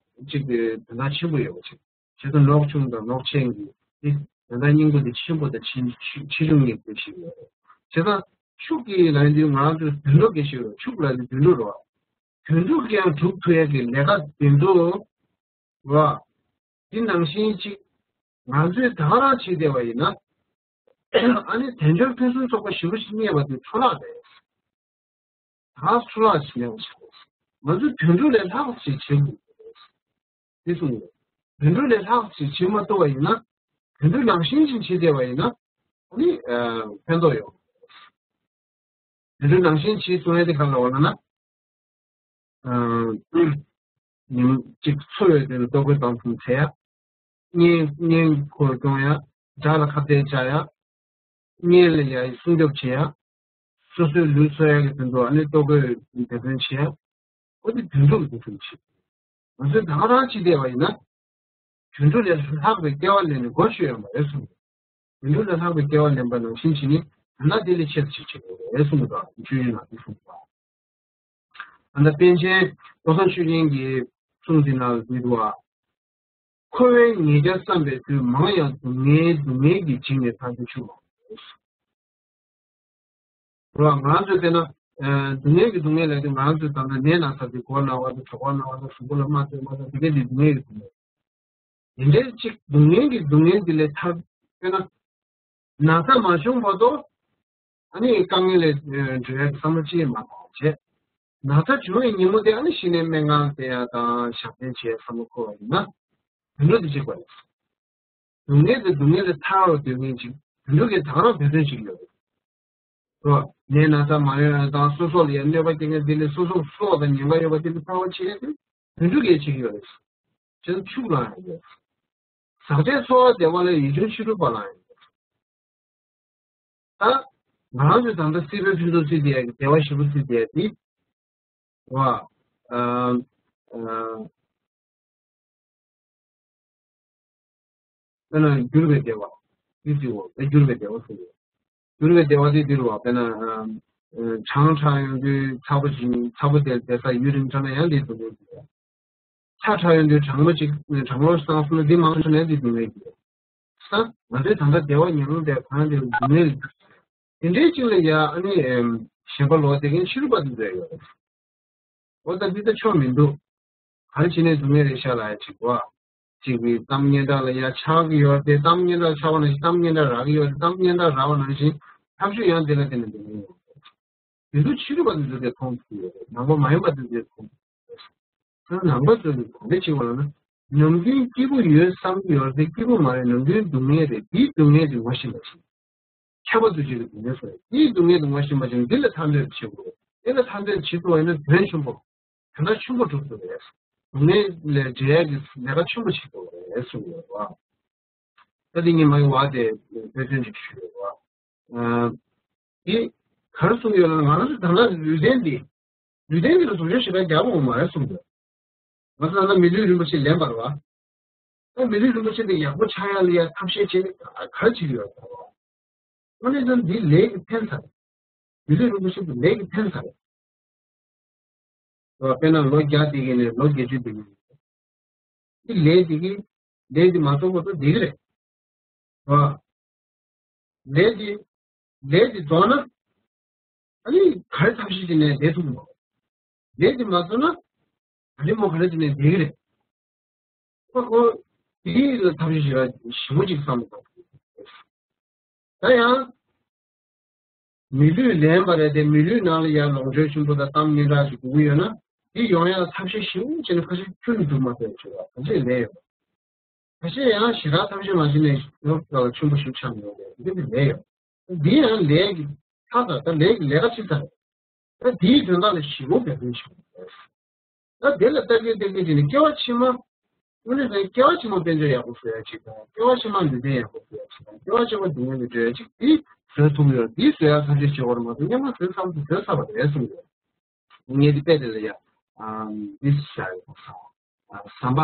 གཅིག་དེ་དོན་དག་ཆེན་པོ་ཡོད་པ་ཅིག་བྱས་ཙང་ནོག་ཆུང་དང་ནོག་ཆེན་གྱི་དེ་དོན་དག་སྙིང་པོ་དེ་ཆེན་པོ་དང་ཆེ་ཆེ་ཆེ་ཆུང་གཉིས་དེ་ཞིག་ཡོད་རེད། བྱས་ཙང་ཕྱུགས་ཀྱི་ལབ་ཡོང་དུས་ང་རང་ཚོས་དུད་འགྲོ་སྐད་ཆ་ཡོད་རེད། ཕྱུགས་ལབ་དུས་དུད་འགྲོ་རེད་བ། དུད་འགྲོ་གིས་ཡང་སྒྲུབ་ཐུབ་ཡ་གི་ལས་ཀ་དེ་ཚོ་བ། འདི་ནང་བཞིན་ཅིག་ང་ཚོས་ད་ག་རང་བྱེད་བསྡད་པ་ཡིན་ན། ཨ་ནི་དལ་འབྱོར་ཕུན་སུམ་ཚོགས་པ་ཞེ་པོ་ཞིག་རྙེད་པ་དེ་འཕྲོ་བརླག་རེད། ད་འཕྲོ་བརླག་ཅིག་མེད་པ་ཞིག་རེད། ང་ཚོས་དུད་འགྲོ་ལས་ལྷག་པ་ཞིག་བྱེད་དགོས་རེད། དེ་གསུངས་རེད། དུད་འགྲོ་ལས་ལྷག་པ་ཞིག་བྱེད་མ་ཐུབ་པ་ཡིན་ན། དུད་འགྲོ་ནང་བཞིན་ཅིག་བྱེད་བསྡད་པ་ཡིན་ན། ཨ་ནི་ཕན་ཐོགས་ཡོད། དུད་འགྲོ་ནང་བཞིན་བྱེད་གསུང་ཡ་དེ་ག་རེ་ལབ་པ་ལབ་ན། ཉིན་གཅིག་འཚོ་བའི་དོན་དུ་ལྟོ་གོས་གཏམ་གསུམ་འཚོལ་ཡ། གཉེན་གཉེན་འཁོར་སྐྱོང་ཡ། དགྲ་ལ་ཁ་གཏད་བཅག་ཡ། གཉེན་ལ་ཡ་སྲུང་སྐྱོབ་བྱེད་ཡ། སོ་སོའི་ལུས་འཚོ་ཡ་གི་དོན་དུ་ཨ་ནི་ལྟོ་གོས་འབད་བརྩོན་བྱེད་ཡ། འོ་དེ་དུད་འགྲོ་གི་དུད་འགྲོ་བྱེད། ང་ཚོས་ད་ག་རང་བྱེད་བསྡད་པ་ཡིན་ན། དུད་འགྲོ་ལས་ལྷག་པའི་སྐྱེ་བ་ལེན་ནས་སྒོ་ཕྱེ་ཡོད་མ་རེད་གསུངས། དུད་འགྲོ་ལས་ལྷག་པའི་སྐྱེ་བ་ལེན་པ་ནང་བཞིན་བྱས་ནས་ད་ལྟ་དེ་ལས་ཆེ་ཙམ་ཞིག་བྱེད་དགོས་རེད་གསུངས་པ་དང་། ཆོས་ཡོན་ནང་དེ་གསུངས་པ། ད་ལྟ་པཎ་ཆེན་བློ་བཟང་ཆོས་རྒྱན་གྱི་གསུང་འདི་ནང་ལ་འདུག་པ། འཁོར་བའི་ཉེས་བྱ་བསམ་པའི་དུས། མང་ཡང་སྡུག་བསྔལ་སྡུག་བསྔལ་གྱིས་འཇིགས་ནས་ཐར་རྒྱུ་ཆུང་བ། རེད་བ། ང་རང་ཚོས་བལྟས་ན། ཨ་སྡུག་བསྔལ་གྱི་སྡུག་བསྔལ་ལབ་དུས་ང་རང་ཚོས་ད་ལྟ་ནད་ན་ཚ་དེ་མགོ་ན་བ་དང་གྲོད་ཁོག་ན་བ་དང་གཟུགས་པོ་ལ་རྨ་ཐོན་པ་དང་དེ་གས་དེ་སྡུག་བསྔལ་གྱི་སྡུག་བསྔལ། དེ་འདྲའི་ཅིག་སྡུག་བསྔལ་གྱི་སྡུག་བསྔལ་དེ་ལས་ཐར། དཔེར་ན། ན་ཚ་མ་བྱུང་བར་དུ། ཨ་ནི་དཀའ་ངལ་ལས་གྲོལ་ཡག་གི་བསམ་བློ་ཅི་ཡང་མ་བཏང་བ་བྱས། ན་ཚ་བྱུང་བའི་ཉིན་མོ་དེ་ཨ་ནི་གཞི་ནས་སྨན་ཁང་བསྟེན་ཡག་དང་ཞབས་བརྟན་བྱེད་ཡག་བསམ་བློ་འཁོར་བ་ཡིན་ན། དུད་འགྲོ་དེ་གཅིག་པ་རེད། སྡུག་བསྔལ་དེ་སྡུག་བསྔལ་ལས་ཐར་བར་འདོད་མཁན་ཅིག་དུད་འགྲོ་གིས་ད་ག་རང་འབད་བརྩོན་བྱེད་ཀྱི་ཡོད་རེད། རོ། ནད་ན་ཚ་མ་ཡོང་ཡ་དང་སོ་སོ་ལ་ཡང་གནོད་པ་སྐྱེལ་མཁན་དེ་ལས་སོ་སོ་སྲོག་དང་ཉེན་ཁ་ཡོད་པ་དེ་ལས་ཐར་བ་བྱེད་ཡ་དེ་དུད་འགྲོ་གིས་བྱེད་ཀྱི་ཡོད་རེད། ཅན་ཕྱུགས་ལ་ཡང་ཡོད། ཟག་བཅས་ཚོར་བ་བདེ་བ་ལས་ཡིད་འབྱུང་ཕྱི་རོལ་པ་ལ་ཡང་ཡོད། ད་ང་རང་ཚོས་ད་ལྟ་སྲིད་པའི་ཕུན་ཚོགས་བརྩི་བསྡད་ཡག་གི་བདེ་བ་ཞེ་པོ་བརྩི་བསྡད་ཡག་འདི་བ། ཨ་ཨ་དཔེར་ན་འགྱུར་བའི་བདེ་བ། འདི་ཟེར་བ་དཔེ་འགྱུར་བའི་བདེ་བ་ཟེར་བ། འགྱུར་བའི་བདེ་བ་དེ་འདི་རུ་བ། དཔེར་ན་ཨ་ཨ་གྲང་དྲགས་ཡོང་དུས་ཚ་པོ་ཅིག་ཚ་པོ་དེ་བསྡད་ས་ཡུན་རིང་དྲགས་ན་ཡང་འདི་སྡུག་བསྔལ་འདུག་ཆ་དྲགས་ཡོང་དུས་གྲང་མོ་ཅིག་གྲང་མོ་སངས་སོང་ན་འདི་མང་ཆེ་ནས་འདི་སྡུག་བསྔལ་འདུག་ས། ང་ཚོས་ད་ལྟ་བདེ་བ་མྱོང་བསྡད་གང་དེ་སྡུག་བསྔལ། དེ་འདྲའི་ཅིག་ལ་ཡ་ཨ་ནི་ཨེམ་ཞེན་པ་ལོག་བསྡད་མཁན་ཕྱི་རོལ་པ་དེ་ཚོ་ཡོད་རེད། འོ་ད་འདི་ད་ཆོག་མི་འདུག་ག་རེ་བྱས་ནས་སྡུག་བསྔལ་རེད་ཤག་ལ་ཡ་ཅིག་བ། ཅིག་གི་གཏམ་སྙན་གྲགས་ལ་ཡ་ཆགས་ཀྱི་ཡོད་དེ། གཏམ་སྙན་གྲགས་ཆགས་པ་ནང་བཞིན་གཏམ་སྙན་གྲགས་རག་གི་ཡོད་དེ། གཏམ་སྙན་གྲགས་རག་པ་ནང་བཞིན་ཐབས་ཤེས་ཡང་དེ་ལ་བརྟེན་ནས་སྡུག་བསྔལ་ཡོད་རེད། དེ་ཚོ་ཕྱི་རོལ་པ་དེ་ཚོ་གིས་མཐོང་ཐུབ་ཡོད་རེད། ནང་པ་མ་ཡིན་པ་དེ་ཚོས་མཐོང་ཐུབ་ཡོད་རེད། ད་ནང་པ་ཚོས་ག་འདྲ་བྱེད་དགོས་ལབ་ན། ནམ་རྒྱུན་སྐྱིད་པོ་ཡོད་བསམ་གྱི་ཡོད་རེད། སྐྱིད་པོ་མ་རེད། ནམ་རྒྱུན་སྡུག་བསྔལ་རེད། དེའི་སྡུག་བསྔལ་དེ་ངོ་ཤེས་པ་ཞིག་ཁྱབ་པ་ཚོ་ཅིག་གི་སྡུག་བསྔལ་ཟེར། དེའི་སྡུག་བསྔལ་དེ་ངོ་ཤེས་པ་ཅིག་འདི་ལ་ཐར་འདོད་བྱེད་དགོས། དེ་ལ་ཐར་འདོད་བྱེད་ཐུབ་པ་ཡིན་ན་དོན་ཆེན་པོ། དོན་དག་ཆེན་པོ་སྒྲུབ་ཐུབ་རེད། སྡུག་བསྔལ་ལས་འབྲས་ཀྱི་ལས་ཀ་ཆེན་པོ་བྱེད་དགོས་རེད་གསུངས་ཡོད་པ། ད་དེ་ཉིན་མ་ཡི་བ་དེ་དཔེ་མཚོན་ཅིག་ཞུས་ཡོད་པ། ཨ། དེ་ག་རེ་གསུངས་ཡོད་ལ། ང་རང་ཚོ་ད་ལྟ་ལུས་རྟེན་འདི། ལུས་རྟེན་འདི་ལ་བཟུང་བྱ་ཞེ་དྲག་རྒྱག་དགོས་མ་རེད་གསུངས་འདུག་ང་ཚོ་ད་ལྟ་མི་ལུས་རིན་པོ་ཆེ་ལེན་པར་བ། ད་མི་ལུས་རིན་པོ་ཆེ་འདི་ཡག་པོ་ཆགས་ཡག་ལ་ཡ་ཐབས་ཤེས་བྱེད་ནི་ག་རེ་བྱེད་ཀྱི་ཡོད་ད། དངོས་གནས་ད་འདི་ལས་ཀྱི་ཕན་ས་རེད། མི་ལུས་རིན་པོ་ཆེ་འདི་ལས་ཀྱི་ཕན་ས་རེད། དཔེར་ན་ལོ་བརྒྱ་བསྡད་ཀྱི་ནས་ལོ་བརྒྱད་ཅུ་བསྡད་ཀྱི་ནས། འདི་ལས་འདི་གི་ལས་འདི་མ་རྫོགས་བར་དུ་བསྡད་ཀྱི་རེད། ལས་འདི་ལས་འདི་རྫོགས་ན། ཨ་ནི་ག་རེ་ཐབས་ཤེས་བྱས་ནས་བསྡད་ཐུབ་མོ། ལས་འདི་མ་རྫོགས་ན། ཨ་ནི་མོ་ག་རེ་བྱས་ནས་བསྡད་ཀྱི་རེད། ཁོ་ཁོ་དེ་ལ་ཐབས་ཤེས་བྱེད་ཡ་ཞིབ་མོ་ཅིག་བསམ་བློ་གཏོང་དགོས། ད་ཡང་། མི་ལུས་ལེན་པ་རེད་དེ། མི་ལུས་ནང་ལ་ཡང་ལོངས་སྤྱོད་ཆེན་པོ་དང་གཏམ་སྙན་གྲགས་ཤིག་དགོས་ཀྱི་ཡོད་ན། དེ་ཡོང་ཡང་ཐབས་ཤེས་ཞིབ་མོ་བྱས་ནས་ཁ་ཤས་ཁྱོན་ནས་སྒྲུབ་མ་ཐུབ་ཡ་ཆེ་བ་ག་ཚོད་ལས་ཡོད། ཁ་ཤས་ཡང་ཞེ་དྲག་ཐབས་ཤེས་མ་བྱས་ནས་ལོ་ལ་ཆེན་པོ་ཞིག་ཆགས་མི་ཡོང་རེད། འདི་ལས་ཡོད། འདི་ཡང་ལས་ཀྱི་ཐག་ད་ལྟ་ལས་ཀྱི་ལས་ཀ་ཅི་ཙམ་རེད། ད་དེའི་དོན་དག་ལ་ཞིབ་མོ་འབད་བརྩོན་བྱེད་དགོས་རེད། ད་དེ་ལ་ལྟ་གིན་ལྟ་གིན་བྱས་ནས་སྐྱེ་བ་ཕྱི་མ། དངོས་གནས་ཀྱང་སྐྱེ་བ་ཕྱི་མ་དཔལ་འབྱོར་ཡག་པོ་བཟོ་ཡ་ཅིག་དང་། སྐྱེ་བ་ཕྱི་མ་ལུས་རྟེན་ཡག་པོ་བཟོ་ཡ་ཅིག་དང་། སྐྱེ་བ་ཕྱི་མ་སྡུག་བསྔལ་ལས་གྲོལ་ཡ་ཅིག་དེ་བཟོ་ཐུབ་ཡོད། དེ་བཟོ་ཡ་ཐབས་ཤེས་བྱེད་དགོས་རེད་མ་གཏོགས། སྔོན་མ་བཟོས་ཚར་བ་དེ་བཟོས་ཚར་བ་རེད་གསུངས་ཡོད། ངས་དེ་དཔེ་དེ་ལ་ཡ། ཨམ། འདི་བཞག་ཡོད་པ་སོང་། ཨ། ཟམ་པ།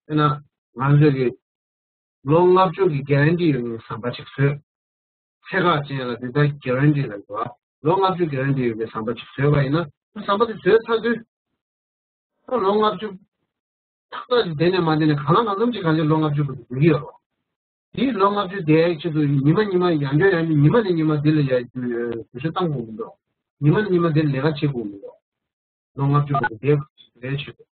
དཔེར་ན་ང་ཚོས་ཀྱི་ལོ་ལྔ་བཅུ་གི་གྷེ་རན་ཊི་ཡོད་པའི་ཟམ་པ་ཅིག་བཟོས། ཚད་བཀག་ཅན་ལ་དེ་ལྟར་གྷེ་རན་ཊི་ལ་འགྲོ་བ། ལོ་ལྔ་བཅུ་གྷེ་རན་ཊི་ཡོད་པའི་ཟམ་པ་ཅིག་བཟོས་པ་ཡིན་ན། ཟམ་པ་དེ་བཟོས་ཚར་དུས། ད་ལོ་ལྔ་བཅུ་ཏག་ཏག་ཅིག་བསྡད་ནས་མ་བསྡད་ནས་གང་ལ་གང་འཚམ་ཅིག་གང་ཅིག་ལོ་ལྔ་བཅུ་བར་དུ་སྡོད་ཀྱི་ཡོད་རེད། དེའི་ལོ་ལྔ་བཅུ་བསྡད་ཡག་ཆེད་དུ་ཉི་མ་ཉི་མ་ཡར་འགྲོ་ཡར་འགྲོ། ཉི་མ་ནས་ཉི་མ་དེ་ལ་ཡར་རྒྱུ་བེད་སྤྱོད་བཏང་དགོས་མི་འདུག་ཉི་མ་ནས་ཉི་མ་དེ་ལ་ལས་ཀ་བྱེད་དགོས་མི་འདུག་ལོ་ལྔ་བཅུ་བར་དུ་བསྡད་བསྡད་ཆེད་དུ།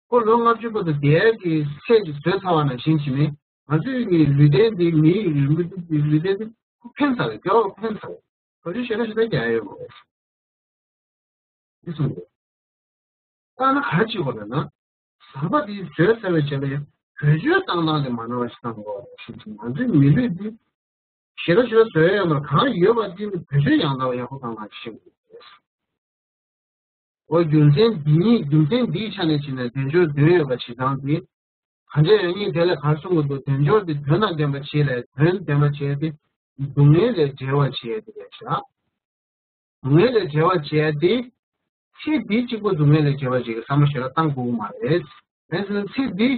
ཁོ་ལོ་ལྔ་བཅུ་བར་དུ་བསྡད་ཀྱི་ཚད་ཅིག་བཟོས་ཚར་བ་ནང་བཞིན་བྱས་ནས། ང་ཚོའི་གི་ལུས་རྟེན་འདི་མིའི་ལུས་མི་ལུས་རྟེན་འདི་ཁོ་ཕན་ས་རེད། སྐྱོ་བ་ཕན་ས་རེད། བེད་སྤྱོད་ཞེ་དྲག་ཞེ་དྲག་རྒྱག་ཡ་ཡོད་མ་རེད། འདི་གསུངས་འདུག་ད་ནི་ག་རེ་བྱེད་དགོས་རེད་ན། ཟམ་པ་འདི་བཟོས་ཚར་བའི་རྗེས་ལ་ཡང་བེད་སྤྱོད་བཏང་སྟངས་དེ་མ་འདྲ་བ་ཞིག་བཏང་དགོས་རེད་ཞེས་ང་ཚོའི་མི་ལུས་འདི་ཞེ་དྲག་ཞེ་དྲག་བཟོས་ཡོད་མ་རེད། གང་ཡོད་པ་འདི་ནི་བེད་སྤྱོད་ཡང་དག་ཡག་པོ་བཏང་སྟངས་ཤེས་དགོས་རེད། འོ། རྒྱུ་མཚན་འདི་ཉིད། རྒྱུ་མཚན་འདིའི་ཆ་ནས་བྱས་ན་དལ་འབྱོར་དོན་ཡོད་པ་བྱེད་སྟངས་དེ། གང་བྱས་ཡང་སྙིང་དེ་ལ་གར་སོང་གི་འདུག་དལ་འབྱོར་དེ་དོན་དང་ལྡན་པ་བྱེད་ལས། དོན་ལྡན་པ་བྱེད་དེ་སྡུག་བསྔལ་ལས་བསྒྲལ་བ་བྱེད་དེ་རེད་ཤག་སྡུག་བསྔལ་ལས་བསྒྲལ་བ་བྱེད་དེ། ཚེ་འདི་གཅིག་པོ་སྡུག་བསྔལ་ལས་བསྒྲལ་བ་བྱེད་ཀྱི་བསམ་བློ་ཞེ་དྲག་བཏང་དགོས་ཀྱི་མ་རེད། དེ་ཚོ་ཚེ་འདི་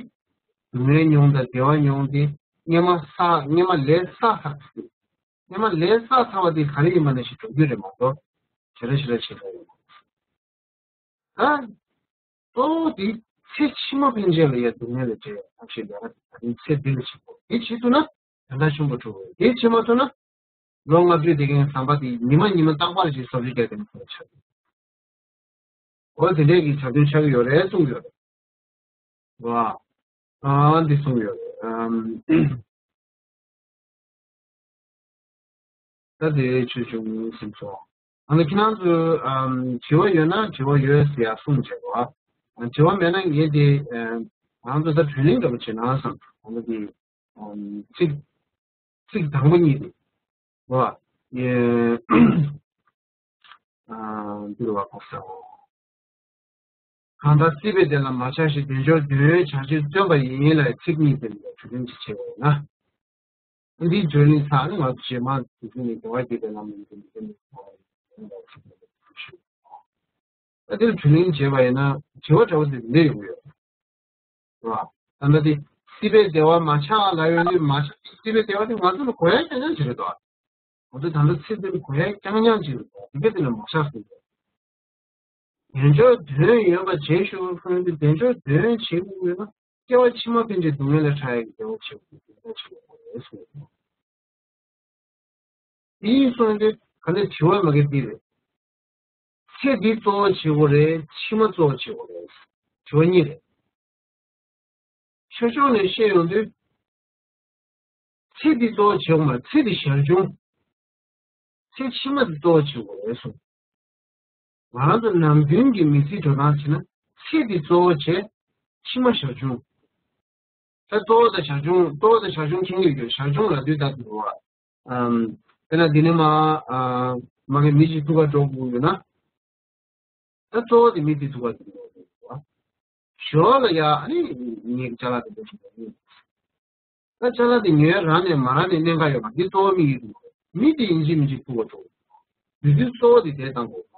སྡུག་བསྔལ་མྱོང་དང་བདེ་བ་མྱོང་དེ། སྔོན་མ་བསགས། སྔོན་མ་ལས་བསགས་ཚར་དེ། སྔོན་མ་ལས་བསགས་ཚར་བ་དེ་ག་རེ་ཡིན་པ་ནང་བཞིན་འགྲོ་རྒྱུ་རེད་མ་གཏོགས། ཞེ་དྲག་ཞེ་དྲག་བྱེད་དགོས་ཡོད་མ་རེད། ད་གཙོ་བོ་དེ་ཚེ་ཕྱི་མ་ཕན་ཆད་ལ་ཡ་སྡུག་བསྔལ་ལས་བྲལ་ཐབས་ཤེས་ལས་ཀ་དེ་ཚེ་འདི་ལ་བྱེད་དགོས། དེ་བྱེད་ཐུབ་ན་དོན་དག་ཆེན་པོ་འགྲུབ་རེད། དེ་བྱེད་མ་ཐུབ་ན་ལོ་ལྔ་བཅུ་བསྡད་མཁན་ཟམ་པ་དེ་ཉི་མ་ཉི་མ་རྟག་པར་ཞིག་བཟོ་བཅོས་རྒྱག་གི་ཆགས་འོ། དེ་འདྲས་ཀྱི་བྱ་དོན་ཆགས་ཀྱི་ཡོད་རེད་གསུངས་ཡོད་རེད། བ། ཨ། འདི་གསུངས་ཡོད་རེད། ཨམ། ད་དེ་ཆོས་བྱུང་ཟིན་སོང་། ཨ་ནི་ཁྱེད་རང་ཚོས་ཨམ་དྲི་བ་ཡོད་ན་དྲི་བ་ཡོད་ཟེར་ཡ་གསུངས་བྱས་པ། ཨ། དྲི་བ་མེད་ན་ངས་དེ་ཨམ་ང་ཚོ་ད་བགྲོ་གླེང་འདྲ་པོ་བྱེད་ན་བསམ། ཨ་ནི་དེ་ཨམ་ཚིག་ཚིག་དང་པོ་གཉིས་དེ་བ། ཡེ། ཨ། འདི་རུ་བ་གོ་ས། གང་ལྟར་སྲིད་པའི་བདེ་ལ་མ་ཆགས་ཤིང་དལ་འབྱོར་དོན་ཡོད་བྱང་ཆུབ་སྟོན་པ་ཡིན་ལ་ཚིག་གཉིས་དེ་ལ་བརྒྱུད་རིམ་གྱི་བྱས་པས་ན། འདིའི་བརྒྱུད་རིམ་ཚར་ནས་ང་ཚོ་རྗེས་མ་དེ་ཚོ་ནས་དགེ་བ་བསྐྱེད་པའི་ལམ་ནས་འདི་ནས་འདི་ནས་ཨ་དེར་བརྒྱུད་རིམ་བྱས་པ་ཡིན་ན་དྲི་བ་འདྲ་བོ་དེ་འདྲ་ཡོང་གི་ཡོད་རེད་བ། ད་ལྟ་དེ་སྲིད་པའི་བདེ་བ་མ་ཆགས་ལ་ཡོད་ནི་མ་ཆགས་སྲིད་པའི་བདེ་བ་དེ་ང་ཚོ་ལ་གོ་ཡ་རྐྱང་རྐྱང་ཅིག་རེད་དོ། ང་ཚོ་ད་ལྟ་ཚེ་འདི་ལ་གོ་ཡ་རྐྱང་རྐྱང་ཅིག་རེད་དོ། དེ་ག་དེ་ལ་མ་ཆགས་སྲིད་པ། དལ་འབྱོར་དོན་ཡོད་པ་བྱེད་ཞུ་བ་ཁོང་གིས་དལ་འབྱོར་དོན་བྱེད་དགོས་ཡོད་ན་སྐྱེ་བ་ཕྱི་མ་ཕན་ཆད་སྡུག་བསྔལ་ལས་ཐར་ཡག་གི་དལ་འབྱོར་བྱེད་དགོས་ཀྱི་དོན་དག་ཆེན་པོ་རེད་གསུངས། དེ་ཡིན་སོང་སྟེ་ག་ནས་དྲི་བ་མ་གི་འདི་རེད། ཚེ་འདི་གཙོ་བོ་བྱེད་དགོས་རེད་ཕྱི་མ་གཙོ་བོ་བྱེད་དགོས་རེད། དྲི་བ་གཉིས་རེད། ཆོས་ཕྱོགས་ནས་བཤད་ཡོང་དུས། ཚེ་འདི་གཙོ་བོ་བྱེད་དགོས་མ་རེད་ཚེ་འདི་ཞར་བྱུང་། ཚེ་ཕྱི་མ་འདི་གཙོ་བོ་བྱེད་དགོས་རེད་གསུངས། ང་རང་ཚོ་ནམ་རྒྱུན་གྱི་མི་ཚེའི་འགྲོ་སྟངས་བྱས་ན་ཚེ་འདི་གཙོ་བོ་བྱས་ཕྱི་མ་ཞར་བྱུང་། ད་གཙོ་བོ་དང་ཞར་བྱུང་གཙོ་བོ་དང་ཞར་བྱུང་མཁྱེན་གྱི་ཡོད་ཀྱང་ཞར་བྱུང་ལབ་དུས་ད་དུ་འགྲོ་བ། ཨམ། དཔེར་ན་འདི་ནས་མ་ཨ་མ་གི་མི་ཞིག་ཐུག་ག་འགྲོ་དགོས་ཡོད་ན། ད་གཙོ་བོ་དེ་མི་དེ་ཐུག་པ་དེ་ཞོར་ལ་ཡ་ཨ་ནི་ངའི་ཅ་ལག་དེ་འདྲ་ཞིག་ཡོད། ད་ཅ་ལག་དེ་ཉོས་རག་ནས་མ་རག་ནས་གནད་འགག་ཡོད་པ་འདི་གཙོ་བོ་མི་ཡིན་འདུག་མི་དེ་ཡིན་གཅིག་མིན་གཅིག་ཐུག་པ་འགྲོ། དུས་ཚོད་གཙོ་བོ་དེ་དེ་བཏང་དགོས།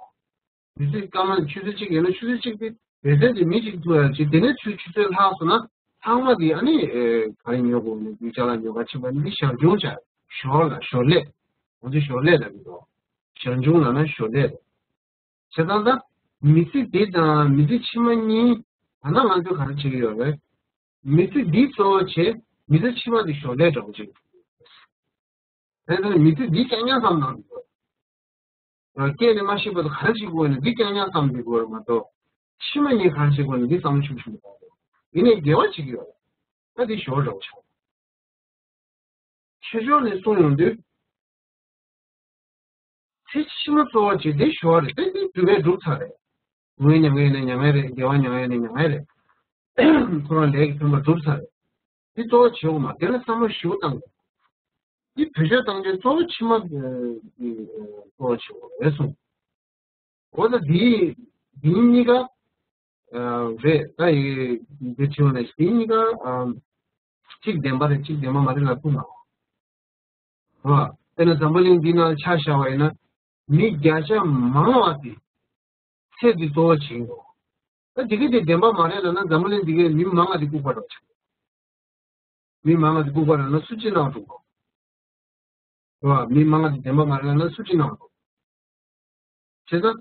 དུས་ཚོད་སྐར་མ་ཆུ་ཚོད་གཅིག་ཡོད་ན་ཆུ་ཚོད་གཅིག་དེ་དུས་ཚོད་དེ་མི་གཅིག་ཐུག་ཡ་ཅིག་དེ་ནས་ཆུ་ཆུ་ཚོད་ལྷག་སོང་ན་ཚང་མ་དེ་ཨ་ནི་ག་རེ་ཉོ་དགོས་ནས་དུས་ཅ་ལག་ཉོ་ག་ཕྱིན་པ་འདི་ཞར་བྱུང་བྱ་ཞོར་ལ་ཞོར་ལས་ང་ཚོ་ཞོར་ལས་ལ་མི་འགྲོ། ཞར་བྱུང་ལབ་ན་ཞོར་ལས་རེད། བྱས་ཙང་ད། མི་ཚེ་འདི་དང་མི་ཚེ་ཕྱི་མ་གཉིས། ད་ལྟ་ང་ཚོས་ག་རེ་བྱེད་ཀྱི་ཡོད་རེད། མི་ཚེ་འདི་གཙོ་བོ་བྱས། མི་ཚེ་ཕྱི་མ་འདི་ཞོར་ལས་འདྲ་པོ་བྱེད་ཀྱི་ཡོད། དེ་ལྟར་མི་ཚེ་འདི་རྐྱང་རྐྱང་བསམ་གནང་གི་ཡོད། སྐྱེས་ནས་མ་ཤི་བར་དུ་ག་རེ་བྱེད་དགོས་ན་འདི་རྐྱང་རྐྱང་བསམ་བསྡད་དགོས་རེད་མ་གཏོགས། ཕྱི་མ་གཉིས་ག་རེ་བྱེད་དགོས་ན་འདི་བསམ་བློ་ཤུགས་ཤུགས་མི་གཏོང་དགོས། ཡིན་ནའི་དགེ་བ་བྱེད་ཀྱི་ཡོད་རེད། ད་འདི་ཞོར་འདྲ་པོ་ཆགས། ཆོས་ཕྱོགས་ནས་གསུངས་ཡོང་དུས། ཚེ་ཕྱི་མ་གཙོ་བོ་བྱེད་དེ་ཞོར་རེད་དེ་འདི་སྒྲུབ་པའི་སྒྲུབ་ཚར་རེད། སྡུག་བསྔལ་མྱང་གི་ཡོད་ན་མྱང་ཡ་རེད་དགེ་བ་མྱང་ཡ་ཡོད་ན་མྱང་ཡ་རེད། ཁོ་རང་ལས་ཀྱི་ཕན་པ་སྒྲུབ་ཚར་རེད། འདི་གཙོ་བོ་བྱེད་དགོས་མ་དེ་ལ་བསམ་བློ་ཞིབ་བཏང་དགོས། འདི་བེད་སྤྱོད་བཏང་རྒྱུའི་གཙོ་བོ་ཕྱི་མ་གཙོ་བོ་བྱེད་དགོས་རེད་གསུངས། འོ་ན་འདི་འདི་གཉིས་ཀ་རེད་ད་ཡི་འདི་བྱེད་དགོས་ན་འདི་གཉིས་ཀ་གཅིག་བདེན་པ་རེད་གཅིག་བདེན་པ་མ་རེད་ལབ་ཐུབ་མ་རེད། དཔེར་ན་འཛམ་བུ་གླིང་འདི་ནང་ཆ་བཞག་པ་ཡིན་ན། མི་བརྒྱ་ཆ་མང་བ་དེ་ཚེ་འདི་གཙོ་བོ་བྱེད་ཀྱི་འདུག་ད་འདི་ག་དེ་བདེན་པ་མ་རེད་ལབ་ན་འཛམ་བུ་གླིང་འདི་གའི་མི་མང་བ་དེ་ལྐུགས་པ་འདྲ་བོ་ཆགས། མི་མང་བ་དེ་ལྐུགས་པ་རེད་ན་སུ་གཅིག་ནང་འགྲོ་དགོས། རེད་བ། མི་མང་བ་དེ་བདེན་པ་མ་རེད་ལབ་ན་སུ་གཅིག་ནང་འགྲོ། བྱས་ཙང་།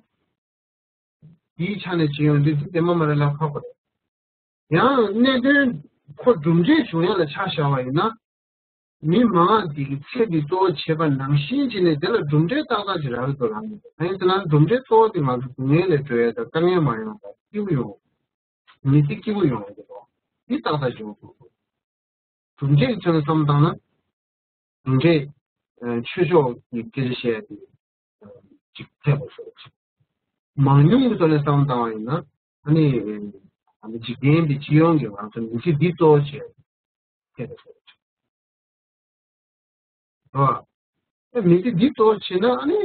དེའི་ཆ་ནས་བྱེད་ཡོང་དུས་དེ་བདེན་པ་མ་རེད་ལབ་ཁག་པོ་རེད། ཡང་གནད་དོན་ཁོ་གྲུབ་འབྲས་བྱུང་ཡ་ལ་ཆ་བཞག་པ་ཡིན་ན། མི་མང་བ་འདི་གི་ཚེ་འདི་གཙོ་བོ་བྱེད་པ་ནང་བཞིན་བྱས་ནས་དེ་ལ་གྲུབ་འབྲས་ཏག་ཏག་ཅིག་རག་གི་འདུག་ལབ་ནས་ད་ཡིན་ཟེར་ན་གྲུབ་འབྲས་གཙོ་བོ་དེ་ང་ཚོ་སྡུག་བསྔལ་ལས་གྲོལ་ཡ་དང་དཀའ་ངལ་མ་ཡོང་བ་སྐྱིད་པོ་ཡོང་། མི་ཚེ་སྐྱིད་པོ་ཡོང་ཡ་དེ་དང་འདི་ཏག་ཏག་བྱུང་འདུག་གྲུབ་འབྲས་ཀྱི་ཆ་ནས་བསམ་བཏང་ན། གྲུབ་འབྲས། ཆོས་ཕྱོགས་ཀྱི་སྐད་ཆ་བཤད་ཡ་དེ། ཅིག་ཐེབས་པ་བཟོ་ཅིག་མང་ཉུང་གི་ཐོག་ནས་བསམ་བཏང་བ་ཡིན་ན། ཨ་ནི། ཨ་ནི་འཇིག་རྟེན་འདི་སྤྱི་ཡོངས་ཀྱི་ང་ཚོ་མི་ཚེ་འདི་གཙོ་བོ་བྱས། ཐེབས་པ་བཟོ་ཅིག་ཨ། མི་ཚེ་འདི་གཙོ་བོ་བྱས་ན་ཨ་ནི།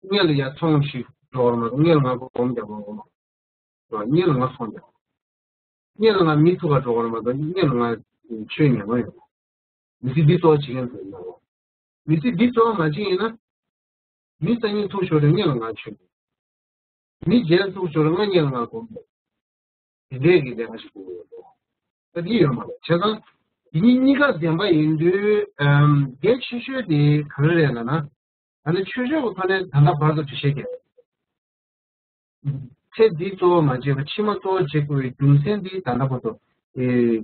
སྔོན་ལ་ཡར་ཚོང་ཞིག་འགྲོ་བར་མ་གཏོགས་སྔོན་ལ་ང་སྒོམ་རྒྱག་པ་འོང་། སྔོན་ལ་ང་ཚོང་རྒྱག་སྔོན་ལ་ང་མི་ཐུག་ག་འགྲོ་བར་མ་གཏོགས་སྔོན་ལ་ང་ཆོས་ཉན་ག་ཡོང་། མི་ཚེ་འདི་གཙོ་བོ་བྱེད་མཁན་ཚོ་ཡིན་ནའང་། མི་ཚེ་འདི་གཙོ་བོ་མ་བྱེད་ཡིན་ན། མི་རྩ་གཉིས་ཐུག་ཞོར་དུ་སྔོན་ལ་ང་ཆོས་ཉན། མི་བརྒྱད་ཐུག་ཞོར་དུ་ང་སྔོན་ལ་ང་སྒོམ་རྒྱག་དེ་འདྲས་ཀྱི་ལས་ཀ་ཞིག་དགོས་ཀྱི་ཡོད་འགྲོ། ད་འདི་ཡོད་མ་རེད་བྱས་ཙང་། འདི་གཉིས་གཉིས་ཀ་བདེན་པ་ཡིན་དུས། གལ་ཆེ་ཤོས་དེ་ག་རེ་རེད་ལབ་ན། ད་ནི་ཆོས་ཕྱོགས་ཀྱི་ཐོག་ནས་ད་ལྟ་བར་དུ་འགྲེལ་བཤད་རྒྱག་ཚེ་འདི་གཙོ་བོ་མ་བྱས་པར་ཕྱི་མ་གཙོ་བོ་བྱེད་དགོས་པའི་རྒྱུ་མཚན་འདི་ད་ལྟ་བར་དུ།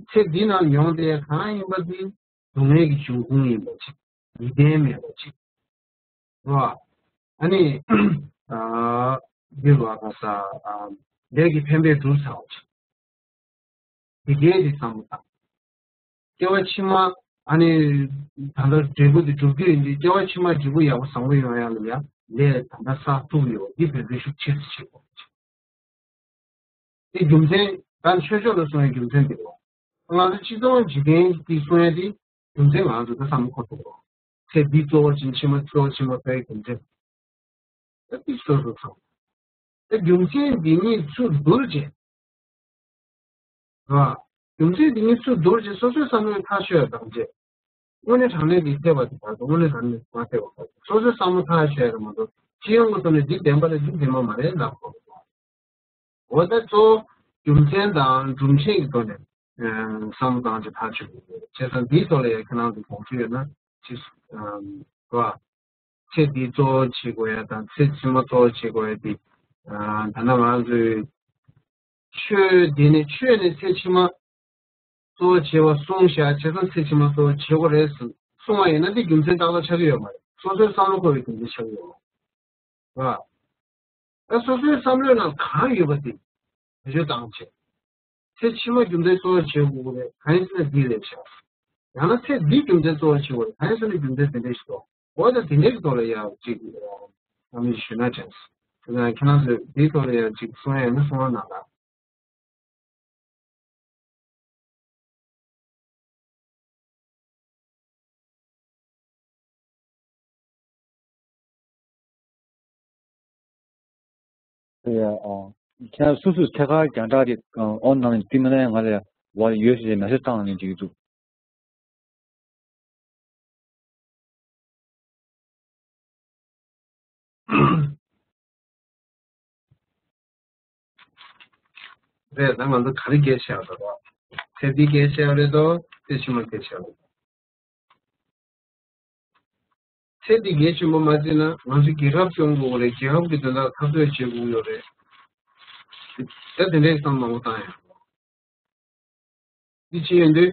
ཚེ་འདི་ནང་མྱོང་བསྡད་གང་ཡིན་པ་འདི་སྡུག་བསྔལ་གྱི་འབྱུང་ཁུངས་ཡིན་པ་ཅིག་ཡིད་བརྟན་མེད་པ་ཅིག་རེད་བ། ཨ་ནི། འདི་རུ་ཨ་ཁ་ས། ལས་ཀྱི་འཕེན་པས་གྲུབ་ཚར་བ་ཅིག་དེ་གས་དེ་བསམ་བློ་བཏང་། སྐྱེ་བ་ཕྱི་མ་ཨ་ནི། ད་ལྟ་འབྲས་བུ་དེ་སྒྲུབ་རྒྱུ་ཡིན་དུས་སྐྱེ་བ་ཕྱི་མ་འབྲས་བུ་ཡག་པོ་བཟང་པོ་ཡོང་ཡག་ལ་ཡ་ལས་ད་ལྟ་བསགས་ཐུབ་ཡོད་འདི་བོད་པའི་ཤུགས་ཆེ་ཙམ་བྱེད་དགོས། དེ་རྒྱུ་མཚན་ད་ཆོས་ཕྱོགས་ལ་སོང་བའི་རྒྱུ་མཚན་དེ་རེད། ང་ཚོ་སྤྱི་ཚོགས་འཇིག་རྟེན་གྱི་གསུང་ཡ་དེ་རྒྱུ་མཚན་ང་ཚོ་ད་བསམ་བློ་འཁོར་ཐུབ་རོགས། ཚེ་འདི་གཙོ་བོ་ཅན་ཕྱི་མ་གཙོ་བོ་ཕྱི་མ་ཕའི་རྒྱུ་མཚན། ད་འདི་སོ་སོ་ཚང་། ད་རྒྱུ་མཚན་འདི་གཉིས་ཚུར་བསྡུར་བྱས། རེད་བ། རྒྱུ་མཚན་འདི་གཉིས་ཚུར་བསྡུར་བྱས་སོ་སོའི་བསམ་བློའི་ཐག་ཆོད་ཡ་དང་བཅས། དངོས་གནས་དྲང་གནས་ཀྱི་ཐེབས་པ་དེ་བར་དུ་དངོས་གནས་དྲང་གནས་མ་ཐེབས་པ་བར་དུ་སོ་སོའི་བསམ་བློ་ཐག་ཆོད་ཡ་རེད་མ་གཏོགས་སྤྱི་ཡོངས་ཀྱི་ཐོག་ནས་འདི་བདེན་པ་རེད་འདི་བདེན་པ་མ་རེད་ལབ་དགོས། འོ་ད་གཙོ་བོ་རྒྱུ་མཚན་དང་སྒྲུབ་བྱེད་ཀྱི་ཐོག་ནས་བསམ་བློ་བཏང་བྱས་ཐག་གཅོད་དགོས་ཀྱི་རེད། བྱས་ཙང་འདིའི་ཐོག་ལ་ཡང་ཁྱེད་རང་ཚོ་དགོངས་ཚུལ་ཡོད་ན་ཅིག་རེད་བ། ཚེ་འདི་གཙོ་བོ་བྱེད་དགོས་ཡ་དང་ཚེ་ཕྱི་མ་གཙོ་བོ་བྱེད་དགོས་ཡ་དེ། ད་ནང་ང་ཚོས་ཆོས་འདི་ནི་ཆོས་ནི་ཚེ་ཕྱི་མ་གཙོ་བོ་བྱེད་པ་གསུངས་བཞག་བྱས་ཙང་ཚེ་ཕྱི་མ་གཙོ་བོ་བྱེད་དགོས་རེད་གསུངས་པ་ཡིན་ན་དེ་རྒྱུ་མཚན་ཏག་ཏག་ཆགས་ཀྱི་ཡོད་མ་རེད། སོ་སོའི་བསམ་བློ་འཁོར་བའི་རྒྱུ་མཚན་ཆགས་ཀྱི་ཡོད་མ་རེད། ད་སོ་སོའི་བསམ་བློའི་ནང་གང་ཡོད་པ་དེ་བེད་སྤྱོད་བཏང་བྱས། ཚེ་ཕྱི་མ་རྒྱུ་མཚན་གཙོ་བོ་བྱེད་དགོས་ཀྱི་རེད། གང་ཡིན་ཟེར་ན་འདི་རེད་ཤག་ཡང་ན་ཚེ་འདིའི་རྒྱུ་མཚན་གཙོ་བོ་བྱེད་དགོས་རེད། གང་ཡིན་ཟེར་ན་རྒྱུ་མཚན་དེ་འདྲས་ཤིག་འདུག་འོ་ད་དེ་འདྲའི་ཐོག་ལ་ཡང་ཅིག་བསམ་བློ་ཞུས་ན་བྱས། དེ་ན་ཁྱེད་རང་ཚོས་འདིའི་ཐོག་ལ་ཡང་ཅིག་གསུང་ཡ་ཡོད་ན་གསུང་རོགས་གནང་ལ། ཡ། ཨ། ཁྱེད་སོ་སོའི་ཐད་ཀར་རྒྱང་བསྒྲགས་དེ་ཨོན་ནང་ནས་བསྟན་མ་ན་ང་ལ་བ་ཡོད་ཞེས་མེ་སེ་ཇི་བཏང་ནས་འགྲིག་གི་འདུག་རེད། ད་ང་ཚོ་ག་རེ་སྐད་ཆ་བཤད་པ་རེད། ཚེ་འདི་སྐད་ཆ་བཤད་པ་རེད་དོ། ཚེ་ཕྱི་མ་སྐད་ཆ་བཤད་པ་རེད། ཚེ་འདི་གལ་ཆེན་པོ་མ་བརྩིས་ན་ང་ཚོ་རྒྱལ་ཁབ་སྐྱོང་དགོས་རེད། རྒྱལ་ཁབ་ཀྱི་དོན་དག་འཐབ་རྩོད་བྱེད་དགོས་ཡོད་རེད། ད་དེ་འདྲའི་བསམ་བློ་བཏང་ཡང་འདི་བྱེད་ཡོང་དུས་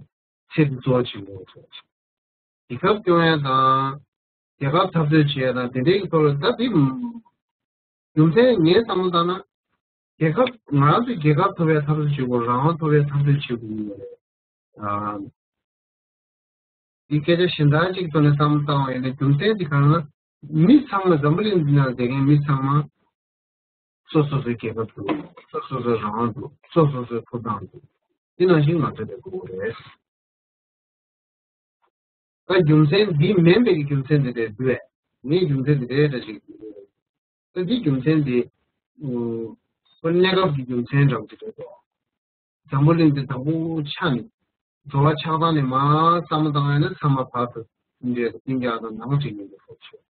ཚེ་འདི་གཙོ་བོ་བྱེད་དགོས་རེད། རྒྱལ་ཁབ་སྐྱོང་ཡ་དང་རྒྱལ་ཁབ་འཐབ་རྩོད་བྱེད་ཡ་དང་དེ་འདྲའི་ཐོག་ལ་ད་འདི་རྒྱུ་མཚན་ངས་བསམ་བློ་བཏང་ན་རྒྱལ་ཁབ་ང་རང་ཚོས་རྒྱལ་ཁབ་ཐོབ་ཡ་འཐབ་རྩོད་བྱེད་དགོས། རང་དབང་ཐོབ་ཡ་འཐབ་རྩོད་བྱེད་དགོས་ཡོད་རེད། ཨ། འདི་སྐད་ཆ་གཞན་དག་ཅིག་ཐོག་ནས་བསམ་བློ་བཏང་བ་ཡིན་ན་རྒྱུ་མཚན་འདི་གང་ན་མི་ཚང་མ་འཛམ་བུ་གླིང་འདི་ནང་བསྡད་མཁན་མི་ཚང་མ་སོ་སོ་སོའི་རྒྱལ་ཁབ་འདུག་སོ་སོ་སོའི་རང་དབང་འདུག་སོ་སོ་སོའི་ཐོབ་ཐང་འདུག་འདི་ནང་བཞིན་ང་ཚོ་ལས་དགོས་རེད། ད་རྒྱུ་མཚན་འདི་མིན་པའི་རྒྱུ་མཚན་འདི་རེད་འདུག་བས། ངའི་རྒྱུ་མཚན་འདི་རེད་འདྲ་ཞིག་འདུག་ད་འདི་རྒྱུ་མཚན་འདི་ཨུ་ཁོ་གནས་སྐབས་ཀྱི་རྒྱུ་མཚན་འདྲ་བོ་ཅིག་རེད་དོ། འཛམ་བུ་གླིང་འདི་དང་པོ་ཆགས་ནས་འགྲོ་བ་ཆགས་སྟངས་ནས་མར་བསམ་བློ་བཏང་ཡ་ན་ཚང་མ་བར་དུ་འདི་འདྲའི་ལྟེང་རྒྱག་དང་ནང་བྱེད་མཁན་འདི་ཚོ་ཆོས་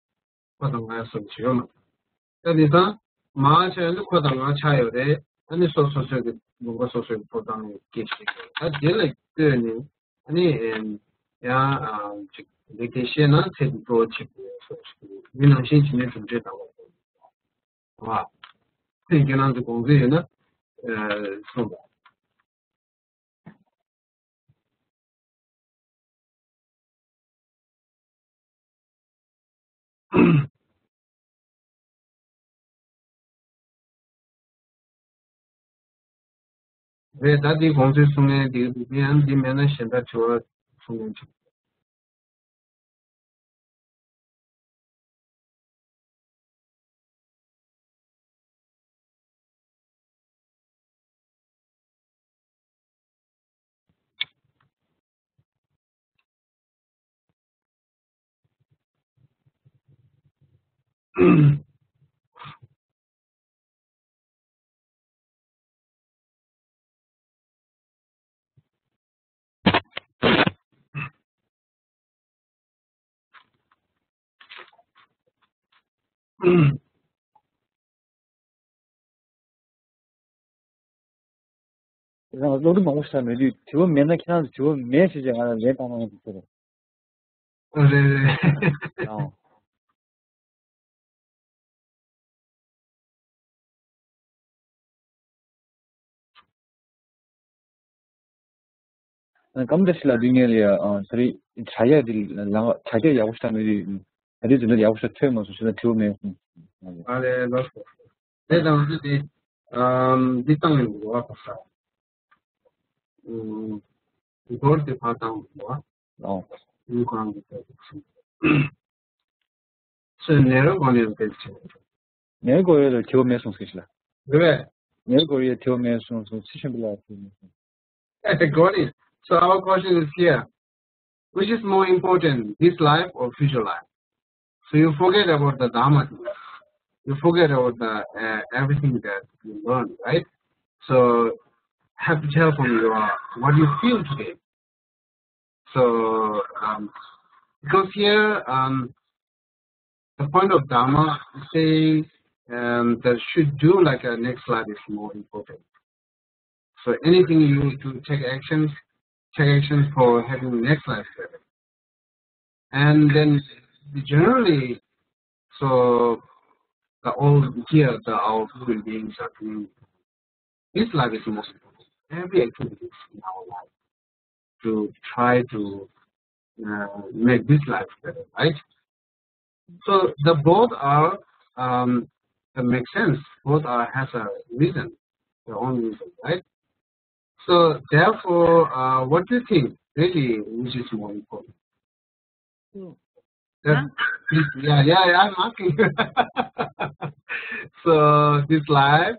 ཁོ་དང་ང་སོགས་བྱེད་ཡོད་མ་རེད། ད་དེང་སང་མར་ཆགས་ཡོད་ན་ཁོ་དང་ང་ཆགས་ཡོད་རེད། ཨ་ནི་སོ་སོ་སོའི་གི་ལུང་པ་སོ་སོའི་གི་ཐོབ་ཐང་ནས་སྐད་ཆ་བཤད་ཀྱི་ཡོད། ད་དེ་ལ་ལྟོས་ནས་ཨ་ནི་ཡང་ཅིག་འདི་སྐད་བཤད་ན་ཚེ་འདི་གཙོ་བོ་བྱེད་དགོས་སོགས་ཞིག་མི་ནང་བཞིན་བྱེད་ནས་གྲུབ་འབྲས་དང་བ། བ། ཁྱེད་རང་ཚོ་དགོངས་ཚུལ་ཡོད་ན་གསུངས་པ། རེད། ད་འདི་དགོངས་ཚུལ་གསུང་མཁན་འདི་འདུག་དེ་ཡང་འདི་མེད་ན་གཞན་དག་དྲི་བ་གསུང་མཁན་ཅིག་རང་སློབ་ཕྲུག་མང་པོ་ཞིག་མེད་དུས་དྲི་བ་མེད་ན་ཁྱེད་རང་ཚོ་དྲི་བ་མེད་ཞེས་བྱས་ང་ལ་ལན་བཏང་གནང་ཡག་ཅིག་ཟེར། རེད་རེད། ཨོ། སྐམ་འདྲ་ཞིག་ལ་དུས་ངེས་ལ་ཡ་ཨ་ད་རེས་དྲ་རྒྱ་འདི་ལ་དྲ་རྒྱ་ཡག་པོ་ཞིག་མེད་དུས་ད་རེས་དེ་འདྲ་ཡག་པོ་ཞིག་ཐོན་མ་སོང་ཞེ་ན་དྲི་བ་མེད་གསུངས། ཨ་ལས་ལགས་སོ། དེ་དང་དེ་དེ་ཨམ་འདི་བཏང་ཡོང་གི་རེད་བ། གོ་ས་ཨུམ་སྒོར་དེ་ཕར་བཏང་ཡོང་གི་རེད་བ། ཨོ། ཡུལ་ཁོ་རང་གི་ཐོག་ཏུ་སོང་། སོ་ནེ་རོ་གོ་ནེ་རོ་དེ་ཆེ། ནེ་རོ་གོ་རེ་ལ་དྲི་བ་མེད་གསུངས་ཟེར་ཞིག་ལ། རེད་པས། ནེ་རོ་གོ་རེ་ལ་དྲི་བ་མེད་གསུངས་སོང་། ཚེ་ཆེན་པོ་ལ་དྲི་བ་མེད་གསུངས། Got it. So our question is here. Which is more important, this life or future life? So you forget about the Dharma thing. you forget about the uh, everything that you learned, right? So have to tell from your what you feel today. So um, because here um, the point of Dharma says um, that should do like a next life is more important. So anything you do, take actions, take actions for having next life better. And then generally, so the old here, the our human beings are doing this life is most important. Every activity in our life to try to uh, make this life better, right? So the both are um, that make sense. Both are has a reason, their own reason, right? So therefore, uh, what do you think really which is more important? So, That, yeah, yeah, yeah, I'm asking. So this life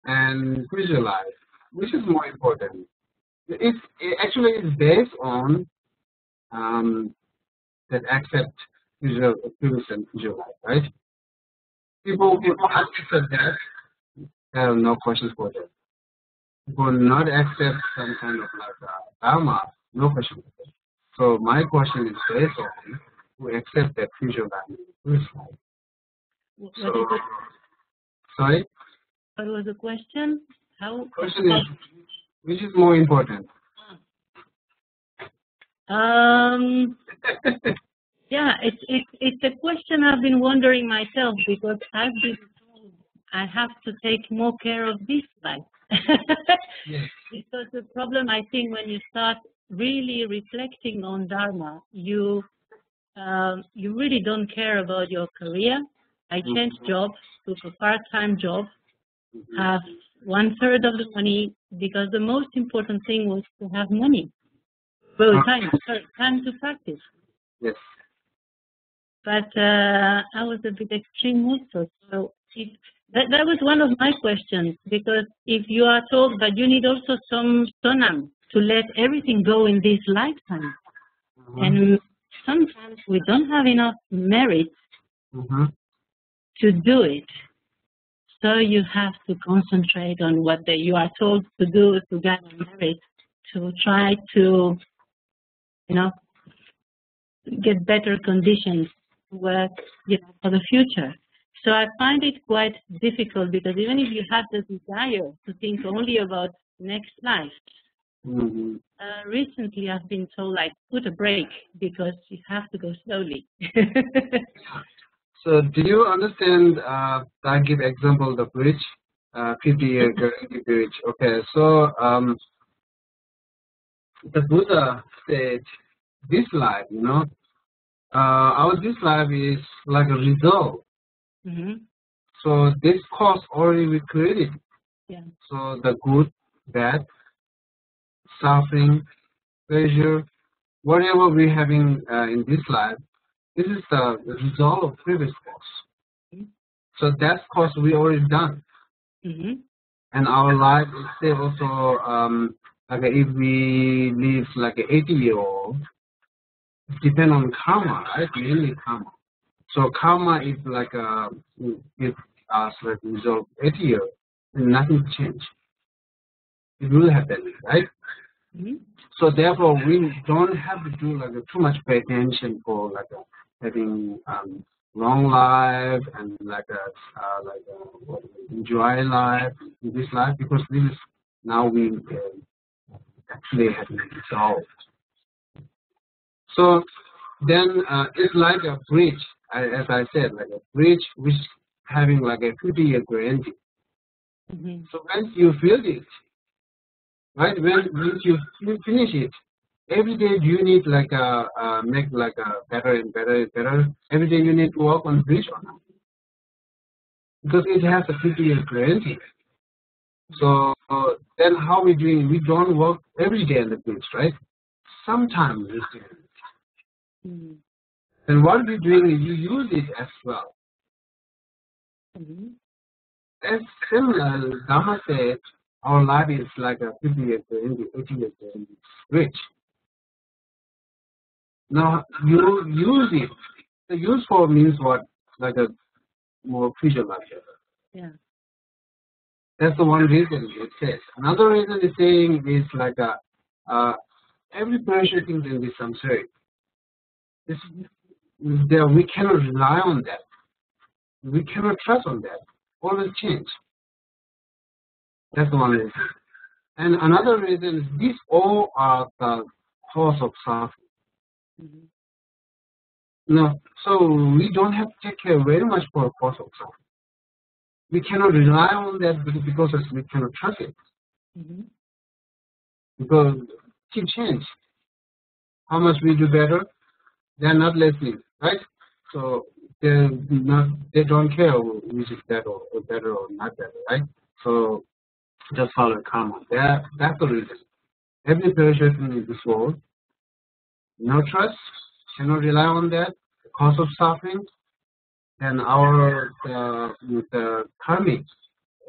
and future life, which is more important? It's it actually is based on um, that accept future, previous and future life, right? People people accept that, there are no questions for that. People not accept some kind of like uh, dharma, no question for that. So my question is based on who accept that future life, previous life. what is it? Sorry. What was the question? How? Question is, which is more important? Um, yeah, it's it's it's a question I've been wondering myself because I've been told I have to take more care of this life. Yes. Because the problem I think when you start really reflecting on Dharma, you um, you really don't care about your career. I changed job, took a part-time job, have one third of the money because the most important thing was to have money. Well, time, sorry, time to practice. Yes. But uh, I was a bit extreme also. So it, that, that was one of my questions because if you are told that you need also some sonam to let everything go in this lifetime, and sometimes we don't have enough merit Mm-hmm. to do it. So you have to concentrate on what they, you are told to do to gather merit to try to, you know, get better conditions to work, you know, for the future. So I find it quite difficult because even if you have the desire to think only about next life, Mm-hmm. uh, recently I've been told like put a break because you have to go slowly. So do you understand? Uh, I give example the bridge, uh, fifty year guarantee bridge. Okay, so um, the Buddha said this life, you know, uh, our this life is like a result. hmm So this cause already we created. Yeah. So the good, bad, suffering, pleasure, whatever we having uh, in this life, this is the result of previous cause. So that cause we already done. hmm And our life is still also um, like if we live like an eighty year old, depend on karma, right? Mainly karma. So karma is like a gives us like result eighty years, and nothing change. It will happen, right? hmm So therefore, we don't have to do like too much pay attention for like uh, having um, long life and like a uh, like uh, enjoy life in this life because this is now we uh, actually have been resolved. So then uh, it's like a bridge, I- as I said, like a bridge which having like a fifty year guarantee. hmm So once you feel it, right? When once you fi- finish it, every day you need like a uh, make like a better and better and better. Every day you need to work on bridge or not, because it has a fifty year guarantee. So uh, then how we doing? We don't work every day on the bridge, right? Sometimes we do. hmm And what we doing is you use it as well. hmm As similar, Dharma said, our life is like a fifty years, eighty years, rich. Now you use it. The useful means what? Like a more crucial like that. Yeah. That's the one reason it says. Another reason is saying is like a, uh, every pressure thing can be some sort. This, there, we cannot rely on that. We cannot trust on that. Always change. That's the one reason. And another reason is these all are the cause of suffering. Mm-hmm. No, so we don't have to take care very much for cause of suffering. We cannot rely on that because we cannot trust it. Mm-hmm. Because keep change. How much we do better, they're not listening, right? So they not they don't care which is better or better or not better, right? So just follow karma. That that's the reason. Every pressure in this world, no trust, cannot rely on that, cause of suffering, and our uh, the karmic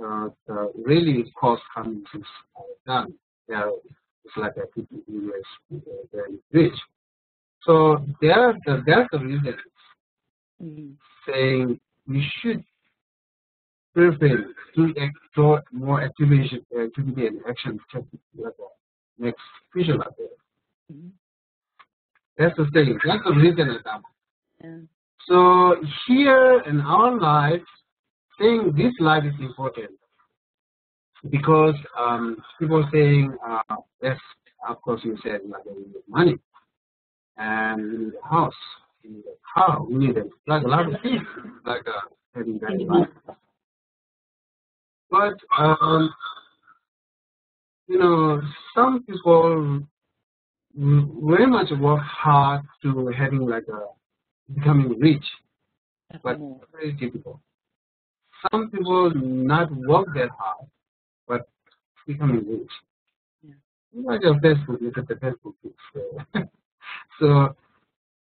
uh, the really cause karmic is done. Yeah, it's like a fifty years uh, very rich. So there's the there's the reason Mm. saying we should prefer to explore more activation, activity and action to like that next vision like that. Mm. That's the thing. That's the reason, Adama. Yeah. So here in our life, saying this life is important because um, people saying, uh, yes, of course you said like money and house, and car, we need it. Like a lot of things, like uh, having that life. But um, you know, some people very much work hard to having like a becoming rich, but very difficult. Some people not work that hard, but becoming rich. Yeah. Like a Facebook, look at the Facebook picture. So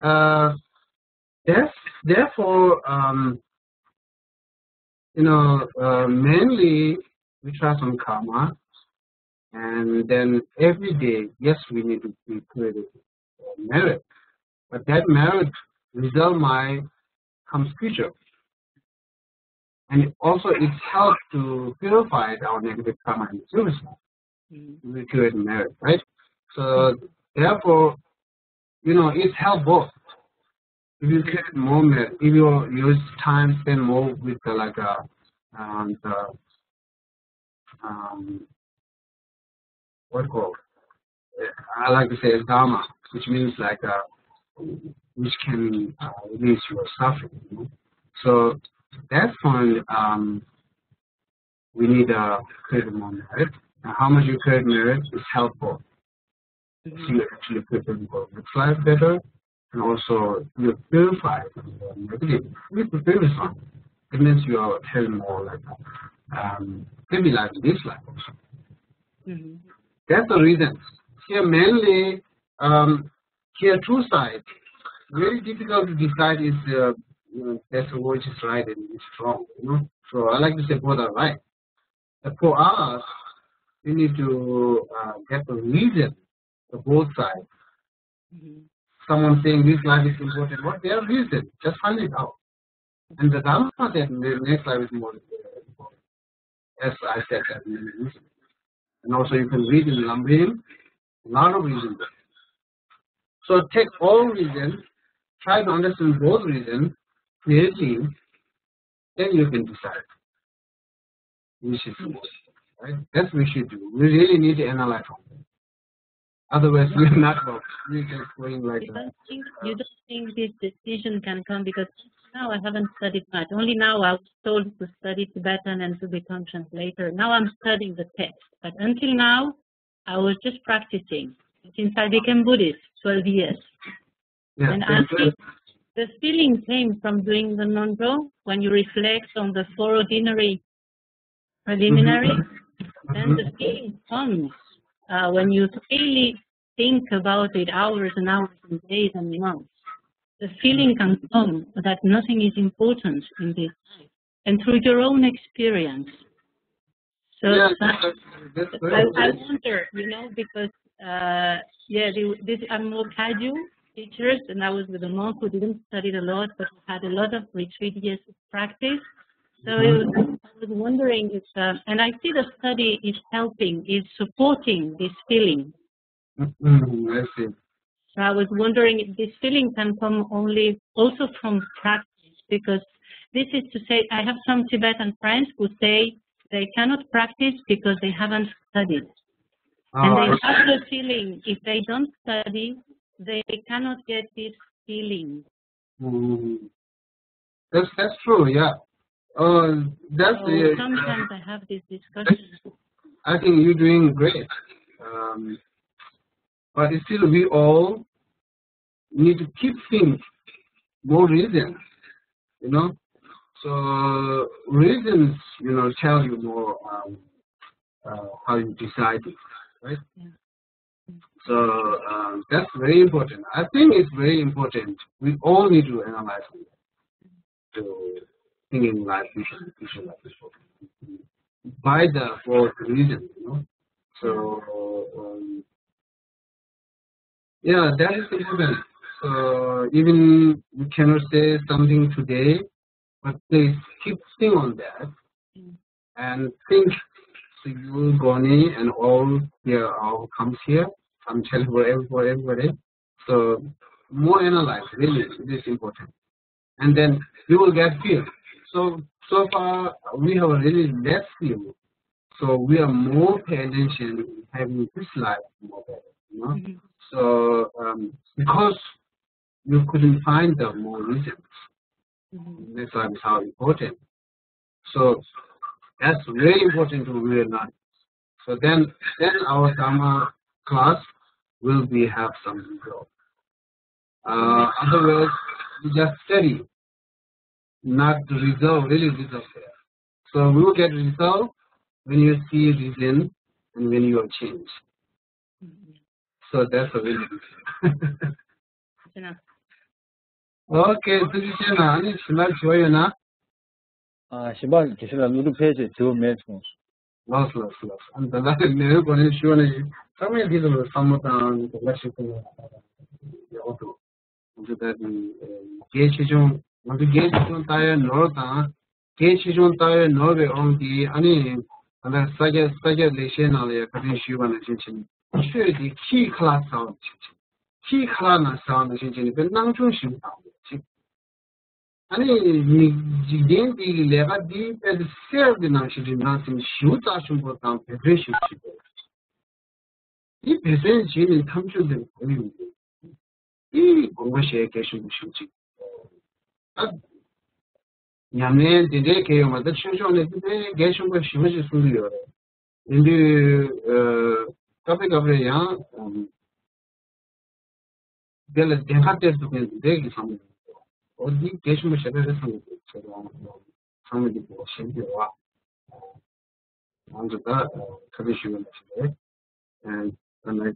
uh, that's, therefore, um, you know, uh, mainly we try some karma, and then every day, yes, we need to be creative uh, merit, but that merit result might come future. And also it helps to purify our negative karma in the service life. Mm. We create merit, right? So therefore, you know, it helps both. If you create more merit, if you use time spend more with the, like uh, um, the um, what called? I like to say dharma, which means like uh, which can uh, release your suffering. You know? So that's when um, we need a creative merit. And how much you create merit is helpful. So you actually prepare for next life better, and also you purify from the negative. You prepare this one. It means you are having more like um, maybe like this life also. Mm-hmm. That's the reason. Here mainly, um, here two sides. Very difficult to decide is uh, uh, that's what is right and is wrong. You know? So I like to say both are right. But for us, we need to uh, get the reason for both sides. Mm-hmm. Someone saying this life is important, what their reason? Just find it out. And the Dharma said the next life is more important. As I said that many reasons. And also you can read in Lamrim, a lot of reasons. So take all reasons, try to understand both reasons clearly, then you can decide which is most, right? That's what we should do. We really need to analyze all that. Otherwise, we're not going. We're just going like you that. Don't think, you don't think this decision can come because now I haven't studied much. Only now I was told to study Tibetan and to become translator. Now I'm studying the text. But until now, I was just practicing since I became Buddhist twelve years. Yeah, and I think the feeling came from doing the Nongdro when you reflect on the four ordinary preliminary, mm-hmm. Then the feeling comes uh, when you really think about it hours and hours and days and months. The feeling can come that nothing is important in this life. And through your own experience, so yeah, that's, that's I, I wonder, you know, because uh, yeah, the, this I'm more casual teachers, and I was with a monk who didn't study a lot, but who had a lot of retreat years of practice. So I was, I was wondering if, uh, and I see the study is helping, is supporting this feeling. Mm, I see. So I was wondering if this feeling can come only also from practice, because this is to say, I have some Tibetan friends who say they cannot practice because they haven't studied. And they Uh, have the feeling if they don't study, they cannot get this feeling. mm, that's that's true. Yeah. Uh, that's So uh, sometimes I have this discussion. I think you're doing great. Um, but still, we all need to keep things more reasons, you know. So reasons, you know, tell you more um, uh, how you decide it, right? Yeah. So um, that's very important. I think it's very important. We all need to analyze it, to thinking like we should, we should like this book by the for the reason, you know. So um, yeah, that is important. So even you cannot say something today, but please keep think on that Mm. And think, so you, Goni, and all here, all comes here. I'm telling for every- for everybody. So more analyze, really, it is important. And then you will get feel. So so far we have really less feel. So we are more pay attention having this life more better, you know. Mhm. So um, because you couldn't find the more reasons. Mhm. That's why it's how important. So that's very important to realize. So then, then our Dharma class will be have some result. Uh, otherwise, you just study, not the result, really result there. So we will get result when you see reason and when you are changed. Mhm. So that's a really good thing. ཟེར་ན། Okay, ཐུགས་རྗེ་ཆེ་ན། ཨ་ནི་ཞིམ་པ་བྱོས་ཡོད་ན། ཨ་ཞིམ་པ་དགེ་བཤེས་ལགས་བློ་གྲོས་ཕལ་ཆེར་བྱེད་པ་མེད་སོང་། ལགས་ལགས་ལགས། ཨ་ནི་ད་ལྟ་མེད་གོ་ནས་ཞུ་ནས་ཚང་མས་འདི་ལ་བསམ་བློ་བཏང་དགོངས་པ་ཞིག་གཏོང་ཡག་འདུག་ང་ཚོ་ད་གལ་ཆེ་ཆུང་ང་ཚོ་གལ་ཆེ་ཆུང་ལྟ་ཡ་ནོར་དང་། གལ་ཆེ་ཆུང་ལྟ་ཡ་ནོར་བའི་དབང་གིས་ཨ་ནི་ད་ལྟ་ས་སྐྱ་ས་སྐྱ་ལེགས་བཤད་ནང་ལ་ཡ་ཁ་སང་ཞུས་པ་ནང་བཞིན་བྱས་ནས་ཆོས་འདི་ཁྱིའི་ཁ་ལག་ཟ་བ་ནང་བཞིན་བྱས་ནས། ཁྱིའི་ཁ་ལག་ནང་ཟ་བ་ནང་བཞིན་བྱས་ནས་དཔེ་སྣང་ཆུང་ཞིག་བཏང་བ་ཅིག་ཨ་ནི་མི་འཇིག་རྟེན་འདི་གི་ལས་ཀ་འདི་དཔེ་གསེར་གྱི་ནང་བཞིན་གྱི་ནང་སེམས་ཞིབ་རྩ་ཆེན་པོ་དང་འབད་བརྩོན་ཞིབ་ཞིབ་པོ། འདི་འབད་བརྩོན་བྱས་ནས་ཐམས་ཅད་འདིར་གོ་ཡོང་གི། འདི་དགོངས་པ་བཞེས་གལ་ཆེན་པོ་ཞིག་ཅིག་ཨ། ཉམས་ལེན་འདི་འདྲའི་གལ་ཡོད་མ་རེད། ཆོས་ཕྱོགས་ནས་འདི་འདྲའི་གལ་ཆེན་པོ་ཞེ་པོ་ཅིག་གསུང་གི་ཡོད་རེད། ཡིན་དུས་ཨ། སྐབས་རེ་སྐབས་རེ་ཡང་ཨ། དེ་ལ་བདེན་ཁ་གཏད་ཐུབ་མཁན་འདི་འདྲའི་གི་བསམ་བློ་འོ་འདི་གལ་ཆེན་པོ་ཞེ་དྲག་རེད་བསམ་གི་འདུག་ཚེ་རིང་ཚང་མ་འདི་གོ་ཤེས་ཀྱི་རེད་བ། ང་ཚོ་ད་ཁ་གཏད་ཞུ་བ་ནང་བཞིན་རེད། ཨ་ནི་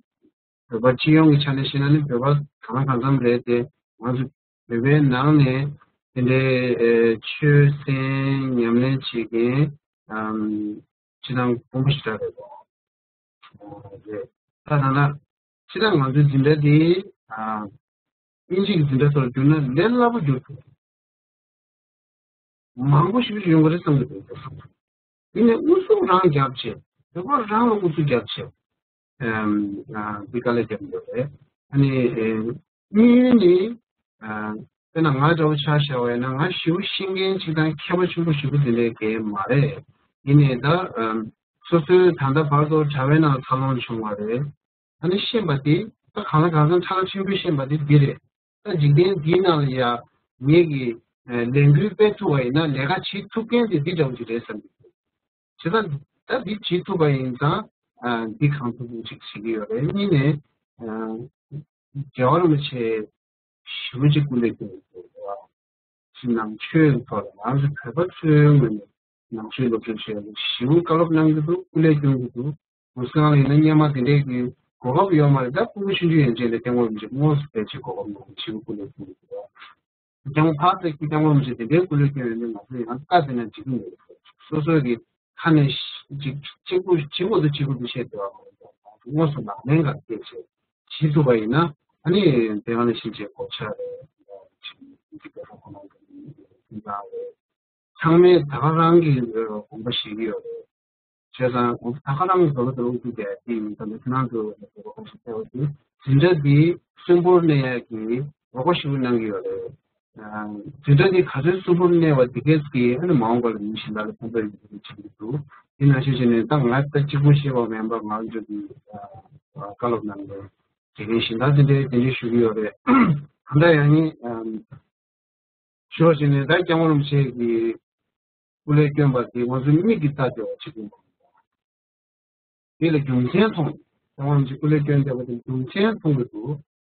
བོད་པ་སྤྱི་ཡོངས་ཀྱི་ཆ་ནས་བཤད་ན་ནི་བོད་པ་གང་ལ་གང་འཚམ་རེད་དེ། ང་ཚོ་བོད་པའི་ནང་ནས་དེ་འདྲའི་ཨ། ཆོས་གསན་ཉམས་ལེན་བྱེད་མཁན་ཨམ། སྤྱིར་བཏང་དཀོན་པོ་ཞེ་དྲག་རེད་དོ། རེད། ད་ད་ན་སྤྱིར་བཏང་ང་ཚོའི་འཛིན་གྲྭ་འདི་ཨ། དབྱིན་ཇི་གི་འཛིན་གྲྭ་ཚོར་བསྒྱུར་ན་ལས་སླ་པོ་འགྱུར་ཐུབ། མང་པོ་ཞིག་ཡོང་གི་རེད་བསམ་གི་འདུག་ཡིན་ནའི་དབུ་སུབ་རང་རྒྱབ་བྱས། བོད་པ་རང་ལ་དབུ་སུབ་རྒྱབ་བྱས། ཨམ། ཨ། འདི་དཀའ་ལས་རྒྱབ་ཡོད་རེད། ཨ་ནི་ཨེ། གཉིས་ནི་ཨ། དཔེར་ན་ང་འདྲ་བོ་ཆ་བཞག་པ་ཡིན་ན་ང་ཞེ་པོ་ཤེས་མཁན་ཅིག་དང་མཁས་པ་ཆེན་པོ་ཞེ་པོ་དེ་འདྲའི་གལ་མ་རེད། ཡིན་ནའི་ད་ཨམ། སོ་སོའི་ད་ལྟ་བར་དུ་གྲྭ་པའི་ནང་འཚར་ལོངས་བྱུང་བ་རེད། ཨ་ནི་ཤེས་པ་དེ་ད་གང་ལ་གང་འཚམ་ཁྲ་ལ་ཆེན་པོས་ཤེས་པ་དེ་འདི་རེད། ད་འཇིག་རྟེན་འདིའི་ནང་ལ་ཡ་ངེད་ཀྱིས་ལས་འགུལ་སྤེལ་ཐུབ་པ་ཡིན་ན་ལས་ཀ་བྱེད་ཐུབ་མཁན་དེ་འདི་འདྲ་བོ་ཅིག་རེད་བསམ་གྱི་འདུག་བྱས་ཙང་ད་འདི་བྱེད་ཐུབ་པ་ཡིན་ཙང་འདི་གང་ཐུབ་ཐུབ་ཅིག་བྱེད་ཀྱི་ཡོད་རེད། གཉིས་ནས་རྒྱལ་བ་རིན་པོ་ཆེ་ཞེ་པོ་ཅིག་སྐུ་ལས་བསྐྱོན་ཡོད་རེད། ཕྱི་ནང་ཆོས་ཀྱི་ཐོག་ལ་ང་ཚོ་བོད་པ་ཚོའི་ངོས་ནས་ནང་ཆོས་སློབ་སྦྱོང་བྱེད་ཡག་ཞེ་པོ་བཀའ་སློབ་གནང་གི་འདུག་སྐུ་ལས་སྐྱོན་གྱི་འདུག །འུ་སང་ལ་ཡིན་ན་སྔོན་མ་དེ་འདྲའི་གི་གོ་སྐབས་ཡོད་མ་རེད། ད་སྐུ་ངོ་ཆུང་ཆུང་ཡན་ཆད་ལ་སྐྱབས་མགོན་རིན་པོ་ཆེ་དངོས་སུ་ཕེབས་བྱས་གོ་སྐབས་གནང་། ཞེ་པོ་སྐུ་ལས་སྐྱོན་གྱི་འདུག་སྐྱབས་མགོན་ཕར་ཚུར་གྱི་སྐྱབས་མགོན་རིན་པོ་ཆེ་དེ་འདྲའི་སྐུ་ལས་སྐྱོན་ཡོད་མེད་ང་ཚོ་ཡང་བཀའ་ཟེར་ན་འགྲིག་གི་མེད། སོ་སོ་གི་ཁ་ནས་ཅིག་གཅིག་པུ་གཅིག་པུ་དང་གཅིག་པུ་དང་བཤད་བསྡད་པ་མ་རེད། དངོས་སུ་ལག་ལེན་ག་སྐྱེས་བྱས་བྱེད་ཐུབ་པ་ཡིན་ན་ཨ་ནི་དེ་ག་ནང་བཞིན་བྱས་གོ་ཆ་རེད། ཅིག་འདི་ག་རང་ཁོ་ན་འདི་འདྲ་རེད། ཚང་མས་ད་ག་རང་གི་དགོངས་པ་བཞེས་ཀྱི་ཡོད་རེད། བྱས་ཙང་ད་ག་རང་གི་དགོངས་པ་དེ་ལ་དབུ་ཁྲིད་དེ་ཡང་དེ་ཡིན་ད་ནི་ཁྱེད་རང་ཚོ་ལ་དགོངས་པ་ག་ཞིག་འཁྱེར་བ་དེ་འཛིན་གྲྭ་འདི་གསོན་པོར་གནས་ཡག་གི་རོགས་པ་ཞིག་གནང་གི་ཡོད་རེད། འཛིན་གྲྭ་འདི་ག་ཚོད་གསོན་པོར་གནས་པ་དེ་གས་ཀྱིས་ཨ་ནི་མ་འོངས་པ་ལ་མི་གཞན་དག་ལ་ཕན་ཐོགས་ཡོང་གི་བྱེད་ཀྱི་འདུག་དེ་ནང་བཞིན་བྱས་ནས་ད་ང་ད་གཅིག་པུ་ཤེས་པ་མིན་པ་ང་ཚོ་གི་བཀའ་སློབ་གནང་གི་དགེ་རྒན་གཞན་དག་དེ་འདྲའི་དེ་འདྲའི་ཞུ་གི་ཡོད་རེད། གང་འདྲ་ཡང་ཡིན། ཞུ་བ་བྱས་ནས་ད་སྐྱབས་མགོན་རིན་པོ་ཆེ་གི་སྐུ་ལས་བསྐྱོན་པ་དེ་ང་ཚོའི་མིག་གིས་ལྟ་བདེ་བ་ཅིག་ཡིན་པ། དེ་ལ་རྒྱུ་མཚན་མཐོང་། སྐྱབས་མགོན་རིན་པོ་ཆེ་སྐུ་ལས་བསྐྱོན་བསྡད་པ་དེ་རྒྱུ་མཚན་མཐོང་གི་འདུག་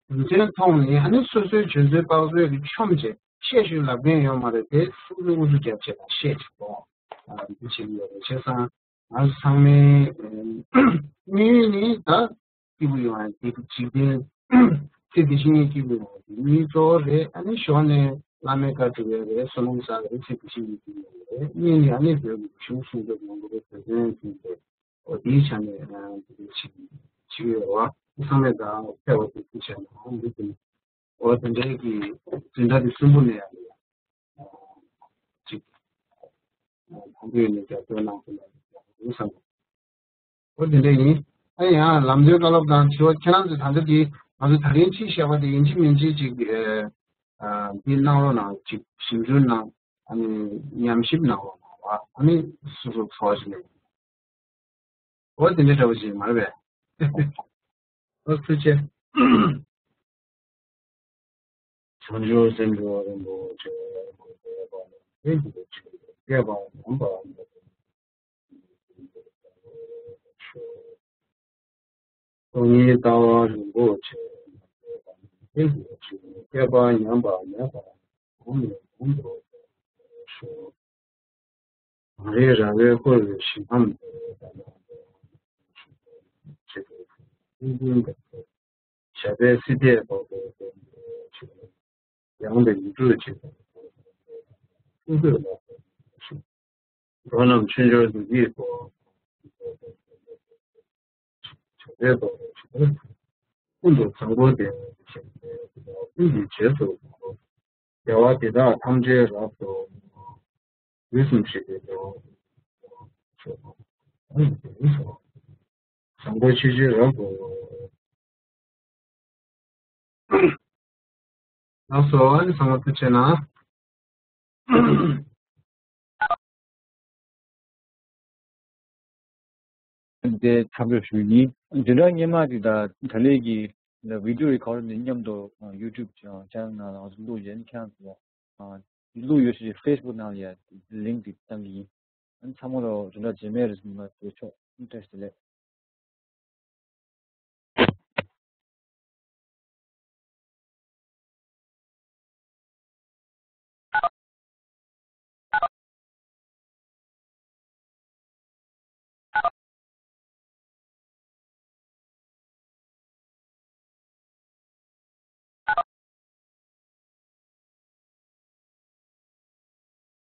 རྒྱུ་མཚན་མཐོང་ནས་ཨ་ནི་སོ་སོའི་འཇོན་ཚོད་དཔག་ཚོད་ཀྱིས་ཆོམས་བྱས་བཤད་ཞུས་ལབ་མཁན་ཡོད་མ་རེད་དེ་སུ་ལ་ཨུ་ཚུགས་རྒྱབ་བྱས་ལ་བཤད་ཅིག་གོ་འདི་བྱེད་ཀྱི་ཡོད་རེད་བྱས་ཙང་། ང་ཚོ་ཚང་མའི་དམིགས་ཡུལ་ནི་ད་སྐྱིད་པོ་ཡོང་ཡ་དེ་འཇིག་རྟེན་ཚེ་འདི་ཕྱི་གཉིས་སྐྱིད་པོ་ཡོང་ཡ་དེ་གཉིས་གཙོ་བོ་རེད། ཨ་ནི་ཞོར་ནས་བླ་མའི་བཀའ་སྒྲུབ་ཡ་རེད། བསོད་ནམས་བསགས་རེད། ཚེ་འདི་ཕྱི་གཉིས་སྐྱིད་པོ་ཡོང་རེད། གཉིས་ནི་ཨ་ནི་བོད་ཀྱི་གཞུང་སྲུང་སྐྱོབ་ཡོང་གི་རེད། བོད་དོན་མཐུན་པའི་འོ་དེའི་ཆ་ནས་དེ་འདྲ་ཞིག་བྱེད་ཀྱི་ཡོད་རེད་བ། ཚང་མས་ད་ཕེབས་པ་དེ་དེའི་ཆ་ནས་འོ་འདི་དེ་འོ་དེ་འདྲའི་གི་འཛིན་གྲྭ་དེ་གསོན་པོ་ནས་ཡ་རེད། ཅིག་དང་པོའི་ནས་རྒྱབ་སྐྱོར་གནང་ཐུབ་ན་ཡག་པོ་འདུག་བསམ། འོ་དེ་འདྲ་ཡིན། ཨ་ཡང་ལམ་སྟོན་བཀའ་སློབ་དང་དྲི་བ་ཁྱེད་རང་ཚོས་ད་ལྟ་དེ་ང་ཚོ་ད་རིང་ཅིག་བཤད་པ་དེ་ཡིན་གཅིག་མིན་གཅིག་ཅིག་འདི་གནང་རོགས་གནང་། ཅིག་ཞིབ་འཇུག་གནང་། ཨ་ནི་ཉམས་ཞིབ་གནང་རོགས་གནང་བ། ཨ་ནི་སོ་སོ་ཚོར་བ་ཞིག་ལེན། འོ་དེ་འདྲ་འདྲ་བོ་ཞིག་མ་རེད་པས། འོ་ཐུགས་རྗེ་ཆེ། བྱང་ཆུབ་སེམས་མཆོག་རིན་པོ་ཆེ། སྐྱེས་པ་ཉམས་པ་མེད་པ། སྟོང་ཉིད་ལྟ་བ་རིན་པོ་ཆེ། སྐྱེས་པ་ཉམས་པ་མེད་པ། གོང་ནས་གོང་དུ་ཤོག་གངས་རིའི་ར་བས་བསྐོར་བའི་ཞིང་ཁམས་འདིར། ཀུན་མཁྱེན་བདག་ཞབས་པད་སྲིད་མཐའི་བར་དུ་བརྟན་པའི་ཕྱིར། ཡང་དག་ཡིག་དྲུག་ཅིག་ཐུགས་བསྐྱེད་ལ་ཞུགས། འགྲོ་རྣམས་ཆོས་འབྱོར་བདེ་སྐྱིད་སྐོར། བྱང་ཆུབ་ཏུ་ཀུན་ཏུ་བཟང་པོ་ལྡན་ཞིང་། ཀུན་གྱི་རྗེས་སུ་བདག་སློབ། བདེ་བ་འདི་དག་ཐམས་ཅད་རབ་ཏུ། དུས་གསུམ་གཤེགས་པའི་བདེ་བ། བཟང་པོ་ཆོས་ཀྱི་རབ་ཏུ། ལགས་སོ། ཨ་ནི་ཚང་མ་ཐུགས་རྗེ་གནང་། དེ་འཚམས་འདྲི་ཞུ་ཡིན། འཛིན་གྲྭ་སྔོན་མ་དེ་དང་ད་ལན་གྱི་ལ་video record་ནས་མཉམ་དུ་YouTube channel་ནང་ལ་བླུགས་ཡོད། ཁྱེད་རང་ཚོ་བླུགས་ཡོད་ཤེས། Facebook་ནང་ལ་ཡ་link་དེ་བཏང་གི་ཡིན། ཨ་ནི་ཚང་མ་ལ་འཛིན་གྲྭ་རྗེས་མའི་རེ་ཟུང་ལ་བཀྲ་ཤིས་བདེ་ལེགས།